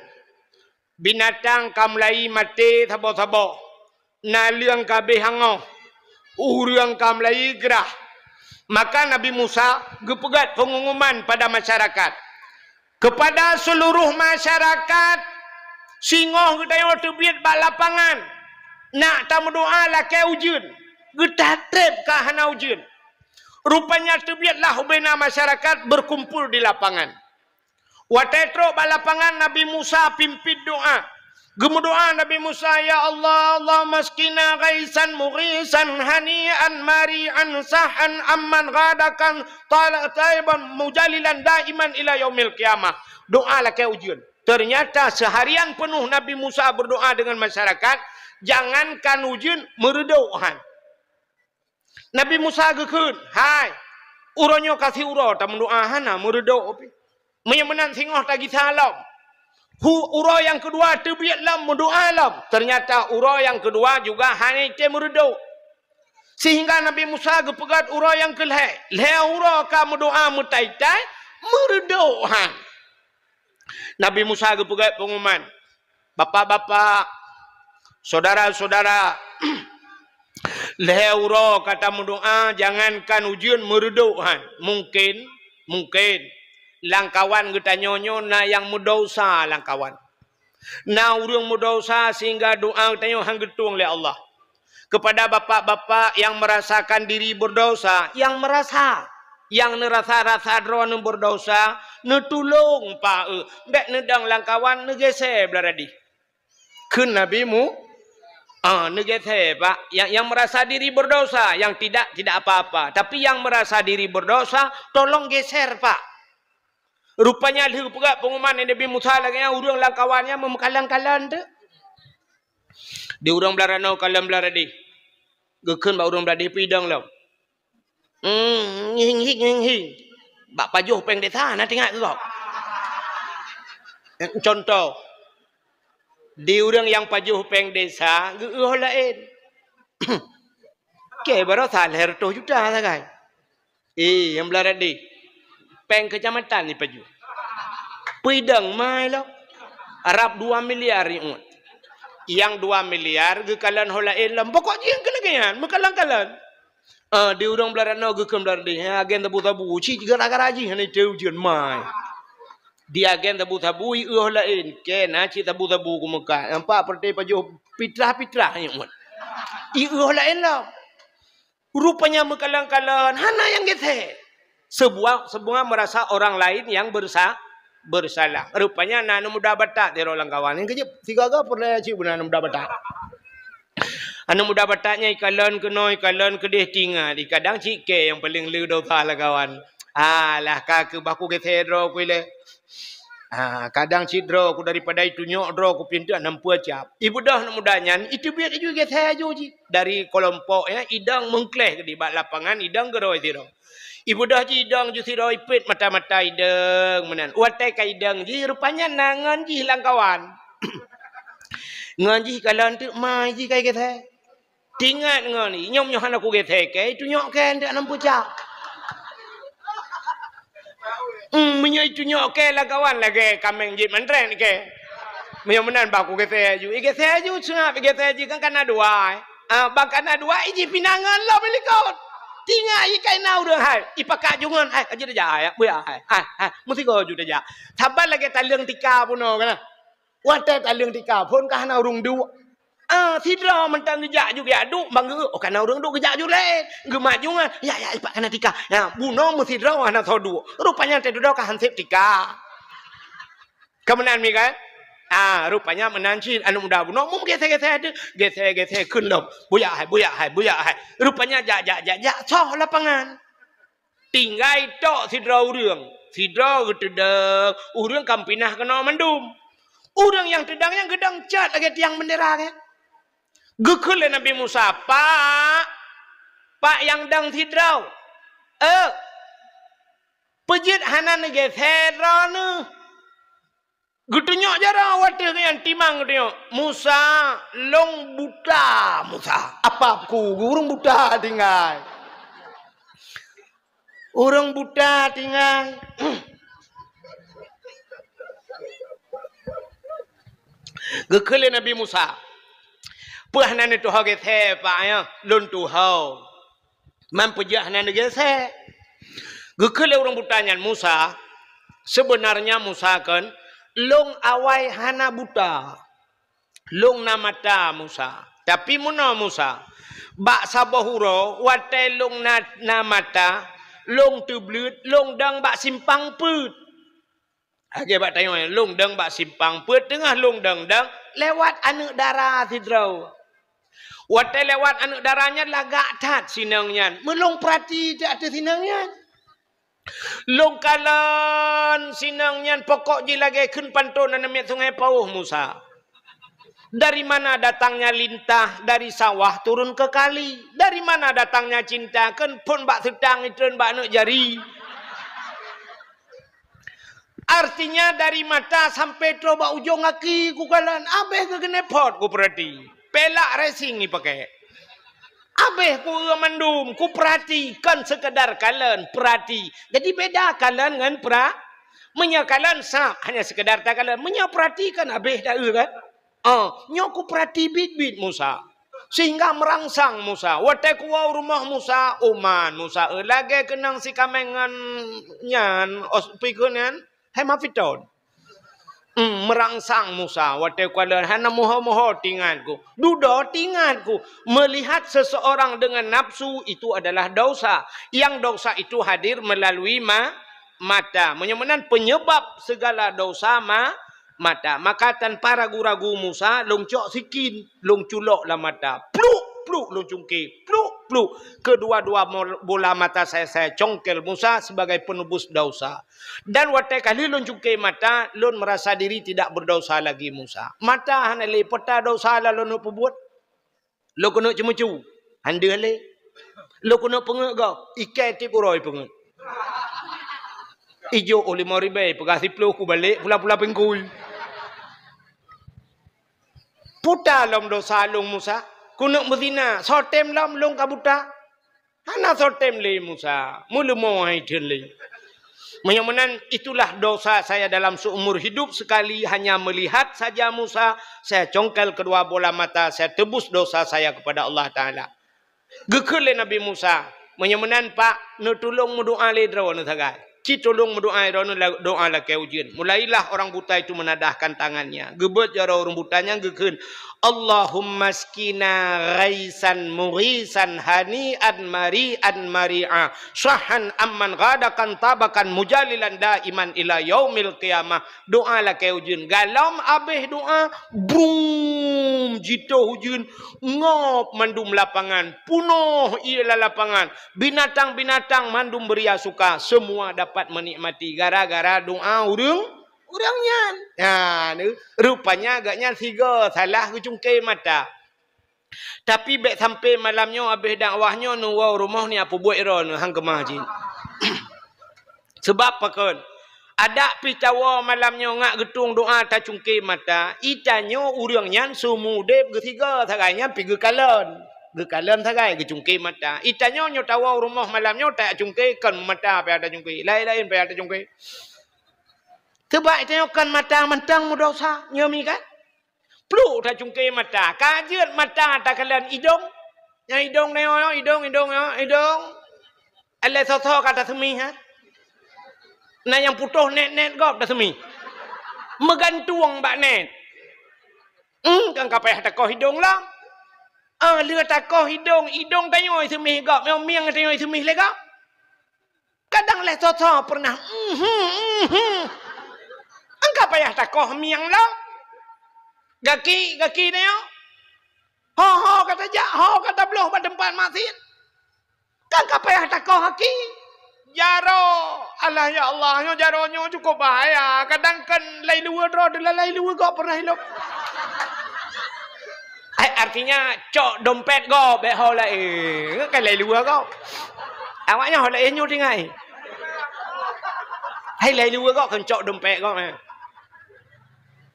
Binatang ka mulai maté saboh-saboh. Naleueng ka abéh angoh, ureuëng ka meulayeue grah. Maka Nabi Musa geupeugét peungumuman pada masyarakat, kepada seluruh masyarakat, singoh geutanyoe teubiet bak lapangan, nak tameudoá lakée ujeuen, geutatép ka hana ujeuen. Rupanya teubietlah ubena masyarakat berkumpul di lapangan. Watée trok bak lapangan, Nabi Musa pimpin doá. Geumeudoá Nabi Musa, "Ya Allah, Allahumma askina ghaisan mughisan hani'an mari'an sahan amman ghadakan tala taiban mujalilan daiman ila yaumil qiyamah." Doá lakée ujeuen. Ternyata seharian penuh Nabi Musa berdoa dengan masyarakat, jangankan ujeuen, meureudok han. Nabi Musa geukheun, "Hai, uroe nyoe ka siuroe tameudoá hana meureudok pih. Meunyoe meunan singoh tagisa lom." Hu-, uroe nyang keudua teubiet lom, meudoa lom. Ternyata uroe nyang keudua juga hana jitem meureudok. Sehingga Nabi Musa geupeugét uroe nyang keulhée, lhée uroe ka meudoa meutai-tai, meureudok han. Nabi Musa geupeugét pengumuman, "Bapak-bapak, saudara-saudara, lhée uroe ka tameudoa, jangankan ujeuen, meureudok han. Mungkin, mungkin lamkawan geutanyoe nyoe na nyang meudesya lamkawan. Na ureuëng meudesya sehingga doa geutanyoe han geutueng lé Allah. Kepada bapak-bapak yang merasakan diri berdosa, yang merasa, yang neurasa-rasa droeneuh berdosa, neutulông, Pak, eh, bék neudong lamkawan, neugése blah radih." Kheun Nabi Mu-, ah, neugése, Pak. Yang, yang merasa diri berdosa, yang tidak, tidak apa-apa. Tapi yang merasa diri berdosa, tolong geser, Pak. Rupanya lheueh peugah pengumuman Nabi Musa lagée nyan, ureuëng lamkawan nyan meumeukalon-kalon teuk. Di ureuëng blah ranoe kalon blah radih. Geukheun bak ureuëng blah radih, "Peue idong lom?" "Hmm, hing, hing, hing, hing." Bak pajoh péng desa na teuingat keu gob. Contoh, di ureuëng nyang pajoh péng desa geu-eu ho laén. Ke barosa lhée reutôh juta sagai. Eh, nyang blah radih. Péng keucamatan jipajoh. Peue idong mai lom. Rab dua miliar iuet. Nyang dua miliar geukalon ho laén lom. Pokok jih keu lagée nyan, meukalon-kalon. Ah, di ureuëng blah ranoe geukheun blah radih. Ya, agen sabu-sabu. Cit gara-gara jih hana teu ujeuen mai. Di agen sabu-sabu, ieu ho laén. Ke na cit sabu-sabu keu Mekah. Nampak peureute pajoh pitrah-pitrah iuet. Ieu ho laén lom. Rupanya meukalon-kalon, hana nyang geusé. Sebuah, semua merasa orang lain yang bersa-, bersalah. Rupanya na aneuk muda Batak sidroe lam kawan. Nyang keujeuet, sigoe-goe peureulée cit beuna aneuk muda Batak. Aneuk muda Batak nyan ikalon keunoe, ikalon keudeh, tingat, kadang cit ke nyang paleng le dosa lam kawan. Alah, ka keuh bah kugése droe ku ilée. Ha, kadang cit droe ku daripada itunyok droe ku pintoe hana meupeue cap. Ibeudôh aneuk muda nyan, iteubiet laju igése laju jih. Dari keulompok nyan, idong meungkléh keudeh bak lapangan, idong geurôi sidroe. Ibeudôh jih idong ju sidroe, ipét mata-mata idong meunan. Watée ka idong jih, rupanya na ngon jih lam kawan. Ngon jih kalon teuk mai jih ka igése. Tingat ngon i, nyoe meunyoe hana kugése ke, itunyok ke, ndak nam pucak. Hmm, meunyoe itunyok ke lam kawan lagée kaméng jih mantren ke. Meunyoe meunan bah kugése laju. Igése laju seungab, igése laju kan kana dua, eh. Ah, bah kana dua, iji pinangan lom likot. Tingat i kaina ureuëng hai, ipakat jungon hai, aja tajak hai, buya hai, hai, hai, meusigoe ju tajak. Saban lagée taleueng tika bunoe kana. Watée taleueng tika phon ka hana ureuëng duek. Ah, sidroe mantong geujak ju geujak duek, bang geu, oh, kana ureuëng duek geujak ju laén. Geumat jungan, ya, ya, ipat kana tika. Ya, bunoe meusidroe hana soe duek. Rupanya teududoe ka hanseb tika. Ka meunan mi kan? Ah, rupanya meunan cit aneuk muda bunoe mum gésé-gésé tu. Gésé-gésé kheun lom. Buya hai, buya hai, buya hai. Rupanya jak, jak, jak, jak, soh lapangan. Tinggai tok sidroe ureuëng. Sidroe geuteudong, ureuëng ka pinah keunoe mandum. Ureuëng nyang teudong nyan geudong cot lagée tiang beundera nyan. Geukheun lé Nabi Musa, "Pak, Pak nyang dong sidroe. Eh, peujeuet hana neugése droeneuh." Geutunyok jaroe watée nyan timang geutunyok. "Musa, lôn buta, Musa." Apa ku, ureuëng buta tinggai. Ureuëng buta tinggai. Geukheun lé Nabi Musa, "Peue hana neutuho gésé, Pak, ya? Lôn tuho." Man peujeuet hana neugésé. Geukheun lé ureuëng buta nyan, "Musa, seubeunarnya Musa kon, lôn awai hana buta. Lôn na mata, Musa. Tapi meunoe, Musa, bak saboh uroe watée lôn na, na mata, lôn teubleuet, lôn dong bak simpang peuet." Lagée bak tanyoe, lôn dong bak simpang peuet teungoh lôn dong-dong, lewat aneuk dara sidroe. Watée lewat aneuk dara nyan lagak that sinong nyan. Meulôn peurati that ateueh sinong nyan. Lôn kalon sinong nyan pokok jih lagée kheun panton aneuk miet sungai paoh Musa. Dari mana datangnya lintah dari sawah turun ke kali? Dari mana datangnya cinta kheun phon bak seutang itreun bak aneuk jari? Artinya dari mata sampai troh bak ujong gaki kukalon, abéh keuneuk phot kupeurati. Pelak racing jipakè. Abéh kueu mandum, kupeurati, kon sekedar kalon, peurati. Jadi beda kalon ngon pera-, meunyoe kalon sab, hanya sekedar takalon. Meunyoe peurati kan abéh taeu kan? Oh, nyoe kupeurati biet-biet Musa. Sehingga merangsang Musa. Watèe kuwoe u rumoh Musa, uman Musa, eh, lagèe keunong sikameng ngon nyan, os-, pikon nyan, hermaphroditus. Hmm, merangsang Musa. Watèe kukalon hana moho-moho tingatku. Dudoe tingatku. Melihat seseorang dengan nafsu itu adalah dosa. Yang dosa itu hadir melalui ma-, mata. Meunyoe meunan penyebab segala dosa ma-, mata. Maka tanpa ragu-ragu Musa lôn cok sikin, lôn culok lam mata. Pluk, pluk lôn cungké. Pluk, pluk. Kedua-dua mol-, bola mata saya, saya congkel Musa sebagai penebus dosa. Dan watèe ka lheueh lôn cungké mata, lôn merasa diri tidak berdosa lagi Musa. Mata hana lé, peue ta dosa lôn peubuet? Lôn keuneuk ceumeucue, han deuh lé. Lôn keuneuk peungeut gob, ikai tiep uroe peungeut. Ijok oh limong ribèe, peugah siplôh kubalek pula-pula pingkui. Peue ta lom dosa lôn Musa, keuneuk meuzina, soe tem lom lôn ka buta. Hana soe tem lé Musa, meuleumo hai theun lé. Meunyoe meunan, itulah dosa saya dalam seumur hidup sekali hanya melihat saja Musa, saya congkel kedua bola mata, saya tebus dosa saya kepada Allah Taala. Geukheun lé Nabi Musa, meunyoe meunan, Pak, neutulông meudoa lé droeneuh sagai. Ci tulông meudoa droeneuh la-, doa lakèe ujeuen. Mulailah orang buta itu menadahkan tangannya. Geubeuet jaroe ureueng buta nyan geukheun, "Allahumma askina ghaisan mughisan hani'an mari'an mari'a, sahhan amman ghadakan tabakan mujalilan daiman ila yaumil qiyamah." Doa lakèe ujeuen. Galom abéh doa, brum, jitoh ujeuen, ngop mandum lapangan, punoh ie lam lapangan. Binatang-binatang mandum beuria suka, semua dapat menikmati gara-gara doa ureueng, ureueng nyan. Ha, ni, rupanya agak nyan sigoe salah geucungké mata. Tapi bèk sampai malam nyoe abéh dakwah nyoe neuwoe rumoh ni apeubuet droeneuh han keumah jih. Sebab pakon? Adak pih tawoe malam nyoe ngat geutueng doa tacungké mata, itanyoe ureueng nyan seumudép geusigoe sagai nyan pih geukalon. Geukalon sagai geucungké mata. Itanyoe nyoe tawoe rumoh malam nyoe tacungké kon mata pih tacungké, laén-laén pih tacungké. Sebab itanyoe kon mata mantong meudosa, nyoe mi kan? Pluk tacungké mata, ka jeuet mata takalon idong. Nyang idong nyoe, idong, idong nyoe, idong. Alah soe-soe ka taseumih, ha? Na nyang putôh nèt-nèt gob taseumih. Meugantung bak nèt. Hmm, kan ka payah takoh idong lom. Ah, lheueh takoh idong, idong tanyoe seumih gob, nyang mieng tanyoe seumih lé gob. Kadang lé soe-soe pernah, mhm, mhm. Angka payah takoh mieng lom. Gaki, gaki nyoe. Ho, ho ka tajak, ho ka tabloh bak teumpat maksiet. Kan ka payah takoh gaki. Jaroe, alah ya Allah, nyoe jaroe nyoe cukup bahaya. Kadang kan lai luwa droe, lai luwa gob pernah ilop. Ai, artinya cok dompet gob, bèk ho laén. Kan lai luwa gob. Awak nyan ho laén nyoe tinggai. Hai, lai luwa gob kan cok dompet gob, eh.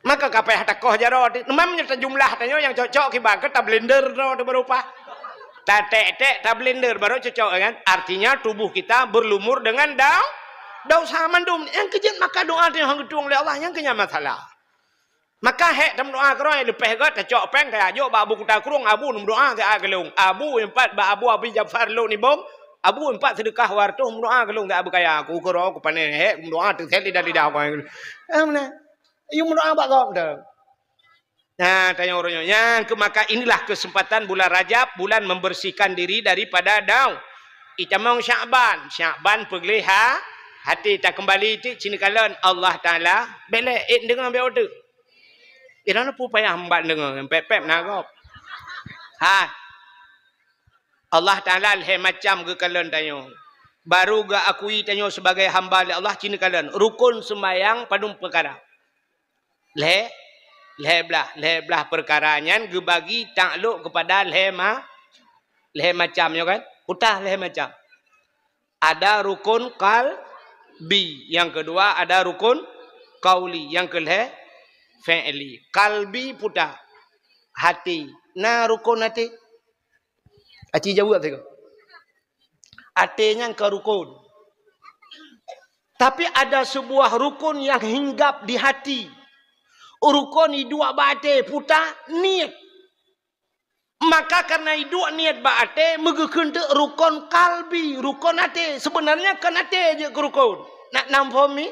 Maka ka payah takoh jaroe. Memang nyoe tajumlah tanyoe nyang cocok kiban ke tablender droe teuh baru paih. Tatek-tek tablender baru cocok, kan? Artinya tubuh kita berlumur dengan dau-, dosa mandum. Nyang keujeuet maka doa teuh han geutueng lé Allah, nyang keunyan masalah. Maka hék tameudoa keudroe, leupeh gét tacok péng tajak jok bak Abu Kuta Krueng, Abu neumeudoa siat keu lôn. Abu nyoe pat bak Abu Abi Jafar Lhokseumawe Nibong, Abu nyoe pat seudeukah dua ratus meudoa keu lôn siat beukaya. Ku keudroe ku pané hék meudoa teuh sét lidah-lidah ku. Eh, meunan. Yue meudoa bak gob teuh. Nah, tanyoe uroe nyoe. Nyang keu maka inilah kesempatan bulan Rajab, bulan membersihkan diri daripada dau-, itamong Syakban. Syakban peugleh ha-, hati takeumbali ti cit neukalon Allah Taala. Bèk lé, eh, deungoe bèk uteuk. Inan peue payah mbak deungoe, pép-pép na gob. Ha. Allah Taala lhèe macam geukalon tanyoe. Baru geuakui tanyoe sebagai hamba lé Allah cit neukalon. Rukun seumayang padum peukara. Lhèe, lhèe blah, lhèe blah peukara nyan geubagi taklok keupada lhèe ma-, lhèe macam nyoe kan? Peue ta lhèe macam. Ada rukun qalbi, nyang keudua ada rukun Qauli, nyang keu lhèe fi'li. Qalbi puta. Hati. Na rukon hati? Aci jaweueb sigoe. Até nyan ka rukon. Tapi ada sebuah rukun yang hinggap di hati. Rukon iduek bak até, puta, niet. Maka karena iduek niet bak até, meugeukheun teuk rukon kalbi, rukon até. Sebenarnya kon até jeuet keu rukon. Nak nam phom mi?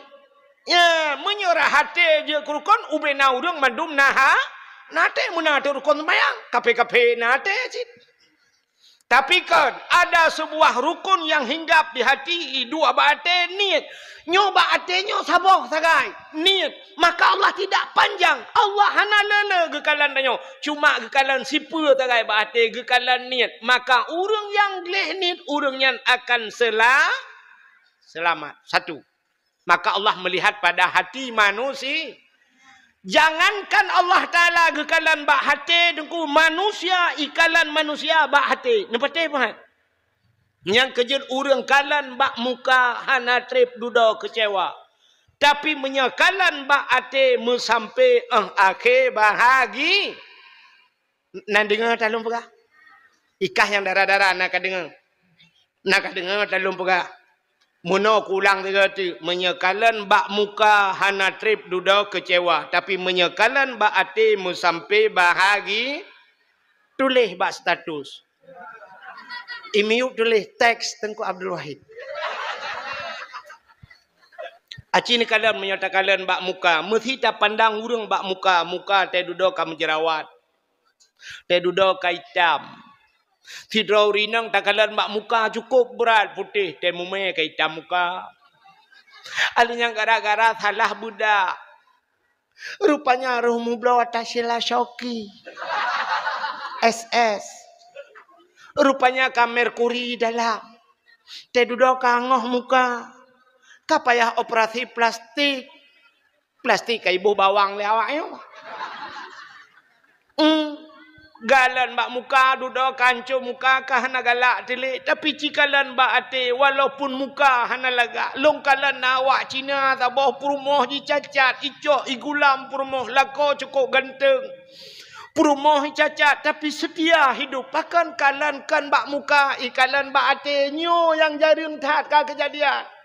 Ya, meunyoe rah até jeuet keu rukon, ubé na ureuëng mandum na ha-, na até, meunan teuk rukon sembahyang. Kaphé-kaphé na até cit. Tapi kan ada sebuah rukun yang hinggap di hati, iduek bak até, niet. Nyoe bak até nyoe saboh sagai, niet. Maka Allah tidak panjang. Allah hana le-le geukalon tanyoe. Cuma geukalon sipeue sagai bak até, geukalon niet. Maka ureuëng nyang gleh niet, ureuëng nyan akan sela-, selamat. Satu. Maka Allah melihat pada hati manusia. Jangankan Allah Taala geukalon bak até, Teungku, manusia ikalon manusia bak até. Neupatéh pahat? Nyang keujeuet ureuëng kalon bak muka hana treb dudoe keucewa. Tapi meunyoe kalon bak até meusampé 'oh akhé bahagi. Na deungoe ta lôn peugah? Ikah nyang dara-dara na ka deungoe. Na ka deungoe ta lôn peugah. Meunoe kuulang sigoe teuk, meunyoe kalon bak muka hana treb dudoe keucewa, tapi meunyoe kalon bak até meusampé bahagi, tuléh bak status. Imiyup tuléh teks Teungku Abdul Wahid. Aci neukalon meunyoe takalon bak muka, meusi tapandang ureuëng bak muka, muka teududoe ka meujerawat. Teududoe ka itam. Sidroe ureuëng inong takalon bak muka cukôp brat putéh, teuh mumè ka itam muka. Alèh nyan gara-gara salah beudak. Rupanya roh mubloe ata Sheila Shawky. S S. Rupanya ka merkuri dalam. Teududoe ka ngoh muka. Ka payah operasi plastik. Plastik ka iboh bawang lé awak nyoe. Hmm. Galon bak muka, dudoe ka hancô muka, ka hana galak tilék, tapi ci kalon bak até, walaupun muka hana lagak. Lôn kalon na awak Cina saboh peurumoh jicacat, icok igulam peurumoh, lakoe cukôp ganteng. Peurumoh jicacat, tapi seutia hidup. Pakon kalon kon bak muka, ikalon bak até, nyoe nyang jareueng that ka keujadian.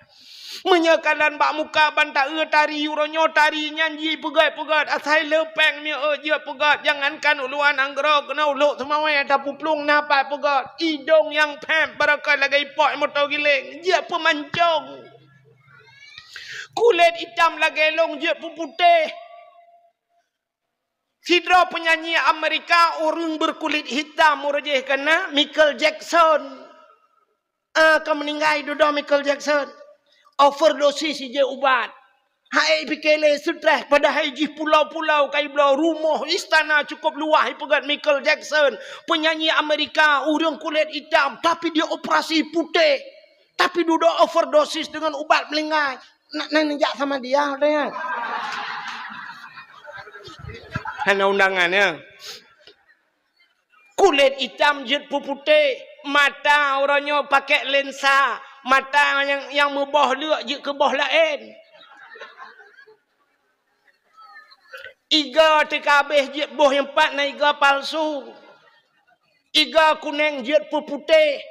Meunyoe kalon bak muka ban taeu tari, uroe nyoe tari nyan jipeugét-peugét, asai le péng mieu jeuet peugét, jangankan uluan nanggroe keunoe u Lhokseumawe tapuplueng na pat peugét. Idong nyang phép barokon lagée ipok moto giléng, jeuet peumancong. Kulét itam lagée lông, jeuet peuputéh. Sidroe peunyanyi Amerika, ureuëng beukulit hitam, uroe jih keunan Michael Jackson. Ah, ka meuninggai dudoe Michael Jackson. Overdosis ijeuet ubat. Hai pike lé seutreh, padahai jih pulau-pulau ka ibloe, rumoh, istana cukôp luwah ipeugét Michael Jackson, peunyanyi Amerika, ureuëng kulét itam, tapi dia operasi putéh. Tapi dudoe overdosis deungon ubat meuninggai. Nak, nak neujak sama dia, udah ya. Hana undangan, ya. Kulét itam jeuet peuputéh, mata uroe nyoe pakai lensa, mata nyang, nyang meuboh leuk jeuet keu boh laén. Iga teuka habéh jeuet boh nyang pat na iga palsu. Iga kunéng jeuet peuputéh.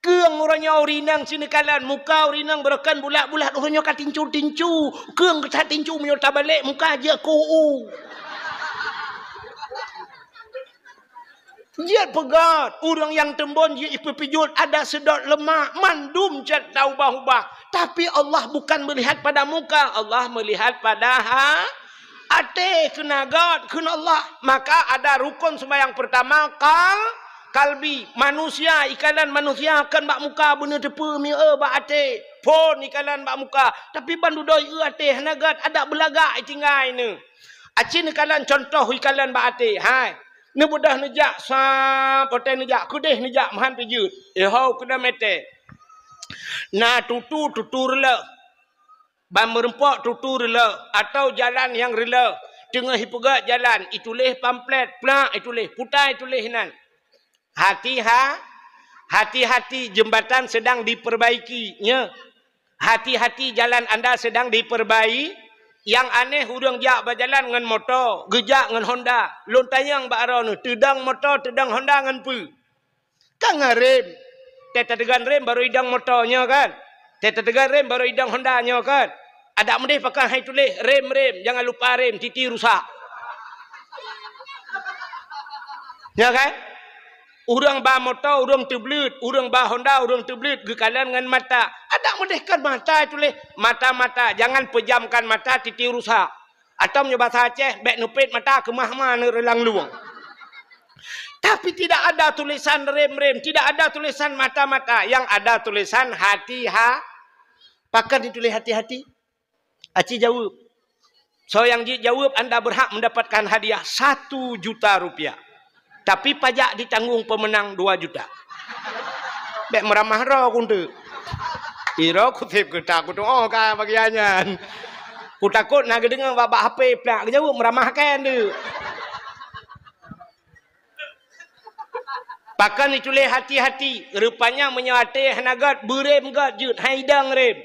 Keueng uroe nyoe ureuëng inong sineukalan, muka ureuëng inong barokon bulat-bulat, uroe nyoe ka tincu-tincu. Keueng ka tincu, meunyoe tabalek muka jeuet keu u. Jeuet peugét, ureuëng nyang teumbon jeuet ipeupijot, ada seudot leumak, mandum cit taubah-ubah. Tapi Allah bukan melihat pada muka, Allah melihat pada ha-, até keunan gét kheun Allah. Maka ada rukon sumbayang pertama, kal-, kalbi. Manusia, ikalon manusia kon bak muka beuneuteupeu mieu bak até. Phon ikalon bak muka. Tapi ban dudoe ieu até hana gét, adak beulagak itinggai neu. Aci neukalon contoh ikalon bak até. Hai. Neubeudôh neujak sa, poté neujak, keudeh neujak, meuhan pijeuet. Eh, ho, keunan mete. Na tutu, tutu reulôh. Ban meurumpok tutu reulôh atau jalan nyang reulôh, teungoh ipeugét jalan, ituléh pamflet, plak, ituléh, puta ituléh nan. Hati-ha-, hati-hati, jembatan sedang diperbaiki, nya. Hati-hati, jalan anda sedang diperbai-, Nyang aneh, ureuëng jak bak jalan ngon moto, geujak ngon Honda. Lôn tanyong bak droeneuh, teudong moto, teudong Honda ngon peue? Kan ngon rem. Teuteugét rem baru idong moto nyoe kan? Teuteugét rem baru idong Honda nyoe kan? Adak meudeh pakon hai tuléh rem-rem, jangan lupa rem, titi rusak. Ya kan? Ureuëng ba moto, ureuëng teubleuet, ureuëng ba Honda, ureuëng teubleuet, geukalon ngon mata. Adak meudeh kan mata tuléh, mata-mata, jangan pejamkan mata, titi rusak. Atau meunyoe basa Aceh, bék neupet mata keumah ma neureulang lueng. Tapi tidak ada tulisan rem-rem, tidak ada tulisan mata-mata, yang ada tulisan hati-ha-, pakon dituléh hati-hati? Aci jaweueb. Soe nyang jijaweueb, anda berhak mendapatkan hadiah satu juta rupiah. Tapi pajak ditanggung pemenang dua juta. Bék meuramah droe kunteuk. Iroe kuseb keuta kutuoh ka bagian nyan. Kutakot na geudeungoe bak-bak H P plak geujaweueb meuramah keu nyan. Pakon dituléh hati-hati, rupanya meunyoe até hana gét, beurem gét jeuet, hai idong rem.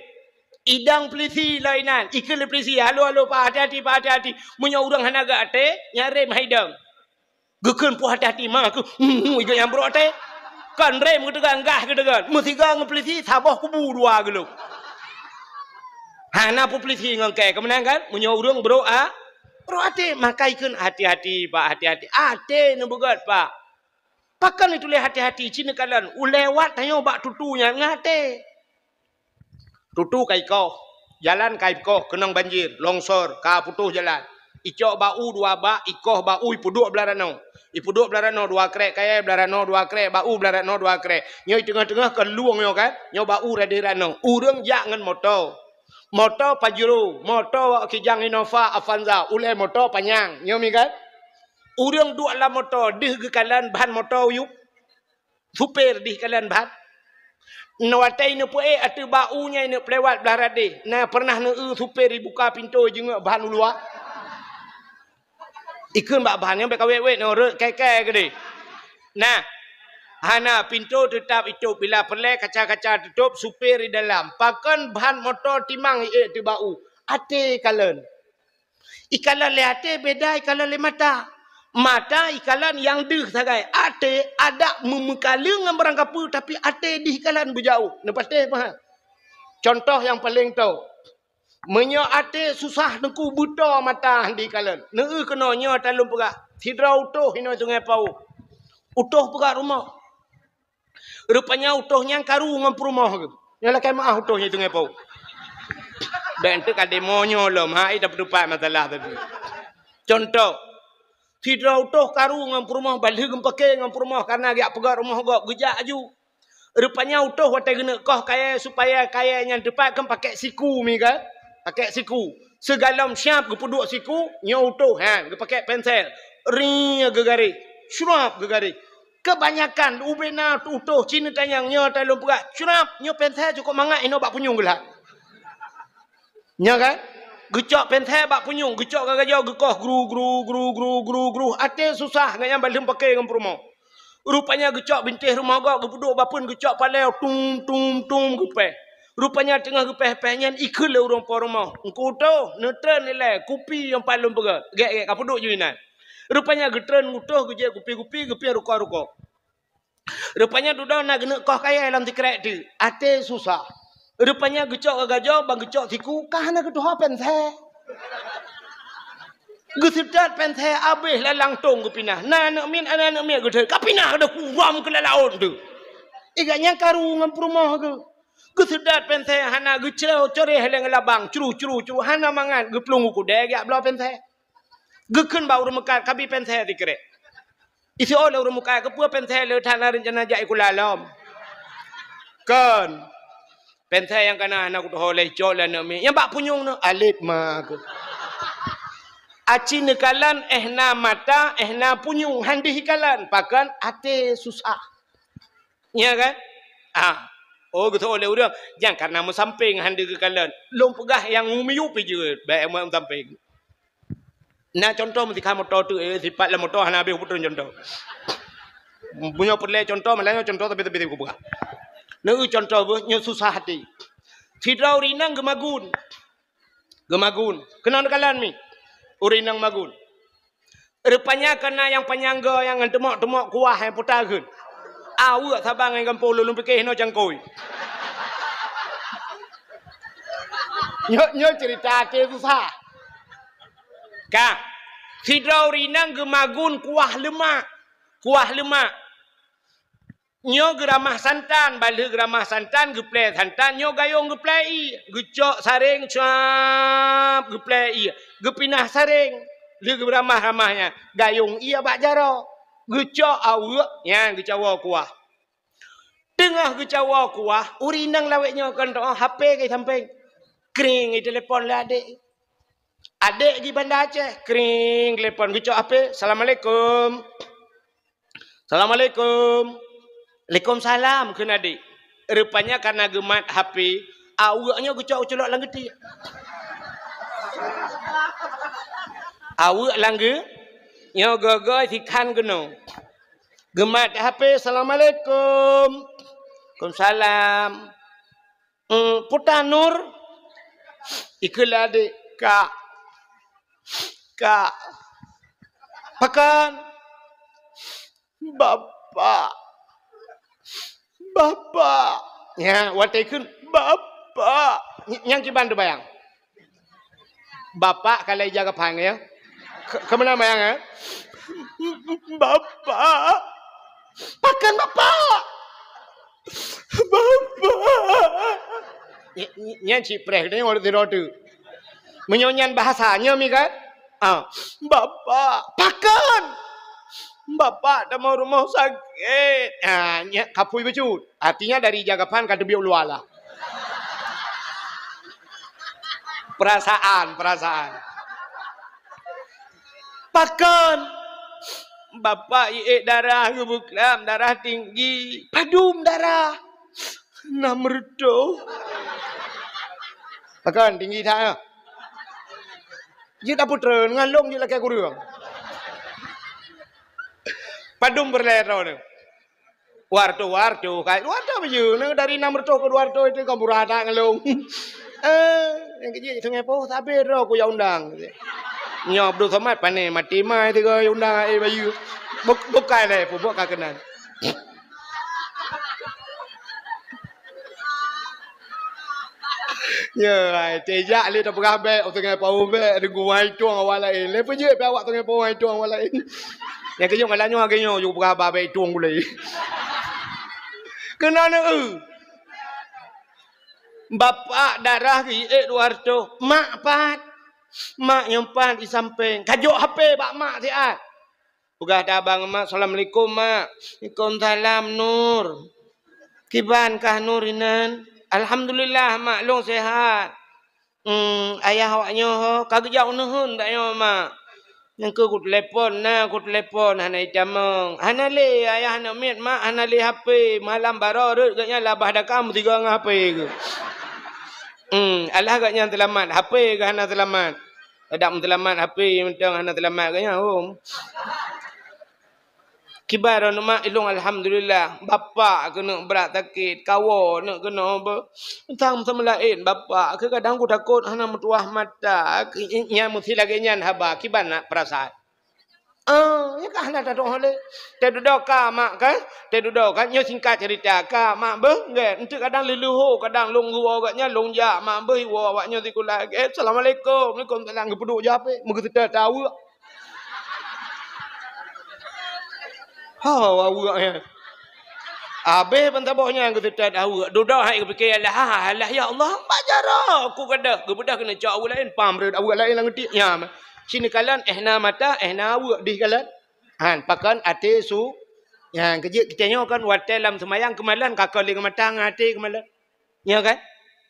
Idong peulisi lom inan, ikheun lé peulisi, "Halo, halo, Pak, hati-hati, Pak, hati-hati." Meunyoe ureuëng hana gét até, nyan rem hai idong. Geukheun peue hati-hati ma keuh, "Hmm, hmm," igeunyang brok até. Kon rem geuteugét, gah geuteugét. Meusigoe ngon peulisi, saboh kubu dua geulong. Hana peue peulisi ngon kée, keumeunang kan? Meunyoe ureuëng brok a-, brok até, maka ikheun, "Hati-hati, Pak, hati-hati." Até neubeugét, Pak. Pakon dituléh hati-hati, ci neukalon. Ulée wat tanyoe bak tutu nyan ngon até. Tutu ka ikoh, jalan ka ikoh, keunong banjir, longsor, ka putôh jalan. Icok bak u dua bak, ikoh bak u, ipeuduek blah ranoe. Ipeuduek blah ranoe dua krek kayée, blah ranoe dua krek, bak u blah ranoe dua krek. Nyoe teungoh-teungoh kon lueng nyoe kan, nyoe bak u radeh ranoe. Ureuëng jak ngon moto. Moto Pajero, moto wak kijang Innova, Avanza, ulée moto panyang. Nyoe mi kan? Ureuëng duek lam moto, deuh geukalon ban moto u yup. Supir deuh kalon ban. Nyoe watée ineuk peuék ateueh bak u nyan ineuk peulewat blah radeh. Na pernah neu-eu supir ibuka pintoe jingeuk ban u luwa? Ikheun bak ban nyan bék kawét-wét nyoe rot kée-kée keudeh. Nah, hana, pintoe teutap itôb, bila peureulée kaca-kaca teutôb, supir di dalam. Pakon ban moto timang iék ateueh bak u? Até kalon. Ikalon lé até beda ikalon lé mata. Mata ikalon nyang deuh sagai. Até adak meumeukaleueng ngon barang kapeue, tapi até deuh ikalon beujaweueb. Neupatéh paha. Contoh nyang paleng toe. Meunyoe até susah teungku, beutoe mata han deuh ikalon. Neu-eu keunoe nyoe ata lôn peugah. Sidroe utôh inoe Sungai Pauh. Utôh peugah rumoh. Rupanya utôh nyan karu ngon peurumoh geuh. Nyoe lakée meuáh utôh nyan i Sungai Pauh. Bék enteuk ka demo nyoe lom, hai tapeutupat masalah tadi. Contoh, sidroe utôh karu ngon peurumoh, ban lheueh geupake ngon peurumoh, karena geujak peugét rumoh gob, geujak aju. Rupanya utôh watée geuneuk koh kayée supaya kayée nyan teupat kan pakèk siku mi kan? Pakèk siku. Sigohlom siab geupeuduek siku, nyoe utôh, ha, geupakèk pensel. Ring geugaréh. Srap geugaréh. Kebanyakan ubena utôh ci neutanyong nyoe ata lôn peugah, crab, nyoe pensel cukôp mangat inoe bak punyueng geulhat. Nyoe kan? Geucok pensel bak punyueng, geucok gagajoe geukoh gru, gru, gru, gru, gru, gru. Até susah, ngon nyang ban lheueh pake ngon peurumoh. Rupanya geucok bintéh rumoh gob, geupeuduek bapeuen, geucok palèe, tum, tum, tum, geupéh. Rupanya teungoh geupéh-péh nyan, ikheun lé ureueng po rumoh, "Engku utôh, neutreun ilèe kupi nyang pat lôn peugah." Gèt-gèt ka peuduek ju inan. Rupanya geutreun utôh, geujép kupi-kupi, geupiep rukok-rukok. Rupanya dudoe na geuneuk koh kayèe lam sikrek teuk, até susah. Rupanya geucok gagajoe, ban geucok siku, ka hana geutuho pensel. Geuseutôt pensel abéh, lalang tông geupinah. Na aneuk miet, na aneuk miet geuseutôt, ka pinah, ka kuram keu lam laôt teuk. Igat nyan karu ngon peurumoh geuh. Geuseutôt pensel hana, geucrô-, coréh lé ngon labang, cru, cru, cru, hana mangat, geuplueng u keudè geujak bloe pensel. Geukheun bak ureueng meukat, "Kabi pensel sikrek." Isiôh lé ureueng meukat, "Keupeue pensel le that na reuncana jak sikula lom?" Kon. Pensel nyang kana hana kutuho lé, icok lé aneuk miet. Nyang bak punyueng nyoe, alet ma keuh. Aci neukalon, eh na mata, eh na punyueng, han deuh ikalon. Pakon? Até susah. Nya kan? Ah. Oh, geuteu'oh lé ureueng, "Nyan karena meusampéng han deuh geukalon." Lôn peugah nyang miyueb pi jeuet, bèk meusampéng. Na contoh meusikha moto teuk, eh, sipat lam moto hana habéh kupeutrön contoh. Meunyoe peureulèe contoh, malah nyoe contoh tapi-tapi kupeugah. Neu contoh beuh, nyoe susah até. Sidroe ureueng inong geumagun. Geumagun. Keunoe neukalon mi. Ureueng inong magun. Rupanya kana nyang panyang goe nyang ngon teumok-teumok kuah nyang puta geun. Aweuek saban ngon gampông lôn pike hinoe cangkôi. Nyoe, nyoe cerita até susah. Ka. Sidroe ureueng inong geumagun kuah leumak. Kuah leumak. Nyoe geuramah santan, bah lheueh geuramah santan, geuplè santan, nyoe gayông geuplè ié, geucok sareng, cuap, geuplè ié, geupinah sareng. Lheueh geuramah-ramah nyan, gayông ié bak jaroe, geucok aweuek, nyan geucawoe kuah. Teungoh geucawoe kuah, ureueng inong lawét nyoe kon teuh H P geusampéng. Kring, geutelepon lé adék. Adék di Banda Aceh, kring, telepon, geucok H P, "Assalamualaikum." "Assalamualaikum." "Waalaikumsalam," kheun adék. Rupanya kana geumat H P, aweuek nyoe geucok geuculok lam geutiek. Aweuek lam geu-, nyoe goe-goe sikhan keunoe. Geumat H P, "Assalamualaikum." "Waalaikumsalam." "Hmm, peue tan, Nur?" Ikheun lé adék, "Kak, Kak." "Pakon?" "Bapak, Bapak." Nyan, watèe kheun, "Bapak." Ny-, nyan kiban teubayang. Bapak ka lheueh ija gaphan, ya. Ke-, keumeunang bayang, ya? "Bapak." "Pakon bapak?" "Bapak." Ny-, ny-, nyan cit preh, nyoe ureueng sidroe teuk. Meunyoe nyan bahasa nyoe mi kan? Ah, "Bapak." "Pakon?" "Bapak tamong rumoh sakét." Ah, nyan kapui bacut. Artinya dari ija gaphan ka teubiet u luwa lah. Perasaan, perasaan. "Pakon?" "Bapak iék darah geubeuklam, darah tinggi." "Padum darah?" "Nam reutôh." "Pakon tinggi that, ya?" "Jeuet apeutreun ngon lôn jeuet lakèe kureueng." "Padum peureulèe droeneuh?" "Dua reutôh, dua reutôh, ka dua reutôh bajèe, nyoe dari nam reutôh keu dua reutôh itu ka murah that ngon lôn." Eh, nyang keujeuet Sungai Poh, sabé droe ku jak undang. Nyoe Abdul Somad pané maté mai sigoe undang, eh, bayeue. Buk-, bukai lé, peubuet ka keunan. Ya, ai, tejak lé tapeugah bèk, Sungai Poh bèk, deungon wai tueng awak laén. Lé peujeuet pih awak Sungai Poh wai tueng awak laén. Nyang keujeuet malam nyoe lagèe nyoe, yue peugah haba bèk tueng gulèe. Keunoe neu-eu. Bapak darah geuiék dua reutôh, mak pat. Mak nyang pat di sampéng. Ka jok H P bak mak siat. Peugah tabang mak, "Assalamualaikum, Mak." "Waalaikumsalam, Nur. Kiban kah Nur inan?" "Alhamdulillah, Mak, lôn sehat." "Hmm, ayah awak nyoe ho?" "Ka geujak u neuheun tanyoe, Mak." "Nyang keu kutelepon na, kutelepon hana jitamong." "Hana lé, ayah aneuk miet, Mak, hana lé H P. Malam baroe rhot gobnyan lam bah dakam meusigoe ngon H P geuh." "Hmm, alah gobnyan seulamat, H P geuh hana seulamat." Adak meuseulamat H P mantong hana seulamat geuh nyan, hom. Kiban droeneuh mak, ilôn alhamdulillah. Bapak keuneuk brat sakét, kawoe neuk keunoe beu. Sang seumeu laén bapak, keu kadang kutakot hana meutuwah mata. Nyan meusi lagèe nyan haba, kiban na peurasaan. Ah, nyan ka hana tadoh lé. Teududoe ka mak ka, teududoe ka. Nyoe singkat cerita ka mak beuh, gét. Enteuk kadang leuluho, kadang lôn geuwoe gobnyan, lôn jak mak beuh, iwoe awak nyoe sikula. Gét, "Assalamualaikum." "Waalaikumsalam." Geupeuduek jih H P, meugeuseutôt aweuek. Ho, aweuek nyan. Abéh ban saboh nyan geuseutôt aweuek. Dudoe hai geupike, "Alah, alah, ya Allah, bak jaroe ku gadôh." Geubeudôh keuneuk cok aweuek laén, pam rhot aweuek laén lam geutiek nyan. Sinoe kalon, éh na mata, éh na aweuek dih kalon. Han, pakon até su. Nyan, keujeuet kitanyoe kan watèe lam seumayang keumalon, ka kon lé ngon mata ngon até keumalon. Nyo kan?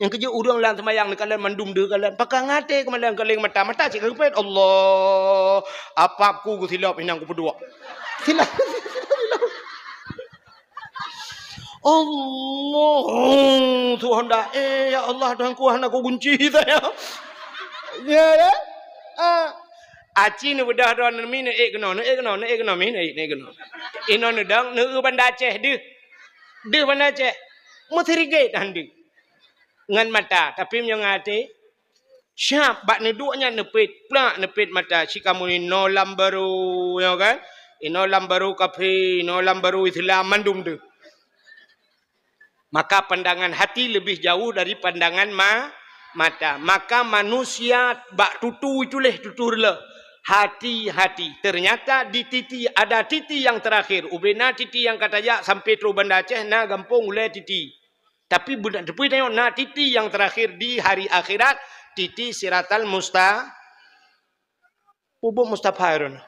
Nyang keujeuet ureueng lam seumayang neukalon mandum deuh kalon. Pakon ngon até keumalon, kon lé ngon mata. Mata cit ka geupet, Allah, apap ku geusilop inong kupeuduek. Silop. Allah, Tuhan dah, eh, ya Allah, Tuhanku, hana kugunci saya. Ya, ya. Ah. Aci neubeudôh droe neumi neuék keunoe, neuék keunoe, neuék keunoe, mi neuék, neuék keunoe. Inoe neudong, neu-eu Banda Aceh deuh. Deuh Banda Aceh. Meusirigét han deuh. Ngon mata, tapi meunyoe ngon até, Siap bak neuduek nyan neupet, plak neupet mata. Sikamoe inoe lam barô, ya kan? Inoe lam barô kafé, inoe lam barô Islam, mandum tu. Maka pandangan hati lebih jauh dari pandangan ma-, mata. Maka manusia bak tutu itulah tutu rela. Hati-hati. Ternyata di titi, ada titi yang terakhir. Ubena titi yang ka tajak sampai trok Banda Aceh, na gampông ulée titi. Tapi beuna teupeu tanyoe na titi yang terakhir di hari akhirat, titi siratal musta-, Peubuet Mustafa Harun.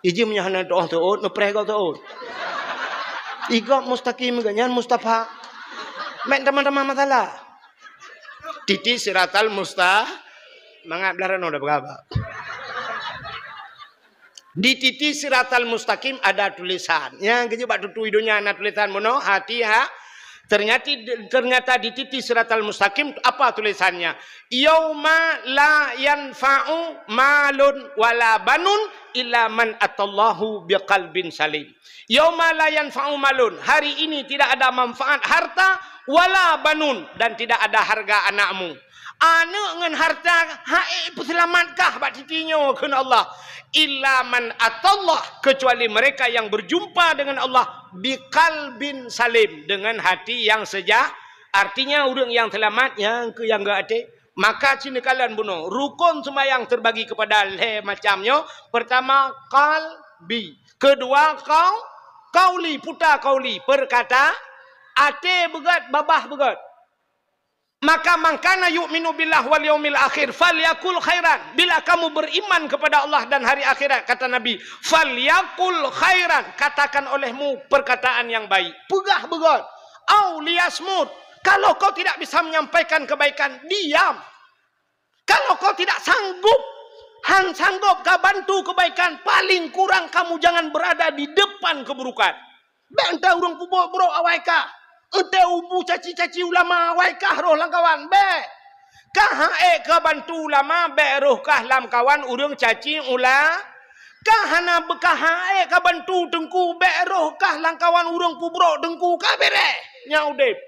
Iji meunyoe hana tuoh teuôt, neupreh gob teuôt. Igob mustaqim geuh nyan Mustafa. Mek teuma-teuma masalah. Titi siratal musta-, mangat blah rano dah berapa. Di titi siratal mustaqim ada tulisan. Nyang keujeuet bak tutui donya na tulisan bunoe, hati ha. Ternyata, ternyata di titi siratal mustaqim apa tulisannya? "Yauma la yanfa'u malun wala banun illa man atallahu biqalbin salim." "Yauma la yanfa'u malun." Hari ini tidak ada manfaat harta wala banun, dan tidak ada harga anakmu. Aneuk ngon harta hana peuseulamatkah bak titi nyoe, kheun Allah, "illa man atallah," kecuali mereka yang berjumpa dengan Allah, "biqalbin salim," dengan hati yang seja-, artinya ureuëng yang seulamat nyang keu nyang geuaté. Maka cina kalon bunoe, rukon seumayang terbagi kepada lhée macam nyoe. Pertama, qalbi. Kedua, qau-, qauli, puta qauli, perkata, até beugét, babah beugét. Maka, "Man kana yu'minu billahi wal yaumil akhir falyakul khairan." Bila kamu beriman kepada Allah dan hari akhirat, kata Nabi, "falyakul khairan," katakan olehmu perkataan yang baik. Peugah beugét. "Au liyasmut." Kalau kau tidak bisa menyampaikan kebaikan, diam. Kalau kau tidak sanggup, han sanggup ka bantu kebaikan, paling kurang kamu jangan berada di depan keburukan. Bék enteuk ureuëng peubuet brok awai kah. Enteuk ubu caci-caci ulama awai kah roh lam kawan. Bék. Ka hana ék ka bantu ulama, bék roh kah lam kawan ureuëng caci ula-, ka hana beu-, ka hana ék ka bantu teungku, bék roh kah lam kawan ureuëng peubrok teungku. Ka beureh nyang udeb.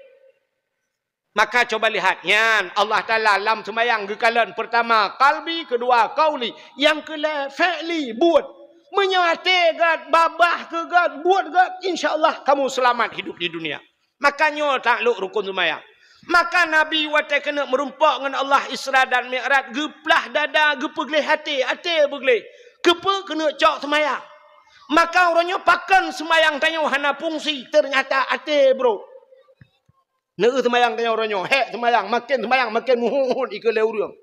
Maka coba lihat, nyan Allah Taala lam seumayang geukalon, pertama qalbi, kedua qauli, nyang keulhée fi'li, buet. Meunyoe até gét, babah keu gét, buet gét, insya Allah kamu selamat hidup di dunia. Maka nyoe taklok rukon seumayang. Maka Nabi watée keuneuk meurumpok ngon Allah Isra dan Mi'raj, geuplah dada, geupeugleh até, até beugleh. Keupeue? Keuneuk cok seumayang. Maka uroe nyoe pakon seumayang tanyoe hana fungsi, ternyata até brok. Neu seumayang tanyoe uroe nyoe, hék seumayang, maken seumayang, maken meuhot-hot ikeue lé ureuëng.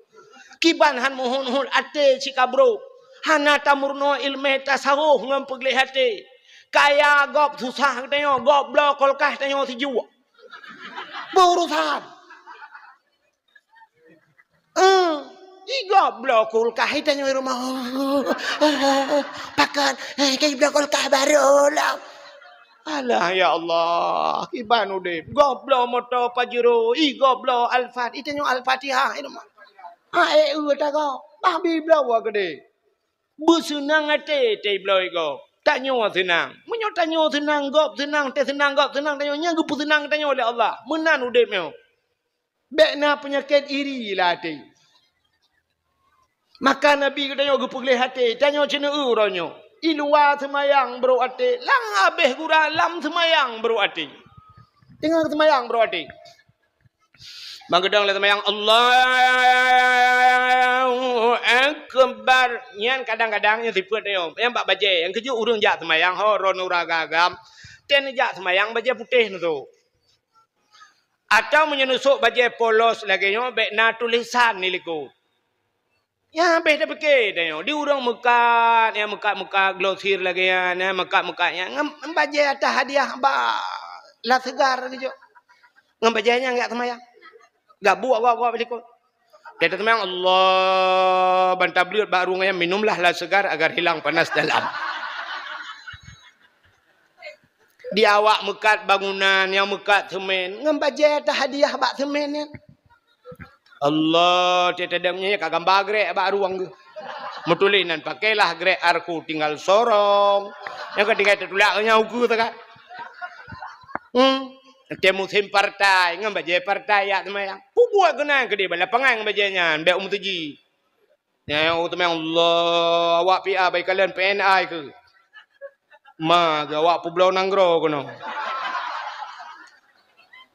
Kiban han meuhot-hot até cit ka brok. Hana tameurunoe iéleumé tasawuf ngon peugleh até. Kaya gob susah geutanyoe, gob bloe kulkas tanyoe sijuek. Beurusan. Eh, igob bloe kulkas itanyoe rumoh. Pakon, eh, ka ibloe kulkas barô lom. Alah, ya Allah, kiban udeb. Gob bloe moto Pajero, igob bloe Alphard, itanyoe Al-Fatihah i rumoh. Ah, eh, eu tagob. Bah bi bloe wa geude. Beuseunang até tei bloe gob. Tanyoe seunang. Meunyoe tanyoe seunang, gob seunang, tei seunang, gob seunang, tanyoe nyan geupeuseunang tanyoe lé Allah. Meunan udeb nyoe. Bék na peunyakét iri lam até. Maka Nabi geutanyoe geupeugleh até, tanyoe ceuneueu uroe nyoe. I luwa seumayang brok até, lam habéh gura lam seumayang brok até. Teungoh seumayang brok até. Ban geudong lé seumayang, Allahu Akbar. Nyan kadang-kadang nyan sifeuet tanyoe. Nyang bak bajée, nyang keujeuet ureuëng jak seumayang, ho, droeneuh ureuëng agam. Teuh jak seumayang bajée putéh neusok. Atawa meunyoe neusok bajée polos lagée nyoe, bék na tulésan di likot. Nyan habéh tapike tanyoe. Di ureuëng meukat, nyang meukat-meukat glosir lagée nyan, nyang meukat-meukat nyan, ngon bajée atah hadiah ba La Segar geujok. Ngon bajée nyan jak seumayang. Gabuek gob-gob di likot. Dia seumayang, Allah, ban tableuet bak rueng nyan, minumlah La Segar agar hilang panas dalam. Di awak meukat bangunan, nyang meukat seumén, ngon bajée atah hadiah bak seumén nyan. Allah, tiep-tiep nyan ka gamba grek bak rueng geuh. Meutuléh nan, pakailah grek Arco tinggal sorong. Nyang ka tinggai teutulak nyan ukeue teuka. Hmm. Teuh musém partai, ngon bajée partai jak seumayang. Peubuet keunan keudeh bak lapangan ngon bajée nyan, bék u meuseujid. Nyan u teumé Allah, awak P A bai kalon P N I keu. Ma geu awak peubloe nanggroe keunoe.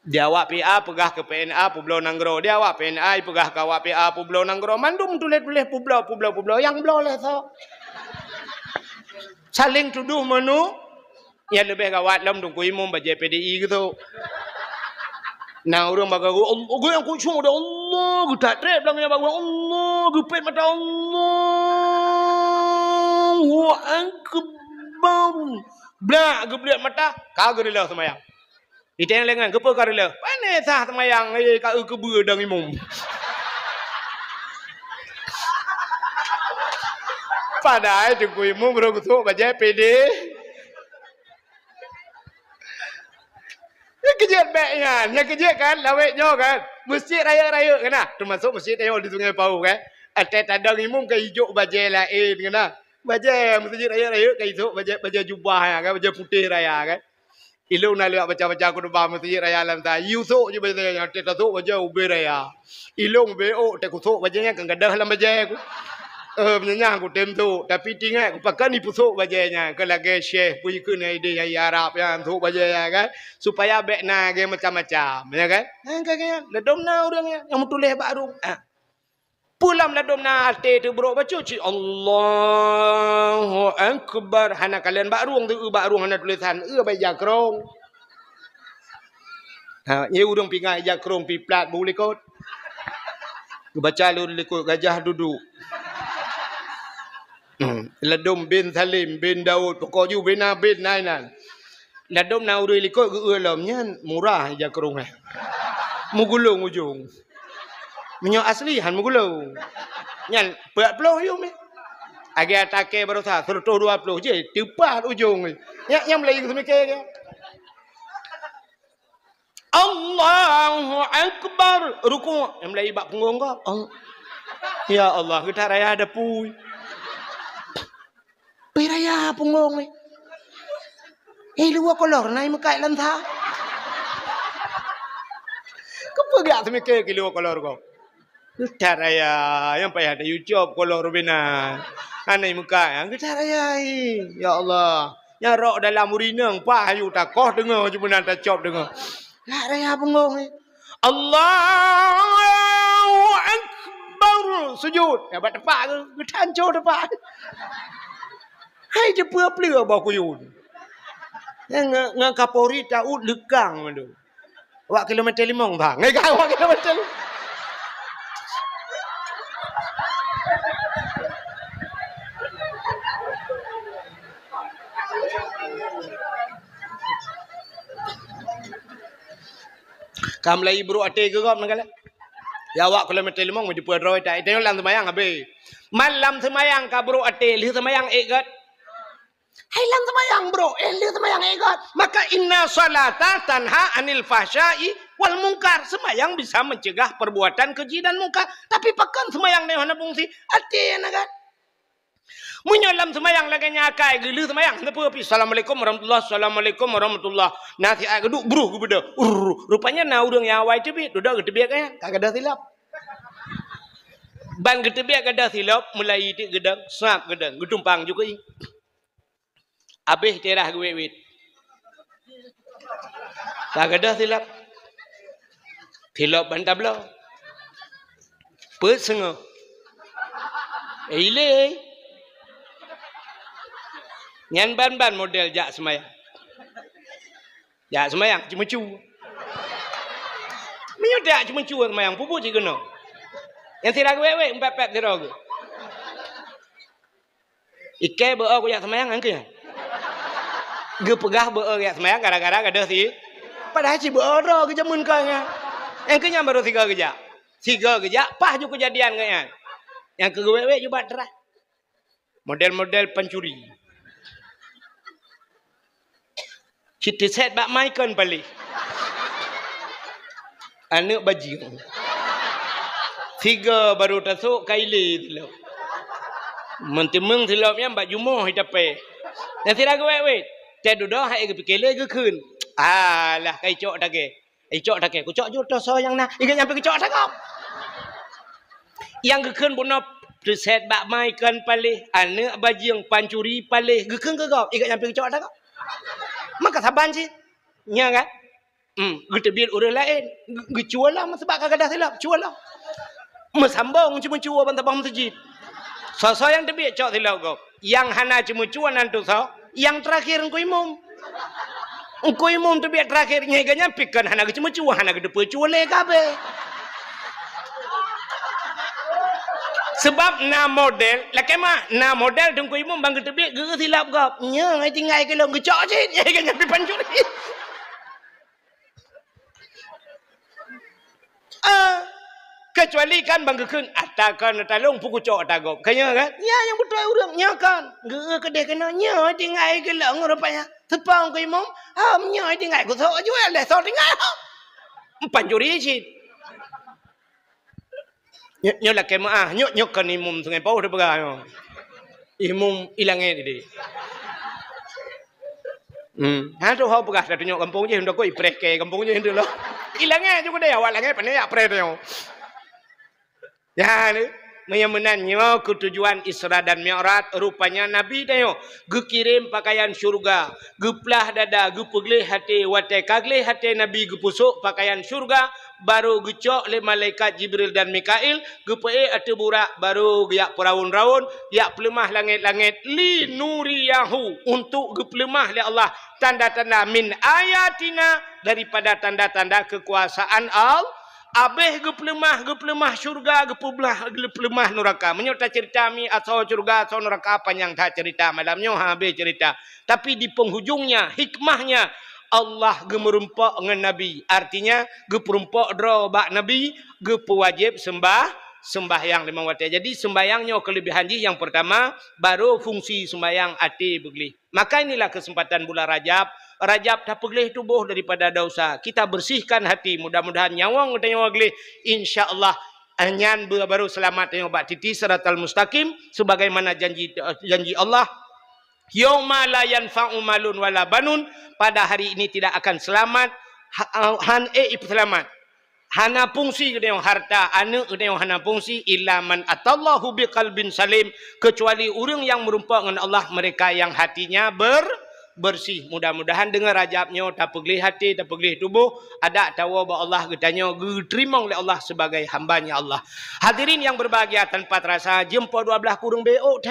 Di awak P A peugah keu P N A peubloe nanggroe. Di awak P N I peugah keu awak P A peubloe nanggroe. Mandum tuléh-tuléh peubloe, peubloe, peubloe. Nyang bloe lé soe. Saléng tudoh meunoe. Nyang leubeh gawat lom Teungku Imum bajée P D I geusok. Na ureuëng bak geuh, Allah, geuh nyang khusyuk dah Allah, geuh that treb lam nyang bak geuh Allah, geupet mata Allahu Akbar. Blak geubleuet mata, ka geureuleuh seumayang. Iteng lengan, geupeu ka reuleuh. Pane sah seumayang, eh, ka eu keubeue dang imum. Padahai Teungku Imum rhung sôk bajée P D. Nyang keujeuet bék nyan, nyang keujeuet kan, lawét nyoe kan. Meuseujid rayeuk-rayeuk kan na, teumasok meuseujid nyoe di Sungai Pau kan. Até tadong imum ka ijok bajée laén kan na. Bajée meuseujid rayeuk-rayeuk ka isok bajée, bajée jubah nyan kan, bajée putéh raya kan. Ilong na leuak baca-baca khutubah meuseujid raya lam ta. Yusok ju bajée nyan, teuh tasok bajée ubé raya. Ilong bék ôk teuh kusok bajée nyan kan gadôh lam bajée ku. Eh, meunyo nyan kutem sok, tapi tingat kupakon ipeusok bajée nyan keu lagée syeh peue ikeu na idéh nyang Arab nyan sok bajée nyan kan, supaya bék na lagée macam-macam, ya kan? Nyan ka nyan, ladom na ureuëng nyan nyang meutuléh bak rueng. Ah. Peue lam ladom na até teuh brok bacut cit Allahu Akbar, hana kalon bak rueng teuh, bak rueng hana tulésan, eu bai jakrong. Ha, nyang ureuëng pingai jakrong piplat bu likot. Geubaca lé ureuëng likot gajah duduk. Hmm. Ladom bin Salim bin Daud, pokok ju bina bin nai nan. Ladom na ureuëng likot geu-eu lom nyan murah ija keurungai. Meugulong ujong. Meunyoe asli han meugulong. Nyan peuet ploh yum. Agi atake barosa seratus dua ploh je teupat ujong. Nyan nyang mulai geuseumiké ke. Allahu Akbar. Ruku'. Nyang mulai bak punggong ko. Al-, ya Allah, geutaraya dapui. Pih raya punggong ni. Eh, luwa kolor nai meukat lam sa. Keupeugak seumiké keu luwa kolor ko. Geutaraya, nyang payah tayue cop kolor rubina. Anai meukat, geutaraya, ya Allah. Nyang rok dalam urineueng, pah yu takoh deungoe, cuma nan tacop deungoe. Lak raya punggong ni. Allahu Akbar. Sujud. Ya, bak tepak ke? Geutanco tepak. Hai, jeupeu-peu boh kuyun. Ngan, ngan Kapolri taut leukang mandum. Awak kilometer limong, bang. Ngai kau awak kilometer limong. Ka mulai brok até keu gob neukalak. Ya, awak kilometer limong meujeupeue droe tak. Itu lam seumayang habéh. Man lam seumayang ka brok até, lheueh seumayang ék gét. Hai lam seumayang brok, eh lheueh seumayang ék gét. Maka inna salata tanha anil fahsya'i wal munkar. Seumayang bisa mencegah perbuatan keji dan mungkar. Tapi pakon seumayang nyoe hana fungsi? Até na gét. Meunyoe lam seumayang lagée nyan akai geulheueh seumayang, neupeu pih, "Assalamualaikum warahmatullah, assalamualaikum warahmatullah." Na siat geuduek, bruh geubeudôh. Urr, rupanya na ureuëng nyang awai teubiet, dudoe geuteubiet nyan, ka gadôh silop. Ban geuteubiet gadôh silop, mulai tiek geudong, sab geudong, geutumpang ju keu ié. Abéh teurah geuwét-wét. Ka gadôh silop. Silop ban tabloe. Peuet seungoh. Eh, ilée. Nyan ban-ban model jak seumayang. Jak seumayang, ceumeucue. Meunyoe jak ceumeucue seumayang, pubuet cit keunoe. Nyang sira geuwét-wét, empat-empat sira geuh. Ikée beu-o kujak seumayang, nyang keu nyan. Geupeugah beu-o kujak seumayang gara-gara gadôh si-, padahai cit beu-o droe geujameun keu nyan. Nyang keu nyan barô sigoe geujak. Sigoe geujak, pah ju keujadian keu nyan. Nyang keu geuwét-wét ju bak teurah. Model-model pancuri. Cit teuset bak mai kon paléh. Aneuëk bajeueng. Sigoe barô tasok ka ilée silop. Meuteumeung silop nyan bak jumoh itapée. Nyang sira geuwét-wét. Teuh dudoe hai geupike lé geukheun. Alah, ka icok dagée. Icok dagée, kucok ju toh soe nyang na. Iga nyang pih kucok sagop. Nyang geukheun bunoe teuset bak ma ikan paléh, aneuk bajeueng pancuri paléh, geukheun keu gob. Iga nyang pih kucok sagop. Maka saban cit. Nya kan? Hmm, geuteubiet ureuëng laén. Ge-, geucue lom, seubab ka gadah silap, cue lom. Meusambong ceumeucue ban tabang meuseujid. Soe-soe nyang teubiet cok silap gob. Nyang hana ceumeucue nan tu soe? Nyang teurakhir Teungku Imum. Teungku Imum teubiet teurakhir, nyan geuhnyan pih kon hana geuceumeucue, hana geuteupeue cue lé kabeh. Seubab na model, lakée mak, na model Teungku Imum ban geuteubiet geu silap gob. Nyoe tinggai keu lôn geucok cit, nyan geuhnyan pih pancuri. Ah, kecuali kan ban geukheun, "Ata kon ata lôn peukucok ata gob." Kan nyoe kan? Nyan nyang beutôi ureuëng, nyoe kan. Geu keudeh keunoe, nyoe tinggai keu lôn rupanya. Seupang keu imum, "Ha, nyoe tinggai keu soe jua lé, soe tinggai." Pancuri cit. Nyoe, nyoe lakée meuáh, nyoe, nyoe kon imum Sungai Pauh teupeugah nyoe. Imum ilangét ideh. Hmm, hana teuho peugah tatunyok gampông jih, untuk ipreh kée gampông jih dulu. Ilangét ju keudeh, awak langét pane jak preh tanyoe. Ya, ni. Meunyoe meunan nyoe keu tujuan Isra dan Mi'raj, rupanya Nabi tanyoe geukirém pakaian syurga, geuplah dada, geupeugleh até, watée ka gleh até Nabi geupusok pakaian syurga, barô geucok lé malaikat Jibril dan Mikail, geupeuék ateueh burak, barô geujak peuraun-raun, jak peuleumah langét-langét, linuriyahu, untuk geupeuleumah lé Allah tanda-tanda min ayatina, daripada tanda-tanda keukuasaan Allah. Abéh geupeuleumah, geupeuleumah syurga, geupeuleumah, geupeuleumah nuraka. Meunyoe taceurita mi asoe syurga, asoe nuraka, panyang that ceurita malam nyoe, habéh ceurita. Tapi di penghujungnya, hikmahnya, Allah geumeurumpok ngon Nabi. Artinya, geupeurumpok droe bak Nabi, geupeuwajéb seumbah, seumbahyang limong watée. Jadi, seumbahyang nyoe keulebihan jih nyang peurtama, barô fungsi seumbahyang até beugleh. Maka inilah kesempatan bulan Rajab. Rajab tapeugleh tuboh daripada dosa. Kita bersihkan hati. Mudah-mudahan nyawöng geutanyoe gleh. Insya Allah, nyan barô seulamat tanyoe bak titi siratal mustaqim, sebagaimana janji, janji Allah. "Yauma la yanfa'u malun wala banun," pada hari ini tidak akan selamat, ha-, han ék ipeuseulamat. Hana fungsi geutanyoe harta, aneuk geutanyoe hana fungsi, "illa man atallahu biqalbin salim," kecuali ureuëng nyang meurumpok ngon Allah, mereka yang hatinya ber-, bersih. Mudah-mudahan deungon Rajab nyoe tapeugleh até, tapeugleh tuboh, adak tawoe bak Allah geutanyoe geuteurimong lé Allah sebagai hamba-Nya Allah. Hadirin yang berbahagia, tanpa terasa jeuem poh dua blaih kureueng beu